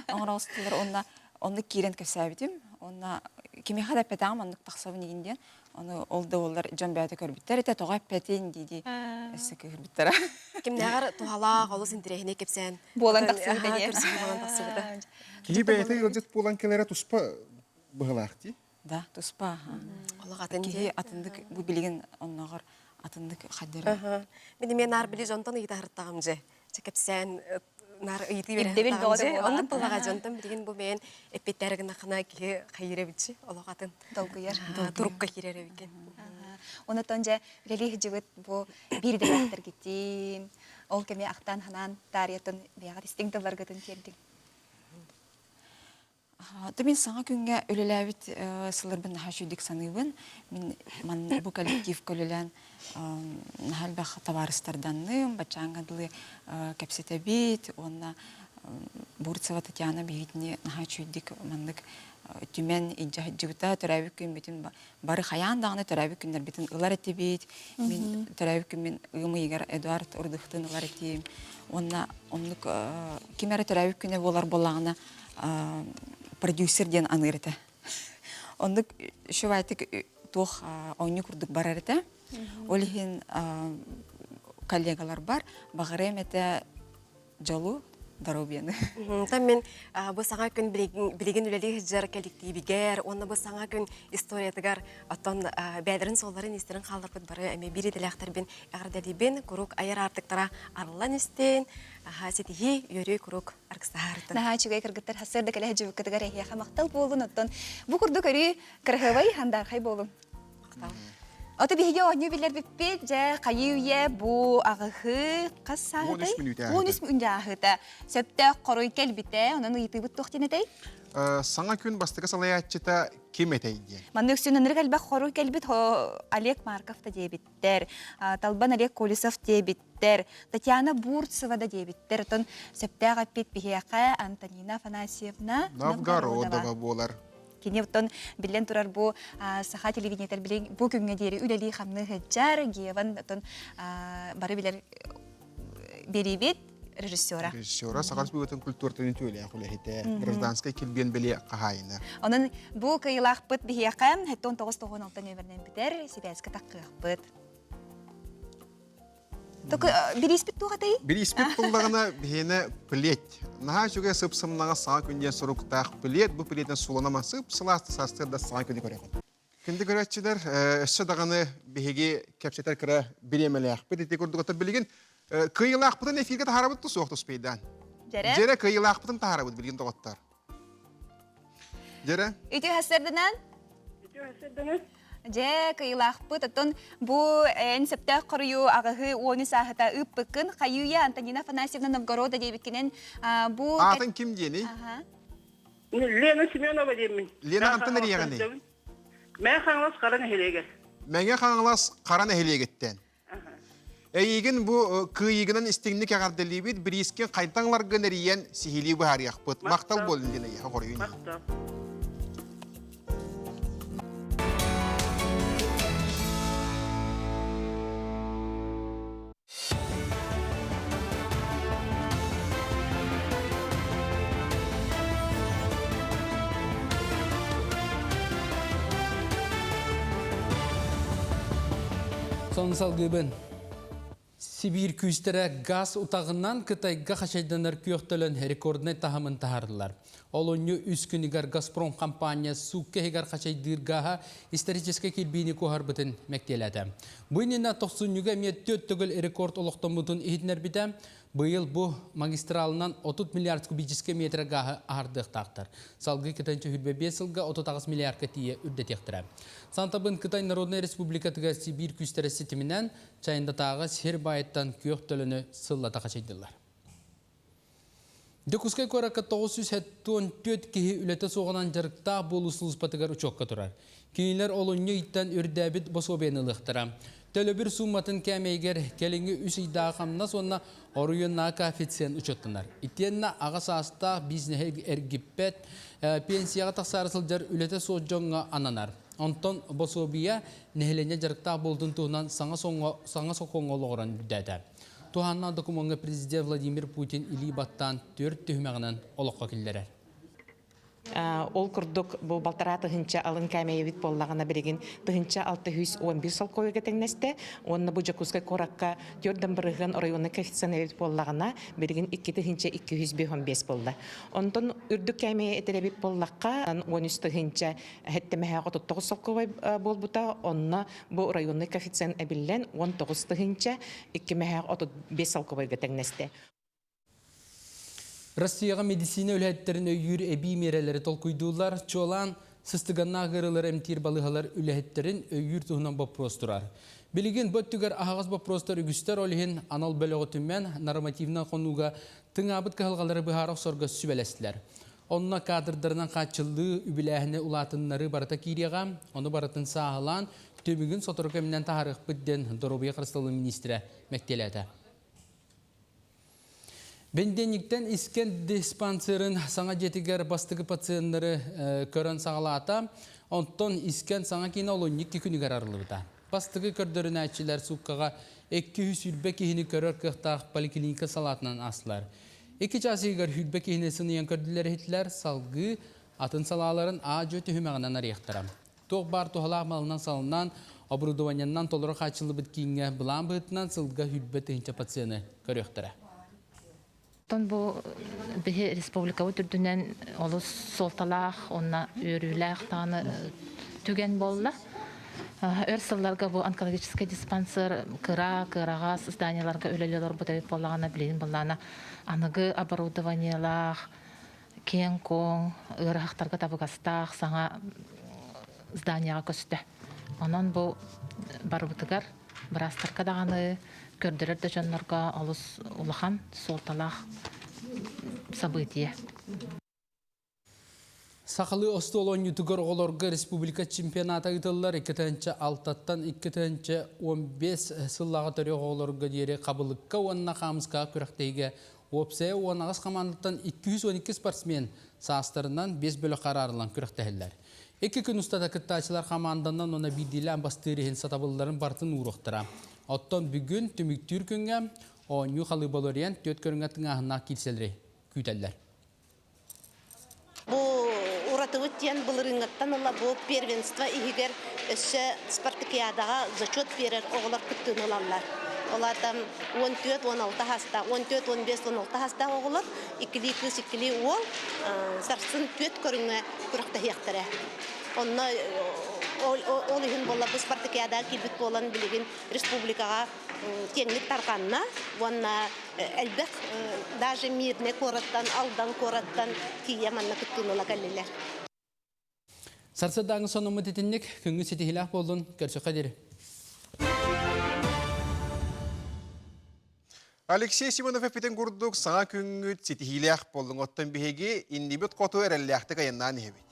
S14: оҥоростулар уонна оннук киирэн кэпсээбитим уонна кимиэхэ да эппэтэҕим оннук тахсабын игин диэн ону ол да буоллар дьон бэйэтэ көрбүттэр этэ тоҕо эппэтин дии дии өссө кыыһырбыттара
S15: кимнээҕэр туһалаах олус интэриэһинэй кэпсээн
S6: буолан тахсыбыта
S15: буолан тахсыбыта
S5: киһи бэйэтэ ыалдьыт буолан кэлэрэ туспа быһылаах дии
S14: Да, туспа.
S15: Олох атын
S14: киһи атындык бу билигин онноҕор атындык хайдары.
S15: Мин эмиэ наар били дьонтон ыйытаһыртаҕым дьэ. Чэ кэпсээн наар ыйытыы
S6: Ирдэбил
S15: берэһыртаҕым
S6: бөҕөтө
S15: дьэ.
S6: буолаҕын.
S15: Оннук буоллаҕа дьонтон билигин бу бэйэн эппиэттээри гынаххына киһи хайыыр эбитчи олох атын.
S6: Долгуйар.
S15: Турукка киирэр эбиккин.
S6: Онотон дьэ үлэлии сылдьыбыт бу биир идэлээхтэргитин, ол кэми ахтан-ханаан таарыйатын бэйэҕит истиҥ тылларгытын тиэрдиҥ.
S14: Аты мин саҥа күҥҥэ үлэлээбит сылларбын наһаа үчүгдүк саныыбын. Мин манна бу коллективка үлэлээн наһаа элбэх табаарыстарданным, баччааҥҥа дылы кэпсэтэбит уонна Бурцева Татьяна биһигини наһаа үчүгдүк маннык түмэн илдьэ сылдьыбыта. Төрөөбүт күммүтүн бары хайаан даҕаны төрөөбүт күннэрбитин ылар этибит. Мин төрөөбүт күммүн ыам ыйыгар Эдуард Урдухтын ылар этим. Уонна оннук ким эрэ төрөөбүт күнэ буолар буоллаҕына продюсер диэн аныыр этэ. Оннук үчүгэйдик туох оонньуу курдук барар этэ. Ол иһин коллегаларбар баҕарыам этэ дьолу, доруобуйаны.
S15: Онтон мин бу саҥа күн билигин үлэлии сылдьар кэлликтиибигэр уонна бу саҥа күн историятыгар оттон бэйэлэрин суолларын-иистэрин хаалларбыт бары эмиэ биир идэлээхтэрбин эҕэрдэлиибин. Куруук айар аартыктара арыллан истин, ситиһии, үөрүү куруук аргыстаһаартын.
S6: Наһаа үчүгэй кыргыттар сарсыарда кэлэ сылдьыбыккытыгар эһиэхэ махтал буолун оттон бу курдук өрүү кыраһыабай хандаархай буолуҥ.
S15: Махтал.
S6: Ото биһиги оонньуу билэрбиппит дьэ хайыы үйэ бу аҕыһы хас сааһытай?
S5: 13 мүнүүтэ
S6: 13 мүнүүтэ ааһыта. Сөптөөх хоруй кэлбитэ. Онон ыйытыыбыт туох диэн этэй?
S5: Саҥа күн бастакы салайааччыта ким этэй диэн.
S6: Манна үксүн ынырык элбэх хоруй кэлбит Олег Марков да диэбиттэр, Талбан Олег Колесов диэбиттэр, Татьяна Бурцева да диэбиттэр. Оттон сөптөөх эппит биһиэхэ Антонина Афанасьевна
S5: Новгородова буолар.
S6: Кини оттон биллэн турар бу саха телевидениетэр билин бу күҥҥэ диэри үлэлии-хамныы сылдьар, Геван оттон бары билэр. Биэриибит режиссера.
S5: Режиссера Саха Республикатын культуратын үтүөлээх үлэһитэ, гражданскай килбиэн бэлиэ хаһаайына.
S6: Онон бу кыайыылаахпыт биһиэхэ 7996 нүөмэринэн бүтэр, сибээскэ таххыахпыт. Бирииспит туох этэй?
S5: Бирииспит буллаҕына биһиэнэ плеть. Наһаа үчүгэй сып-сымнаҕас саҥа күн диэн суруктаах плед. Бу плетинэн суланама сып-сылаас сарсыарда саҥа күнү көрөҕүн. Күндү көрөөччүлэр, өссө даҕаны биһиги кэпсэтэр кыра бириэмэлээхпит. Ити курдук оттон билигин кыайыылаахпытын эфиргэ таһаарабыт да суох туспейдаан.
S6: Дьэрэ.
S5: Дьэрэ кыайыылаахпытын таһаарабыт билигин доҕоттор. Дьэрэ.
S6: Үтүө сарсыарданан.
S16: Үтүө сарсыарданан.
S6: Дьэ, кыйылаахпыт. Оттон бу эн сөптөөх хоруйу аҕыһы уону сааһыта ыыппыккын. Хайыыйа Антонина Афанасьевна Новгорода диэбиккинэн бу...
S5: Аатын ким диэний?
S16: Лена Семенова диэммин.
S5: Лена хантан эрийэҕиний?
S16: Мэҥэ Хаҥалас Хара нэһилиэгэр.
S5: Мэҥэ Хаҥалас Хара нэһилиэгиттэн. Эйигин бу кыайыыгынан истиҥник эҕэрдэлиибит, бириискин хайдах ыларгын эрийэн сиһилии быһаарыахпыт. Махтал буоллун диэн эйиэхэ хоруйун.
S16: Махтал.
S2: Сон салгыыбын. Сибиир күүстэрэ газ утаҕынан Кытайга хачайданар күөх төлөн рекорднай таһымын таһардылар. Олунньу үс күнүгэр Газпром компания суукка иһигэр хачайдыыр гааһа историческай кирбиини куоһарбытын мэктиэлээтэ. Бу иннинэ тохсунньуга эмиэ түөрт төгүл рекорд олохтоммутун иһитиннэрбитэ. Быйыл бу магистралынан 30 миллиард кубическай метр гааһы аһардыахтаахтар. Салгыы Кытай 25 сылга 38 миллиардка тиийэ үрдэтиэхтэрэ. Сантабын Кытай Народнай Республикатыгар Сибиир күүстэрэ ситиминэн Чайындатааҕы сир баайыттан күөх төлөнү сыллата хачайдылар. Дьокуускай куоракка 974 киһи үлэтэ суоҕунан дьарыктаах буолуу сулууспатыгар учуокка турар. Кинилэр олунньу ыйтан үрдээбит босуобуйаны ылыахтара. Төлөбүр сууматын кээмэйигэр кэлиҥҥи үс ыйдаах хамнас уонна оройуоннааҕы коэффициент учуоттанар. Итиэннэ аҕа саастаах бизнеһи эргиппэт, пенсияҕа тахсаары сылдьар үлэтэ суох дьоҥҥо ананар. Онтон босуобуйа нэһилиэнньэ дьарыктаах буолтун туһунан саҥа сокуоҥҥа олоҕуран үрдээтэ. Туһааннаах докумуоҥҥа президент Владимир Путин илии баттаан түөрт түһүмэҕинэн олоххо киллэрэр.
S17: Ол курдук бу балтараа тыһыынча алын кээмэйэбит буоллаҕына билигин 1611 солкуойга тэҥнэстэ уонна бу Дьокуускай куоракка 4 бырыһыан оройуоннай коэффициент эбит буоллаҕына билигин 2255 буолла. Онтон үрдүк кээмэйи этэр эбит буоллахха 13 тыһыынча сэттэмэһэ 39 солкуобай буолбута онно бу районный коэффициент эбиллэн 19 тыһыынча 2 35 солкуобайга тэҥнэстэ.
S2: Россияҕа медицина үлэһиттэрин өйүүр эбии миэрэлэри толкуйдууллар. Чуолаан, сыстыганнаах ыарыылары эмтиир балыыһалар үлэһиттэрин өйүүр туһунан боппуруос турар. Билигин бу өттүгэр аһаҕас боппуруостар үгүстэр, ол иһин анал бөлөҕү түмэн, нормативнай хонууга тыҥаабыт кыһалҕалары быһаара охсорго сүбэлэстилэр. Онно кадрдарынан хааччыллыы, үбүлээһини улаатыннарыы барыта киириэҕэ, ону барытын сааһылаан, түмүгүн сотору кэминэн таһаарыахпыт диэн доруобуйа харыстабылын миниистирэ мэктиэлээтэ. Бэнидиэнньиктэн искэн диспансерын саҥа дьиэтигэр бастакы пациеннары көрөн саҕалаата. Онтон искэн саҥа киинэ олунньу икки күнүгэр арыллыбыта. Бастакы көрдөрүнээччилэр сууккаҕа 220 киһини көрөр кыахтаах поликлиника салаатынан аастылар. Икки чаас иһигэр сүүрбэ киһини сыныйан көрдүлэр-иһиттилэр, салгыы атын салааларын аа-дьуо түһүмэҕинэн арыйыахтара. Туох баар туһалаах малынан салынан, оборудованиеннан толору хааччыллыбыт кииҥҥэ былаан быһыытынан сылга сүүрбэ тыһыынча пациены көрүөхтэрэ.
S18: Оттон бу биһи республикабыт үрдүнэн олус суолталаах уонна үөрүүлээх даҕаны түгэн буолла. Өр сылларга бу онкологическай диспансер кыра, кыараҕас зданиеларга үлэлии олорбут эбит буоллаҕына, билигин буоллаҕына аныгы оборудованиелаах, киэҥ-куоҥ, ыарахаттарга табыгастаах саҥа зданияҕа көстө. Онон бу барыбытыгар, быраастарга даҕаны, көрдөрөр да дьоннорго олус улахан суолталаах событие.
S2: Сахалыы остуол оонньуутугар оҕолорго республика чемпионата ыытыллар 2006-тан 2015 сыллааҕы төрүөх оҕолорго диэри хабылыкка уонна хаамыскаҕа күрэхтэһиигэ уопсайа 18 хамаандаттан 212 спортсмен саастарынан 5 бөлөххө араарыллан күрэхтэһэллэр. Икки күн устата кыттааччылар хамаанданан уонна биирдиилээн бастыыр иһин сатабылларын барытын ууруохтара. Оттон бүгүн түмүктүүр күҥҥэ оонньуу халыыбаларыйан түөрт көрүҥҥэ тыҥааһыннаах киирсэлэри күүтэллэр.
S19: Бу уратыбыт диэн былырыыҥҥыттан ыла бу первенство иһигэр өссө спартакиадаҕа зачет биэрэр оҕолор кыттыыны ылаллар. Ол аата 14-16 саастаах, 14-15-16 саастаах оҕолор иккилии кыыс, иккилии уол сарсын түөрт көрүҥҥэ күрэхтэһиэхтэрэ. Онно ол иһин буолла бу спартакиадаҕа киирбит буолан билигин республикаҕа киэҥник тарҕанна уонна элбэх даже Мирнэй куораттан, Алдан куораттан тиийэ манна кыттыыны ыла кэллилэр.
S2: Сарсыардааҥы сонуммут итинник күҥҥү ситиһиилээх буоллун, көрсөххө диэри.
S5: Алексей Симонов эппитин курдук, саҥа күҥҥүт ситиһиилээх буоллун. Оттон биһиги иннибит хоту эрэллээхтик айаннаан иһэбит.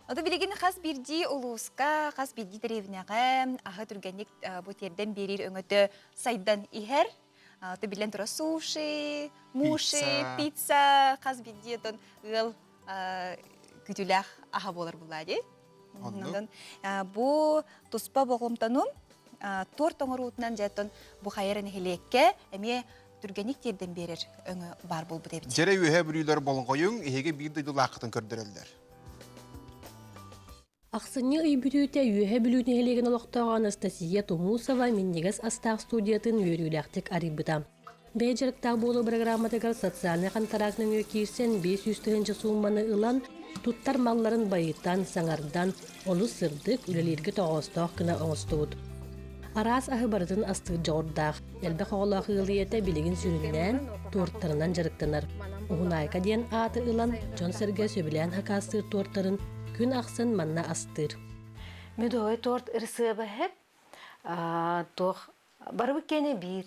S6: Ото билигин хас биирдии улууска, хас биирдии дэриэбинэҕэ аһы түргэнник бу тиэрдэн биэрэр өҥөтө сайдан иһэр. Ото биллэн турар суши, муши, пицца, хас биирдии отон ыал күтүлээх аһа буолар булаа дии. Онон бу туспа болҕомтону торт оҥоруутунан дьэ бу хайа эрэ нэһилиэккэ эмиэ түргэнник тиэрдэн биэрэр өҥө баар буолбут эбит.
S5: Дьэрэ үөһэ бүлүүлэр болҕойуҥ, эһиги биир дойдулааххытын көрдөрөллөр.
S22: Ахсынньы ый бүтүүтэ Үөһэ Бүлүү нэһилиэгин олохтооҕо Анастасия Тумусова минньигэс астаах студиятын үөрүүлээхтик арыйбыта. Бэйэ дьарыктаах буолуу бырагырааматыгар социальнай хантараак нөҥүө киирсэн 500 тыһыынча суумманы ылан, туттар малларын байытан, саҥардан, олус сырдык, үлэлииргэ тоҕоостоох гына оҥостубут. Араас аһы барытын астыыр дьоҕурдаах, элбэх оҕолоох ыал ийэтэ билигин сүрүннээн туортарынан дьарыктанар. Уһунаайка диэн ааты ылан, дьон-сэргэ сөбүлээн хакаастыыр туортарын күн ахсын манна астыыр.
S20: Медовый торт ырысыаба иһэр туох барыбыт киэнэ биир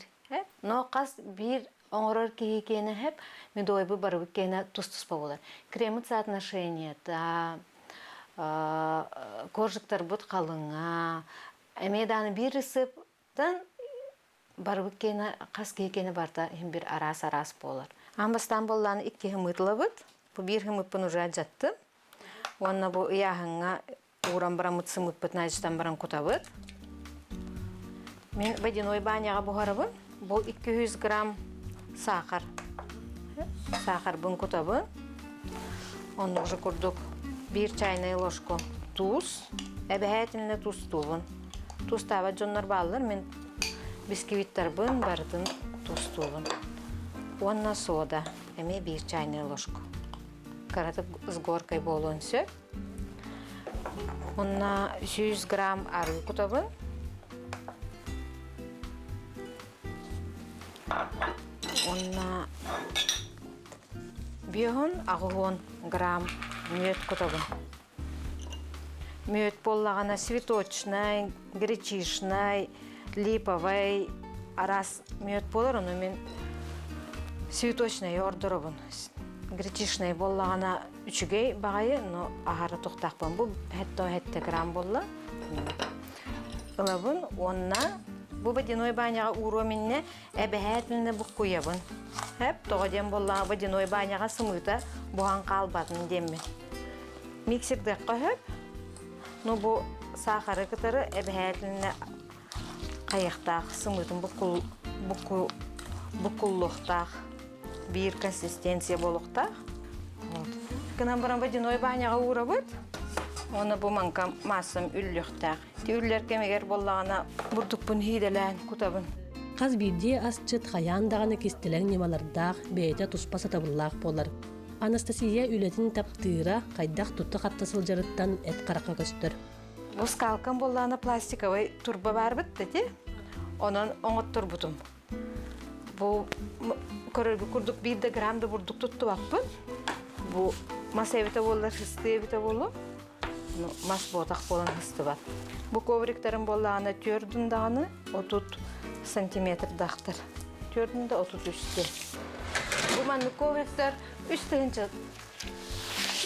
S20: но хас биир оҥорор киһи киэнэ иһэр медовойбут барыбыт киэнэ тус-туспа буолар кремыт соотношениета коржиктарбыт халыҥа эмиэ даҕаны биир ырысыаптан барыбыт киэнэ хас киһи киэнэ барыта иһин бир араас-араас буолар. Аан бастаан буоллаан икки хымыытылабыт. Бу биир хымыппын уже алдьаттым. Уонна бу ыйааһыҥҥа ууран бараммыт сымыыппытын айдьытан баран кутабыт. Мин водяной баняҕа буһарабын. Бу 200 грамм саахар. Саахарбын кутабын. Онно уже курдук биир чайная ложку туус. Эбэһээтиннэ туустуубун. Туустаабат дьоннор бааллар, мин бисквиттарбын барытын туустуубун. Уонна сода, эмиэ биир чайная ложку. Кыратык с горкой буолуон сөп. Уонна 100 грамм арыы кутабын. Уонна биоһун аҕыһуон грамм мүөт кутабын. Мүөт буоллаҕына цветочнай, гречишнай, липовай араас мүөт буолар, ону мин цветочнайы ордоробун. Гречишнай буоллаҕына үчүгэй баҕайы, но аһара тухтаахпын. Бу 7 грамм буолла. Ылабын уонна бу водяной баняҕа ууруом иннэ эбэһээт иннэ буккуйабын. Эп тоҕо диэн буоллаҕа водяной баняҕа сымыыта буһан хаалбатын диэммин. Миксердиэххэ сөп. Ну бу саахары кытары эбэһээтинэ хайыахтаах сымыытын буккуллуохтаах биир консистенция буолуохтаах. Вот. Гынан баран водяной баняҕа уурабыт. Уонна бу маҥка маассам үллүөхтээх. Ити үллэр кэмигэр буоллаҕына бурдукпун иидэлээн кутабын.
S22: Хас биирдии асчыт хайаан даҕаны кистэлэҥ ньымалардаах, бэйэтэ туспа сатабыллаах буолар. Анастасия үлэтин таптыыра, хайдах тутта-хапта сылдьарыттан эт харахха көстөр.
S20: Бу скалкам буоллаҕына пластиковай турба баарбыт ити. Онон оҥотторбутум. Бу көрөргө курдук биир да грамм да бурдук туттубаппын. Бу мас эбитэ буоллар, сыстыы эбитэ буолуо. Мас буотах буолан сыстыбат. Бу ковриктарым буоллаҕына түөрдүн даҕаны 30 сантиметрдаахтар. Түөрдүн да 33 диэн. Бу маннык ковриктар үс тыһыынча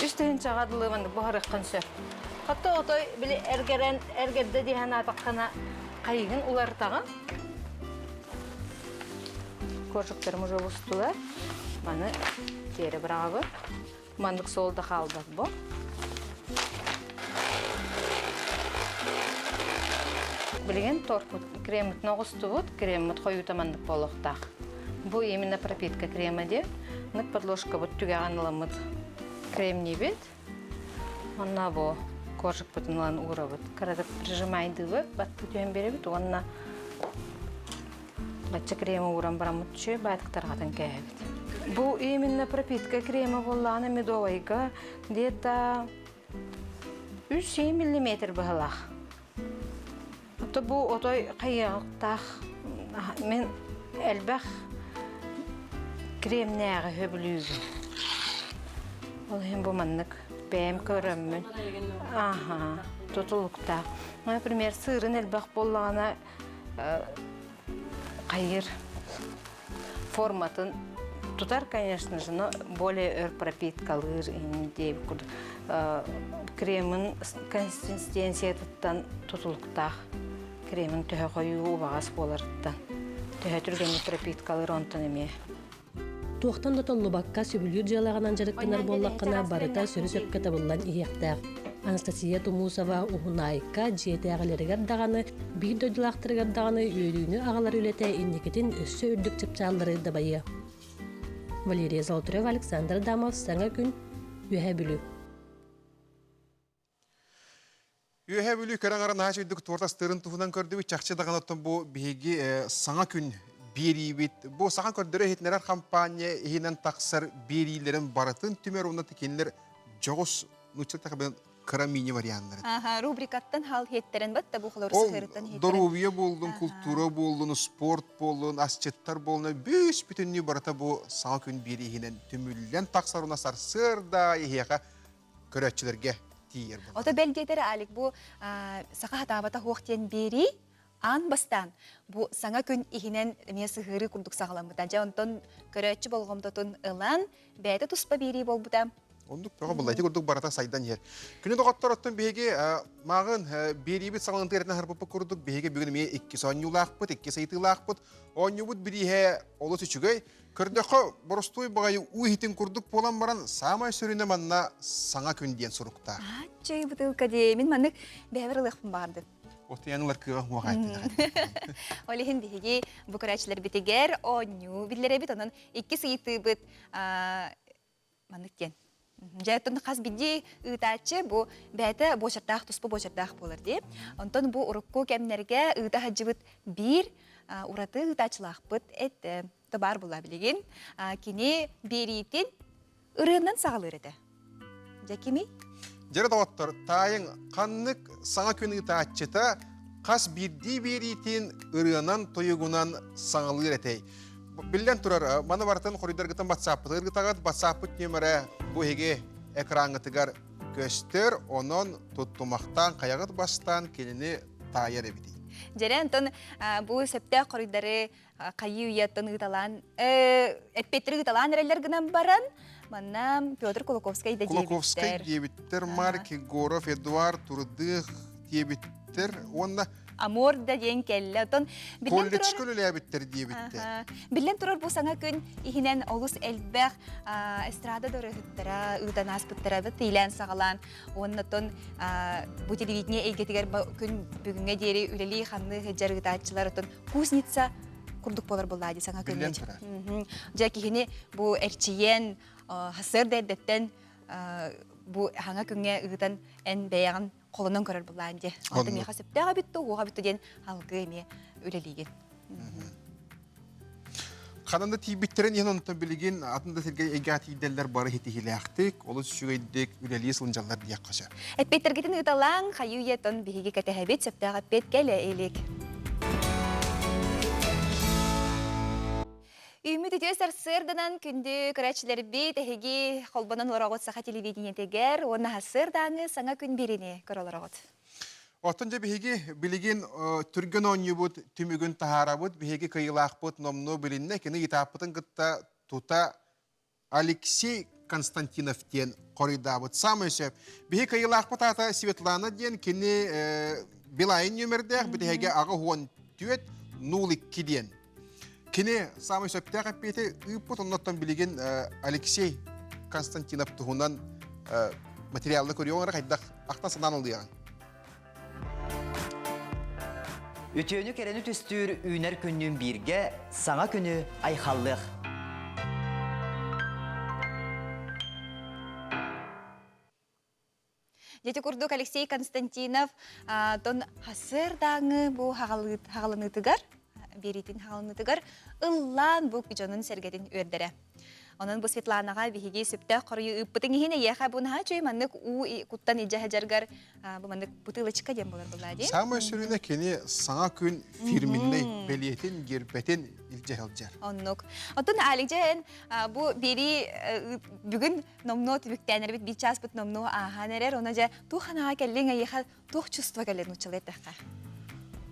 S20: үс тыһыынчаҕа дылы маннык буһарыаххын сөп. Хатта отой били эргэрэн эргэрдэ дии санаатаххына хайыгын уларытаҕын. Коржиктарым уже бустулар. Маны тиэрэ быраҕабын. Маннык суол да хаалбат бу. Билигин торпут креммытын оҕустубут, креммыт хойуута маннык буолуохтаах. Бу именно пропитка крема диэн. Нык подложкабыт түгэҕин ыламмыт кремниибит. Онно бу коржикпытын ылан уурабыт. Кыратык прижимайдыыбыт, баттыы түһэн биэрэбит уонна бачча крема ууран бараммыт үчүгэй баайтык тарҕатан кээһэбит. Бу именно пропитка крема буоллаҕына медовайга где-то 3 миллиметр быһалаах. Ото бу отой хайыахтаах мин элбэх кремнээҕи сөбүлүүбүн. Ол иһин бу маннык бэйэм көрөммүн. Аха, тутулуктаах. Например, сыырын элбэх буоллаҕына хайыр форматын тутар, конечно же, но более өр пропиткалыыр диэбит курдук. Кремын консистенциятыттан тутулуктаах. Кремин төһө хойуу убаҕас буоларыттан, төһө түргэнник пропиткалыыр онтон эмиэ.
S22: Туохтан да толлубакка сөбүлүүр дьыалаҕынан дьарыктанар буоллаххына, барыта сөрү-сөпкө табыллан иһиэхтээх. Анастасия Тумусова Уһунаайка дьиэтээҕилэригэр даҕаны, биир дойдулаахтарыгар даҕаны үөрүүнү аҕалар үлэтэ инникитин өссө үрдүк чыпчааллары дабайыа. Валерия Золотарева, Александр Адамов, Саҥа күн, Үөһээ Бүлүү.
S5: Үөһээ Бүлүү көрө аҥара наһаа үчүгдүк туорт астыырын туһунан көрдүбүт. Чахчы даҕаны оттон бу биһиги саҥа күн биэриибит. Бу саҥа көрдөрө иһитиннэрэр хампаанньа иһинэн тахсар биэриилэрин барытын түмэр уонна кинилэр дьоҕус нуучча тахабын кыра мини варианнарын.
S6: Аха, рубрикаттан хал хиэттерен батта бу холор сыһырыттан хиэттерен.
S5: Доруобуйа буоллун, култуура буоллун, спорт буоллун, асчыттар буоллун, бүс бүтүннүү барыта бу саҥа күн биэри иһинэн түмүллэн тахсар уонна сарсыарда иһиэхэ көрөөччүлэргэ тиийэр буолар.
S6: Ото бэл диэтэр Алик бу саха хатаабата хуох диэн биэрии аан бастаан бу саҥа күн иһинэн эмиэ сыһыарыы курдук саҕаламмыта. Дьэ онтон көрөөччү болҕомтотун ылан бэйэтэ туспа биэрии буолбута.
S5: Оннук бөҕө буолла. Ити курдук барыта сайдан иһэр. Күнү доҕоттор оттон биһиги мааҕын биэриибит саҕаланыытыгар эрдэн аһарбыппыт курдук биһиги бүгүн эмиэ икки оонньуулаахпыт, икки сайытыылаахпыт. Оонньуубут бирииһэ олус үчүгэй. Көрдөххө, боростуой баҕайы уу иһитин курдук буолан баран, саамай сүрүнэ манна саҥа күн диэн суруктаах.
S6: Чэй бытыылка дии. Мин маннык бэйэбэр ылыахпын баҕардым.
S5: Отуйан ылар кыаҕа уох
S6: Ол иһин биһиги бу көрөөччүлэрбитигэр оонньуу биллэрэбит. Онон иккис ыйытыыбыт маннык диэн. Дьэ, оттон хас биирдии ыытааччы бу бэйэтэ буочардаах туспа буочардаах буолар дии. Онтон бу урукку кэмнэргэ ыыта сылдьыбыт биир ураты ыытааччылаахпыт этэ. Баар буолла билигин. Кини биэриитин ырыанан саҕалыыр этэ. Дьэ кимий?
S5: Дьэрэ доҕоттор, таайыҥ ханнык саҥа күн ыытааччыта хас биирдии биэриитин ырыанан-тойугунан саҥалыыр этэй? Биллэн турар, маны барытын хоруйдаргытын батсааппытыгар ыытаҕыт. Батсааппыт нүөмэрэ бу эһиги экраҥҥытыгар көстөр, онон туттумахтаан, хайаҕыт бастаан кинини таайар эбитий.
S6: Дьэрэ, онтон бу сөптөөх хоруйдары хайыы үйэттэн ыыталаан эппиэттэри ыыталаан эрэллэр гынан баран манна Петр Кулаковскай да
S5: Кулаковскай диэбиттэр, Марк Егоров, Эдуард Турдых диэбиттэр уонна
S6: Амор да диэн кэллэ. Оттон
S5: колледжка үлэлээбиттэр диэбиттэр.
S6: Биллэн турар бу саҥа күн иһинэн олус элбэх эстрада дөрөһүттара ыытан ааспыттара тиилээн саҕалаан уонна оттон бу телевидение эйгэтигэр күн бүгүҥҥэ диэри үлэлии хамныы сылдьар ыытааччылар оттон кузница курдук буолар буоллаа дии саҥа
S5: Биллэн турар.
S6: Дьэ киһини бу эрчийэн сарсыарда эрдэттэн бу хаҥа күҥҥэ ыытан эн бэйэҕин холонон көрөр буллаан дии. Онтон миэхэ сөптөөх эбит дуо, уоҕа эбит диэн алгыы эмиэ үлэлиигин.
S5: Ханан да тиийбиттэрин иһин онтон билигин атын да сиргэ эйгэҕэ тиийдэллэр бары хитиһилээхтик, олус үчүгэйдик үлэлии сылдьаллар диэххэ сөп.
S6: Эппиэттэргитин ыыталааҥ, хайыы үйэтон биһиги кэтэһэбит, сөптөөх эппиэт кэлэ илик. Үүммүт үтүө сарсыарданан күндү көрөөччүлэрбит эһиги холбонон олороҕут саха телевидениетигэр уонна сарсыардааҥы саҥа күн биэриини көрө олороҕут.
S5: Оттон дьэ биһиги билигин түргэн оонньуубут түмүгүн таһаарабыт. Биһиги кыайыылаахпыт номнуо билиннэ. Кини ыйытааппытын кытта тута Алексей Константинов диэн хоруйдаабыт. Саамай сөп. Биһи кыайыылаахпыт аата Светлана диэн кини Билайн нүөмэрдээх бүтэһигэ 84 02 диэн. Кини саамай сөптөөх эппиэти ыыппыт, оннуттан билигин Алексей Константинов туһунан материалны көрүөҥ эрэ хайдах ахтан санаан ылыаҕыҥ?
S1: Үтүөнү кэрэни түстүүр үүнэр күннүүн бииргэ саҥа күнү айхаллыах!
S6: Дьити курдук Алексей Константинов тон хасыардааҥы бу хаҕалыныытыгар биэриитин хаҕалыныытыгар ыллаан бу дьонун сэргэтин үөрдэрэ. Онон бу Светланаҕа биһиги сөптөөх хоруйу ыыппытыҥ иһин эйиэхэ бу наһаа үчүгэй маннык уу куттан илдьэ сылдьаргар бу маннык бутылочка диэн буолар булаа дии.
S5: Саамай сүрүнэ кини саҥа күн фирменнэй бэлиэтин, гербэтин илдьэ сылдьар.
S6: Оннук. Оттон Алик дьэ эн бу биэрии бүгүн номнуо түбүктээн эрэбит биир чааспыт номнуо ааһан эрэр. Ону дьэ туох анаҕа кэллиҥ эйиэхэ туох чувство кэллин нууччалыы эттэххэ?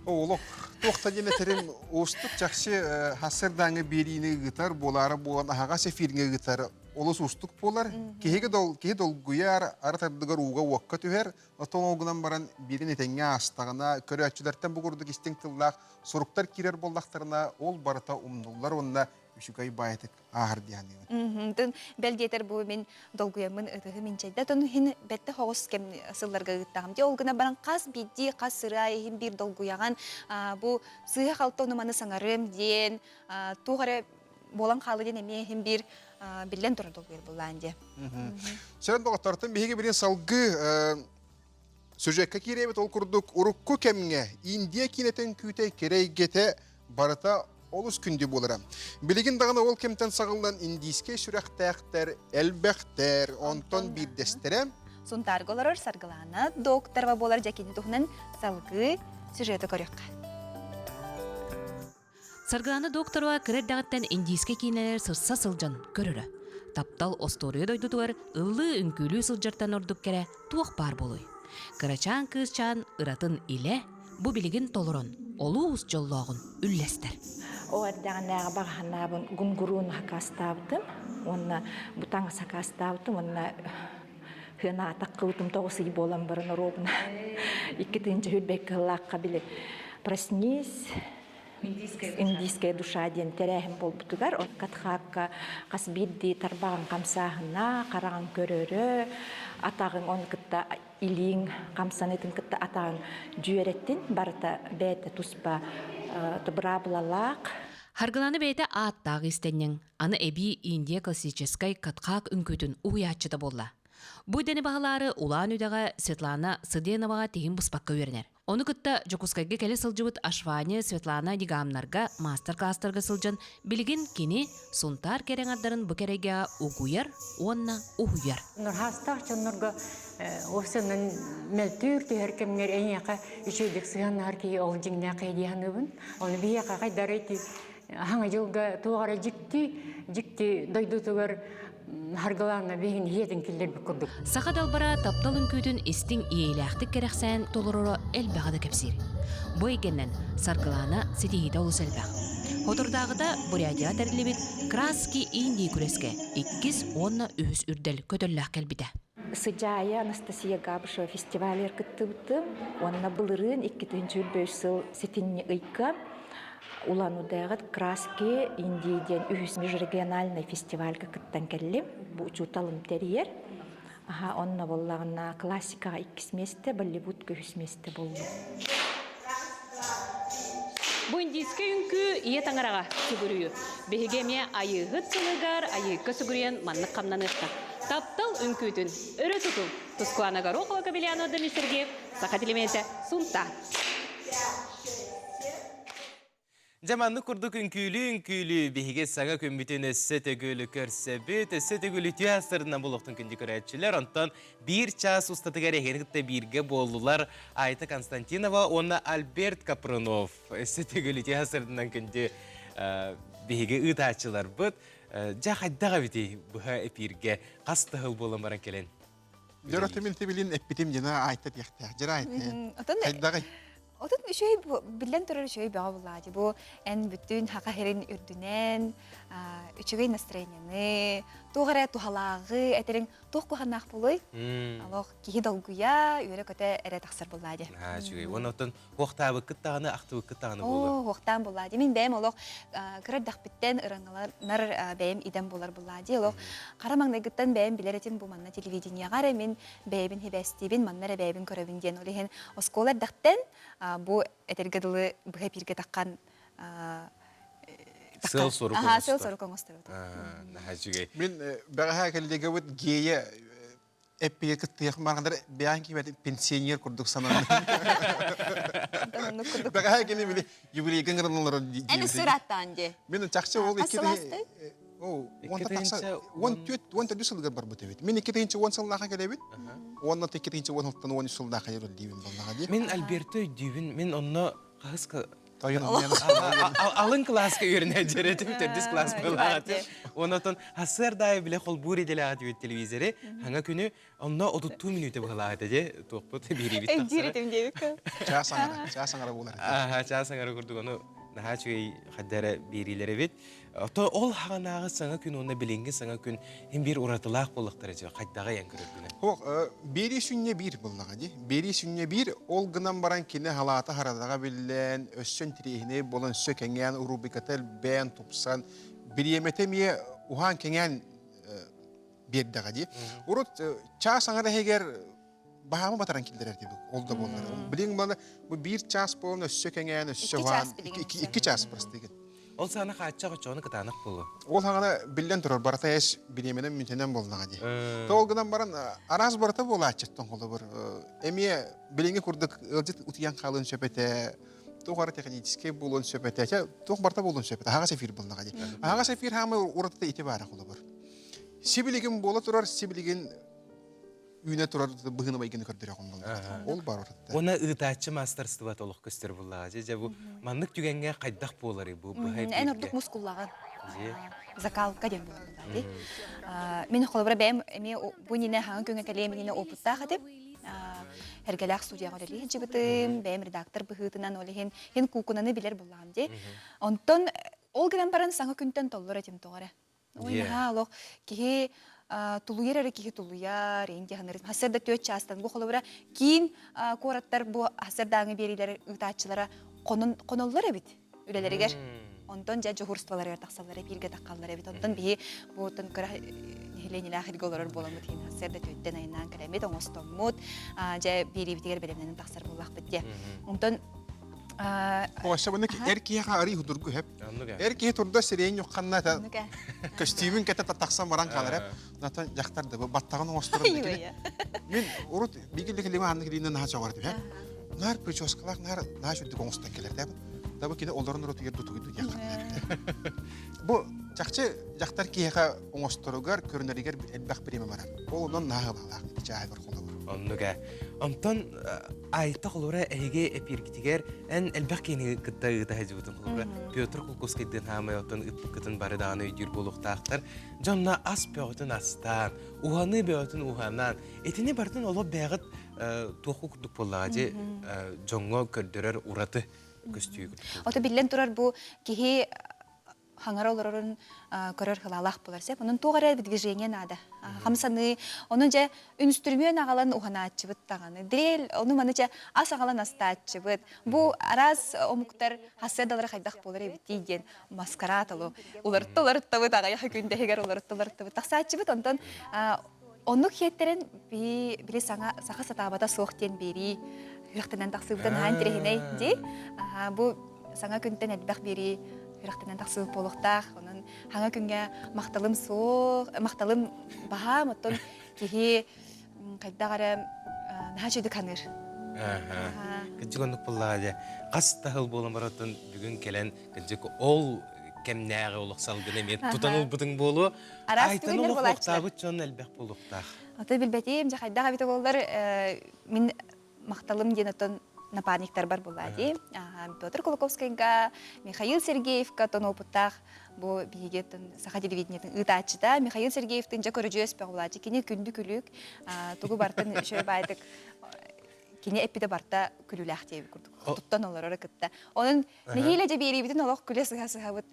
S5: Олох туох да диэн этэрим уустук чахчы хассырдааҥы биэриини ыытар буолаары буолан аһаҕас эфиргэ ыытар олус уустук буолар. Киһигэ дол киһи долгуйар, арыт ардыгар ууга уокка түһэр, оттон ол гынан баран биирин этэҥҥэ аастаҕына, көрөөччүлэртэн бу курдук истиҥ тыллаах суруктар киирэр буоллахтарына, ол барыта умнуллар уонна үчүгэй баайытык ааһар дии саныыбын.
S6: Тун бэл диэтэр бу мин долгуйаммын ытыһым инчэйдэ. Тон иһин бэтте хоҕус кэм сылларга ыыттаҕым. Дьэ ол гына баран хас биирдии хас сыраа иһин биир долгуйаҕан бу сыыһа халта ону маны саҥарыам диэн туох эрэ буолан хаалыы диэн эмиэ иһин биир биллэн турар долгуйар буллаан диэ.
S5: Сөрөн доҕоттортон биһиги билин салгыы Сюжекка киирэбит ол курдук урукку кэмҥэ Индия киинэтин күүтэ кэрэ эйгэтэ барыта олус күндү буолара. Билигин даҕаны ол кэмтэн саҕыллан индийскэй сүрэхтээхтэр элбэхтэр, онтон биирдэстэрэ
S6: Сунтаарга олорор Саргылаана Докторова буолар дьэкини туһунан салгыы сюжеты көрүөххэ.
S7: Саргылаана Докторова кыра эрдэҕиттэн индийскэй киинэлэр сырса сылдьан көрөрө. Таптал остуоруйа дойдутугар ыллыы-үҥкүүлүү сылдьартан ордук кэрэ туох баар буолуой? Кырачаан кыысчаан ыратын илэ бу билигин толорон, олус дьоллооҕун үллэстэр.
S21: Ол эрдэҕинээҕи баҕаһынаабын гунгуруун сакаастаабытым уонна бу таҥас сакаастаабытым уонна хыанаатах кыбытым тоҕус ый буолан баран оруобуна 2 тыһыынча сыллаахха били проснись Индийская душа диэн тэрээһин буолбутугар Катхаакка хас биирдии тарбаҕын хамсааһына, хараҕын көрөрө, атаҕыҥ ону кытта илииҥ хамсаныытын кытта атаҕыҥ дьүөрэтин барыта бэйэтэ туспа быраабылалаах.
S7: Харгыланы бэйэтэ ааттаах иистэнньэҥ, аны эбии Индия классическай катхаак үҥкүүтүн уһуйааччыта буолла. Бу идэни баһылаары Улаан Үдэҕэ Светлана Сыденоваҕа тиһин быспакка үөрэнэр. Ону кытта Дьокуускайга кэлэ сылдьыбыт Ашвани Светлана Дигамнарга маастар-класстарга сылдьан, билигин кини Сунтаар кэрэ аҥардарын бу кэрэйгэҕэ угуйар уонна уһуйар.
S23: Нурхаастаах дьоннорго уопсайынан мөлтүүр түһэр кэмҥэр эйиэхэ үчүгэйдик сыһыаннаһар киһи ол дьиҥнээх киһи дии саныыбын. Ону биһиэхэ хайдары ити хаҥа дьылга туох эрэ дьикти, дьикти дойдутугар Харгылаана биһин иһиэтин киллэрбит курдук.
S7: Саха далбара таптал үҥкүүтүн истиҥ иэйиилээхтик кэрэхсээн толороро элбэҕи да кэпсиир. Бу эйгэннэн Саргылаана ситиһиитэ олус элбэх. Соторутааҕыта Бурятияҕа тэриллибит Краски Индии күрэскэ иккис уонна үһүс үрдэл көтөллөөх кэлбитэ.
S21: Сыдьаайа Анастасия Габышева фестивалыгар кыттыбытым уонна былырыын 2025 сыл сэтинньи ыйга Улан-Удэҕэ Краски Индии диэн үһүс межрегиональнай фестивальга кыттан кэллим. Бу учууталым тэрийэр. Аха, онно буоллаҕына классикаҕа иккис миэстэ, Болливудка үһүс миэстэ буоллум.
S25: Бу индийскэй үҥкүү ийэ таҥараҕа сүгүрүйүү. Биһиги эмиэ Айыыһыт сылыгар Айыыкка сүгүрүйэн маннык хамнаныахха. Таптал үҥкүүтүн өрө тутуу. Тускулана Горохова, Кабельянова Дмитрий Сергеев, Саха телеметэ, Сунтаар.
S8: Дьэ маннык курдук үҥкүүлүү-үҥкүүлүү биһиги саҥа күммүтүн өссө төгүл көрсөбүт, өссө төгүл үтүө астарынан булуохтун күндү көрөөччүлэр. Онтон биир чаас устатыгар эһигини кытта бииргэ буоллулар Айта Константинова уонна Альберт Капрынов. Өссө төгүл үтүө астарынан күндү биһиги ыытааччыларбыт. Дьэ хайдах эбитий быһа эпииргэ хас да сыл буолан баран кэлэн
S5: Дьөрөтү мин тибилин эппитим дьина айта диэхтээх. Дьара айта. Хайдаҕый?
S6: Отут үчүгэй биллэн турар үчүгэй бөҕө буллаҕа бу эн бүтүн хаха сирин үрдүнэн үчүгэй настроениены, Туох эрэ туһалааҕы этэриҥ туох куһааннаах буолуой? Олох киһи долгуйа, үөрэ-көтө эрэ тахсар буоллаа дии.
S8: Аа, үчүгэй. Уонна оттон хуохтаабыккыт даҕаны, ахтыбыккыт даҕаны буолуо.
S6: Оо, хуохтаан буоллаа дии. Мин бэйэм олох кыра эрдэхпиттэн ырыҥаланар бэйэм идэм буолар буоллаа дии. Олох хара маҥнайгыттан бэйэм билэр этим бу манна телевидениеҕа эрэ мин бэйэбин хибээстиибин, манна эрэ бэйэбин көрөбүн диэн. Ол иһин оскуола эрдэхтэн бу этэргэ дылы быһа эпииргэ таххан
S8: Сыал сорук
S6: Аха, сыал сорук оҥосторбут.
S8: Наһаа үчүгэй.
S5: Мин бэҕэһээ кэллиэгэбит Гея эппигэ кыттыах мааргандар бэйээн киимэт пенсионер курдук сананным. Бэҕэһээ кини били юбилейга ыҥырыллар
S6: Эн ысырааттаан дии.
S5: Мин чахчы ол икки тыһыынча 14 14 сылыгар барбыт эбит. Мин 2010 сыллааха кэлэбит. Уонна 2010 сылтан 13 сыллааха диибин боллаҕа дии.
S8: Мин Альберто өйдүүбүн. Мин онно хаһыс
S5: Тойон
S8: алын кылааска үөрэнэ дьэрэтим төрдүс класс буолаҕатым. Онотон хасыардаайы биле холбуур иделэҕит үт телевизори хаҥа күнү онно отуттуу мүнүүтэ быһалаах этэ дьэ туохпут бириибит тахсара.
S6: Өйдүүр диэбиккэ.
S5: Чаас аҥара, чаас аҥара буолар.
S8: Аха, чаас аҥара курдук ону наһаа үчүгэй хадда эрэ биэриилэр эбит. Ото ол хаҕанааҕы саҥа күн уонна билиҥҥи саҥа күн иһин биир уратылаах буоллахтара дьэ хайдаҕа эн көрөргүнэн.
S5: Ох, биэрии сүнньэ биир буоллаҕа дии. Биэрии сүнньэ биир, ол гынан баран кини халаата харадаҕа биллэн, өссө интириэһинэй буолан, өссө кэҥээн, рубриката элбээн, тупсан, бириэмэтэ эмиэ уһаан-кэҥээн биэрдэҕэ дии. Урут чаас аҥара иһигэр баһаамы батаран киллэрэр диэбит ол да буоллар. Билиҥ маны бу биир чаас буолан өссө кэҥээн, өссө уһаан икки чаас простыгын.
S8: Ол саана хааччах оччоҕуна кытаанах буолуо.
S5: Ол хаҥана биллэн турар барыта эс бириэмэнэн мүнтэнэн буоллаҕа дии. Ол гынан баран араас барыта буолааччыттан холобур эмиэ билиҥҥи курдук ыалдьыт утуйан хаалыан сөп этэ туох ара техническэй буолуон сөп этэ туох барыта буолуон сөп этэ аһаҕас эфир буоллаҕа дии. Аһаҕас эфир хаамай уратыта ити баара холобур. Сибилигин буола турар сибилигин үүнэ турар быһыыны майгыны көрдөрөҕүн буоллаҕа. Ол бар оротта.
S8: Уонна ыытааччы маастарыстыбата олох көстөр буллаҕа. Дьэ бу маннык түгэҥҥэ хайдах буоларый бу быһа
S6: Эн ордук мускуллаҕын. Закалка диэн буолар дии. Мин холобура бэйэм эмиэ бу иннинэ хаҥан күҥҥэ кэлиэм иннинэ опыттаах этим. Эргэлээх студияҕа үлэлии сылдьыбытым, бэйэм редактор быһыытынан ол иһин иһин куукунаны билэр буллаҕым дии. Онтон ол гынан баран саҥа күнтэн толлор этим тоҕо эрэ. Ой, наһаа олох киһи тулуйар эрэ киһи тулуйар, иин диэханыр. Хасыр да түөрт чаастан бу холобура киин куораттар бу хасырдааҥы биэриилэр ыытааччылара хоноллор эбит үлэлэригэр. Онтон дьэ дьуһурстволарыгар тахсаллар, эпииргэ таххаллар эбит. Онтон биһи бу оттон кыра нэһилиэнньэлээх иргэ олорор буоламмыт иһин хасыр да түөттэн айаннаан кэлэммит, оҥостоммут, дьэ биэриибитигэр бэлэмнэнэн тахсар буоллахпыт диэ. Онтон
S5: Ося бұны эр киһиэхэ арый худургу хөп. Эр киһи турда сирэйин юхханна та көстүүмүн кэтэ тахсан баран хаалар эп. Натан дьахтар да баттаҕын оҥосторун Мин урут бигилли килима ханнык илиинэн наһаа чоҕор этим Наар прическалаах наар наһаа сүрдүк оҥостон кэлэр дээбит. Да бу кини олорон урутугар дутугуйду диэххэ. Бу чахчы дьахтар киһиэхэ оҥосторугар, көрүнэригэр элбэх бириэмэ барар. Ол онон наһаа ылалаах ити чааһыгар холобур.
S8: Оннук ээ. Онтон Айта холура эһиги эпииргитигэр эн элбэх киһини кытта ыыта сылдьыбытын холобура Петр Кулковскайдыын хаамай оттон ыппыккытын бары даҕаны өйдүүр буолуохтаахтар. Дьонно ас бөҕөтүн астаан, уһаныы бөҕөтүн уһанан, итини барытын олох бэйэҕит туохку курдук буоллаҕа дьи дьоҥҥо көрдөрөр ураты көстүү курдук.
S6: Ото биллэн турар бу киһи хаҥара олорорун көрөр хылаалаах буолар сөп. Онон туох эрэ движение наада. Хамсаныы. Ону дьэ үнүстүрүмүөн аҕалан уһанааччыбыт даҕаны. Дрель, ону маны дьэ ас аҕалан астааччыбыт. Бу араас омуктар хассыадалара хайдах буолар эбитий диэн маскарад олу уларытта уларыттабыт аҕыйах күндэһигэр уларытта уларыттабыт тахсааччыбыт. Онтон оннук хиэттэрин били саҥа саха сатаабата суох диэн биэрии үрэхтэнэн тахсыбыта наһаа интэриэһинэй дии. Бу саҥа күнтэн элбэх биэрии үрэхтэнэн тахсыбыт буолуохтаах. Онон хаҥа күҥҥэ махталым суох, махталым баһаам, оттон киһи хайдах эрэ наһаа үчүгдүк саныыр.
S8: Кырдьык оннук буоллаҕа дьэ. Хас да сыл буолан баран бүгүн кэлэн кырдьык ол кэмнээҕи олох салгыны эмиэ тутан ылбытыҥ буолуо.
S6: Араас
S8: Айтан
S6: түгэннэр
S8: олох
S6: буолааччылар.
S8: лохтаабыт дьон элбэх буолуохтаах.
S6: Ото билбэтим, дьэ хайдах эбитэ буоллар, мин махталым диэн оттон напарниктарбар буолла дии. Петр Кулаковскайга, Михаил Сергеевка тон опыттаах бу биһиги саха телевидениетын ыытааччыта Михаил Сергеевтин дьэ көрүдьүөс бөҕүлааччы кини күндү күлүк тугу бартын үчүгэй баайдык кини эппитэ барта күлүүлээх диэбит курдук туттан олороро кытта онон нэһиилэ дьэ биэриибитин олох күлэ сыһа сыһабыт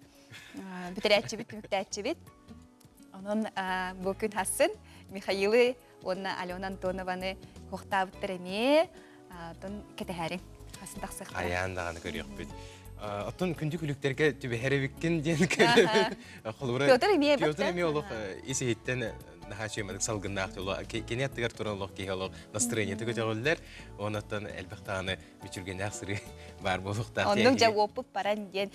S6: бүтэрээччибит түмүктээччибит. Онон бу күн хассын Михаилы уонна Алена Антонованы хуохтаабыттар эмиэ тон кэтэһээриҥ. Хасын тахсыахтара.
S8: Хайаан даҕаны көрүөхпүт. Оттон күндү күлүктэргэ түбэһэр эбиккин диэн көрөбүн. Холобура
S6: Петр эмиэ
S8: Петр эмиэ олох ис иһиттэн наһаа үчүгэй салгыннаах кини аттыгар туран олох киһи олох настроениета көтөҕүллэр. Онон элбэх даҕаны мүчүргэннээх сырыы баар буолуохтаах.
S6: Оннук дьэ уоппут баран диэн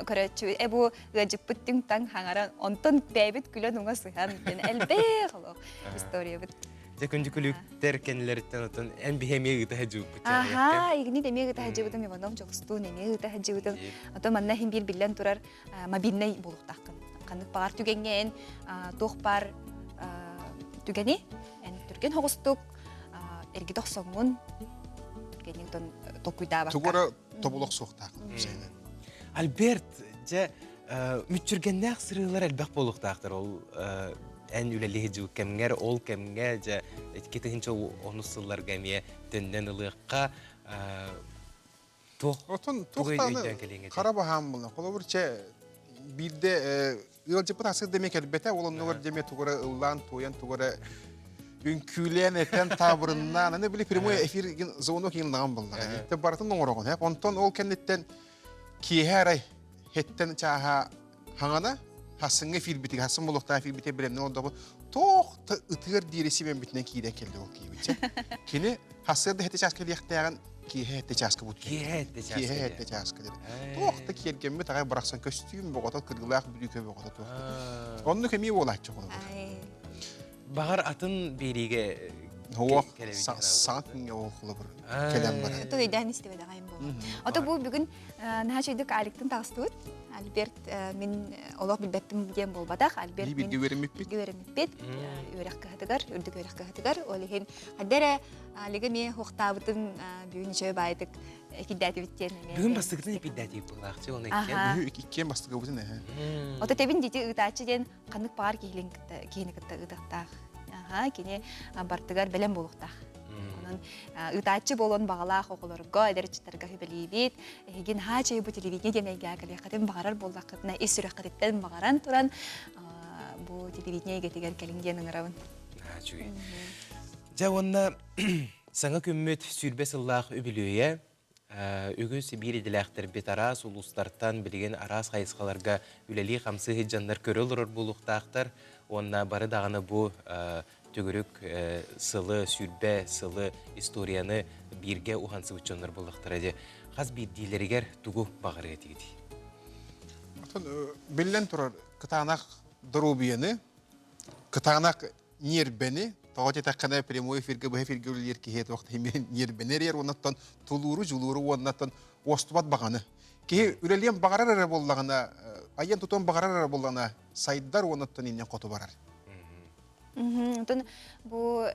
S6: көрөөччү э бу ыалдьыппыт түҥ-таҥ хаҥаран онтон бэйэбит күлэн уҥа сыһан диэн элбэх олох историябыт.
S8: Дьэ күндү күлүктэр кэннилэриттэн отон эн биһи эмиэ ыыта сылдьыбыппыт.
S6: Аха, игини эмиэ ыыта сылдьыбытым, Иванов Дьолустуун эмиэ ыыта сылдьыбытым. Отон манна иһин биир биллэн турар мобильнай буолуохтааххын. Ханнык баҕар түгэҥҥэ эн туох баар түгэни эн түргэн соҕустук эргитэ охсоҥҥун түргэнник толкуйдаабакка.
S5: Тугу эрэ тобул охсуохтаах.
S8: Альберт, дьэ, мүччүргэннээх сырыылар элбэх буолуохтаахтар. Ол эн үлэлии сылдьыбыт кэмҥэр, ол кэмҥэ дьэ 2010 сылларга эмиэ төннөн ылыахха туох
S5: Отон туох даҕаны хара баһаам буолла. Холобур, чэ, биирдэ ыалдьыппыт асыр дэмэ кэлбэтэ, ол оннугар дэмэ тугу эрэ ыллаан, туойан, тугу эрэ үҥкүүлээн, этэн, таабырыннаан, аны били прямой эфир звонок иҥнаҕан буоллаҕа. Те барытын оҥороҕун, һэп. Онтон ол кэнниттэн киэһэ арай хеттен чааһа хаҥана хассыҥҥа эфирбитигэр, хассын болуохтаах эфирбитигэр бэлэмнэн олордоҕу туох да ытыар диэри сибэммитинэн киирэн кэллэ ол киһибит. Кини хассыарда хэти чааска кэлиэхтээҕин киэһэ этте чааска бут
S8: киэһэ этте чааска
S5: киэһэ этте чааска диэн туох да киэргэммит аҕай барахсан көстүүм боҕото кыргылаах бүрүүкэ боҕото туох оннук эмиэ буолааччы холобур
S8: Баҕар атын биэриигэ
S5: Суох, саҥа күҥҥэ ол холобур кэлэн барар.
S6: Ото өйдөөн истибэтэҕим буолуо. Ото бу бүгүн наһаа үчүгдүк Аликтын таҕыстыбыт. Альберт мин олох билбэппин диэн буолбатах. Альберт
S5: мин бииргэ үөрэммиппит.
S6: Бииргэ үөрэммиппит. Үөрэх кыһатыгар, үрдүк үөрэх кыһатыгар. Ол иһин ханна эрэ Алига эмиэ хуохтаабытын бүгүн үчүгэй баайдык экирдээтибит диэн эмиэ.
S8: Бүгүн бастакытын эпирдээтибит буолаахчы оны иккиэн.
S5: Иккиэн бастакыбытын эһэ.
S6: Ото тебин дити ыытааччы диэн ханнык баҕар киһилин кытта киһини кытта ыытыахтаах. Аха, кини бартыгар бэлэм буолуохтаах. Онон ыытааччы буолуон баҕалаах оҕолорго, эдэр ыччаттарга сүбэлиибит. Эһигин хаачый бу телевидение диэн эйгэҕэ кэлиэххитин баҕарар буоллаххытына, ис сүрэххититтэн баҕаран туран бу телевидение эйгэтигэр кэлиҥ диэн ыҥырабын.
S8: Үчүгэй. Дьэ уонна саҥа күммүт 20 сыллаах үбүлүөйэ Үгүс биир идэлээхтэрбит араас улуустартан билигин араас хайысхаларга үлэлии-хамсыы сылдьаннар көрө олорор буолуохтаахтар уонна бары даҕаны бу төгүрүк сылы, 20 сылы историяны бииргэ уһансыбыт дьоннор буоллахтара дии. Хас биирдиилэригэр тугу баҕарыа этигитий?
S5: Оттон биллэн турар кытаанах доруобуйаны, кытаанах ньиэрбэни, тоҕо диэтэххинэ прямой эфиргэ быһа эфиргэ үлэлиир киһи туох да ньиэрбэни эрийэр уоннаттан тулууру, дьулууру уоннаттан уостубат баҕаны. Киһи үлэлиэн баҕарар эрэ буоллаҕына, айан тутуон баҕарар эрэ буоллаҕына сайдар уоннаттан иннин хоту барар.
S6: Онтон бу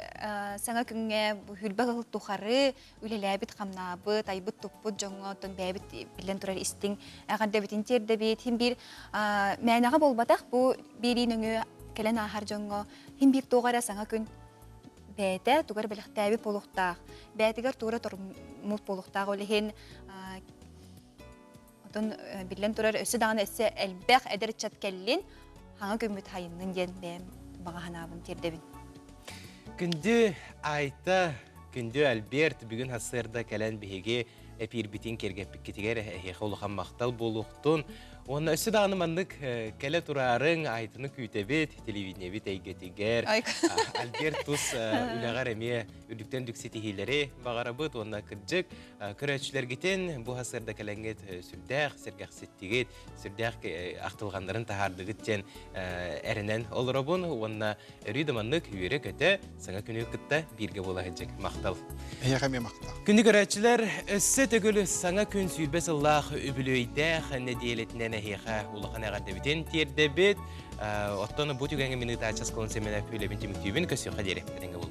S6: саҥа күҥҥэ бу хүрбэ сыл тухары үлэлээбит, хамнаабыт, айбыт-туппут дьоҥҥо оттон бэйэбит биллэн турар истиҥ эҕэрдэбитин тиэрдэбит. Хин биир мээнэҕэ буолбатах бу биэрии нөҥүө кэлэн ааһар дьоҥҥо хин биир туох эрэ саҥа күн бэйэтэ тугар бэлэхтээбит буолуохтаах, бэйэтигэр туора тормут буолуохтаах. Ол иһин отон биллэн турар өссө даҕаны өссө элбэх эдэр ыччат кэллин, хаҥа күммүт хайыннын диэн бэйэм баҕа санаабын тиэрдэбин.
S8: Күндү Айта, күндү Альберт бүгүн сарсыарда кэлэн биһиги эпиирбитин киэргэппиккитигэр эһиэхэ улахан махтал буолуохтун. Уонна өссө даҕаны маннык кэлэ тураарыҥ, Айтаны күүтэбит, телевидениебит эйгэтигэр. Альберт тус үлэҕэр эмиэ үрдүктэн үрдүк ситиһиилэри баҕарабыт уонна кырдьык көрөөччүлэргитин бу сарсыарда кэлэҥҥит сүрдээх сэргэхситтигит, сүрдээх ахтылҕаннарын таһаардыгыт диэн эрэнэн олоробун уонна Өрүү да маннык үөрэ-көтө, саҥа күнү кытта бииргэ буола сылдьыҥ. Махтал.
S5: Эйиэхэ эмиэ махтал.
S8: Күндү көрөөччүлэр, өссө төгүл саҥа күн 20 сыллаах үбүлүөйдээх нэдиэлэтинэн эһиэхэ улахан эҕэрдэбитин тиэрдэбит. Оттон бу түгэҥҥэ мин ыытааччы Аскалон Семенов үлэбин түмүктүүбүн. Көрсүөххэ диэри. Этэҥҥэ буолуҥ.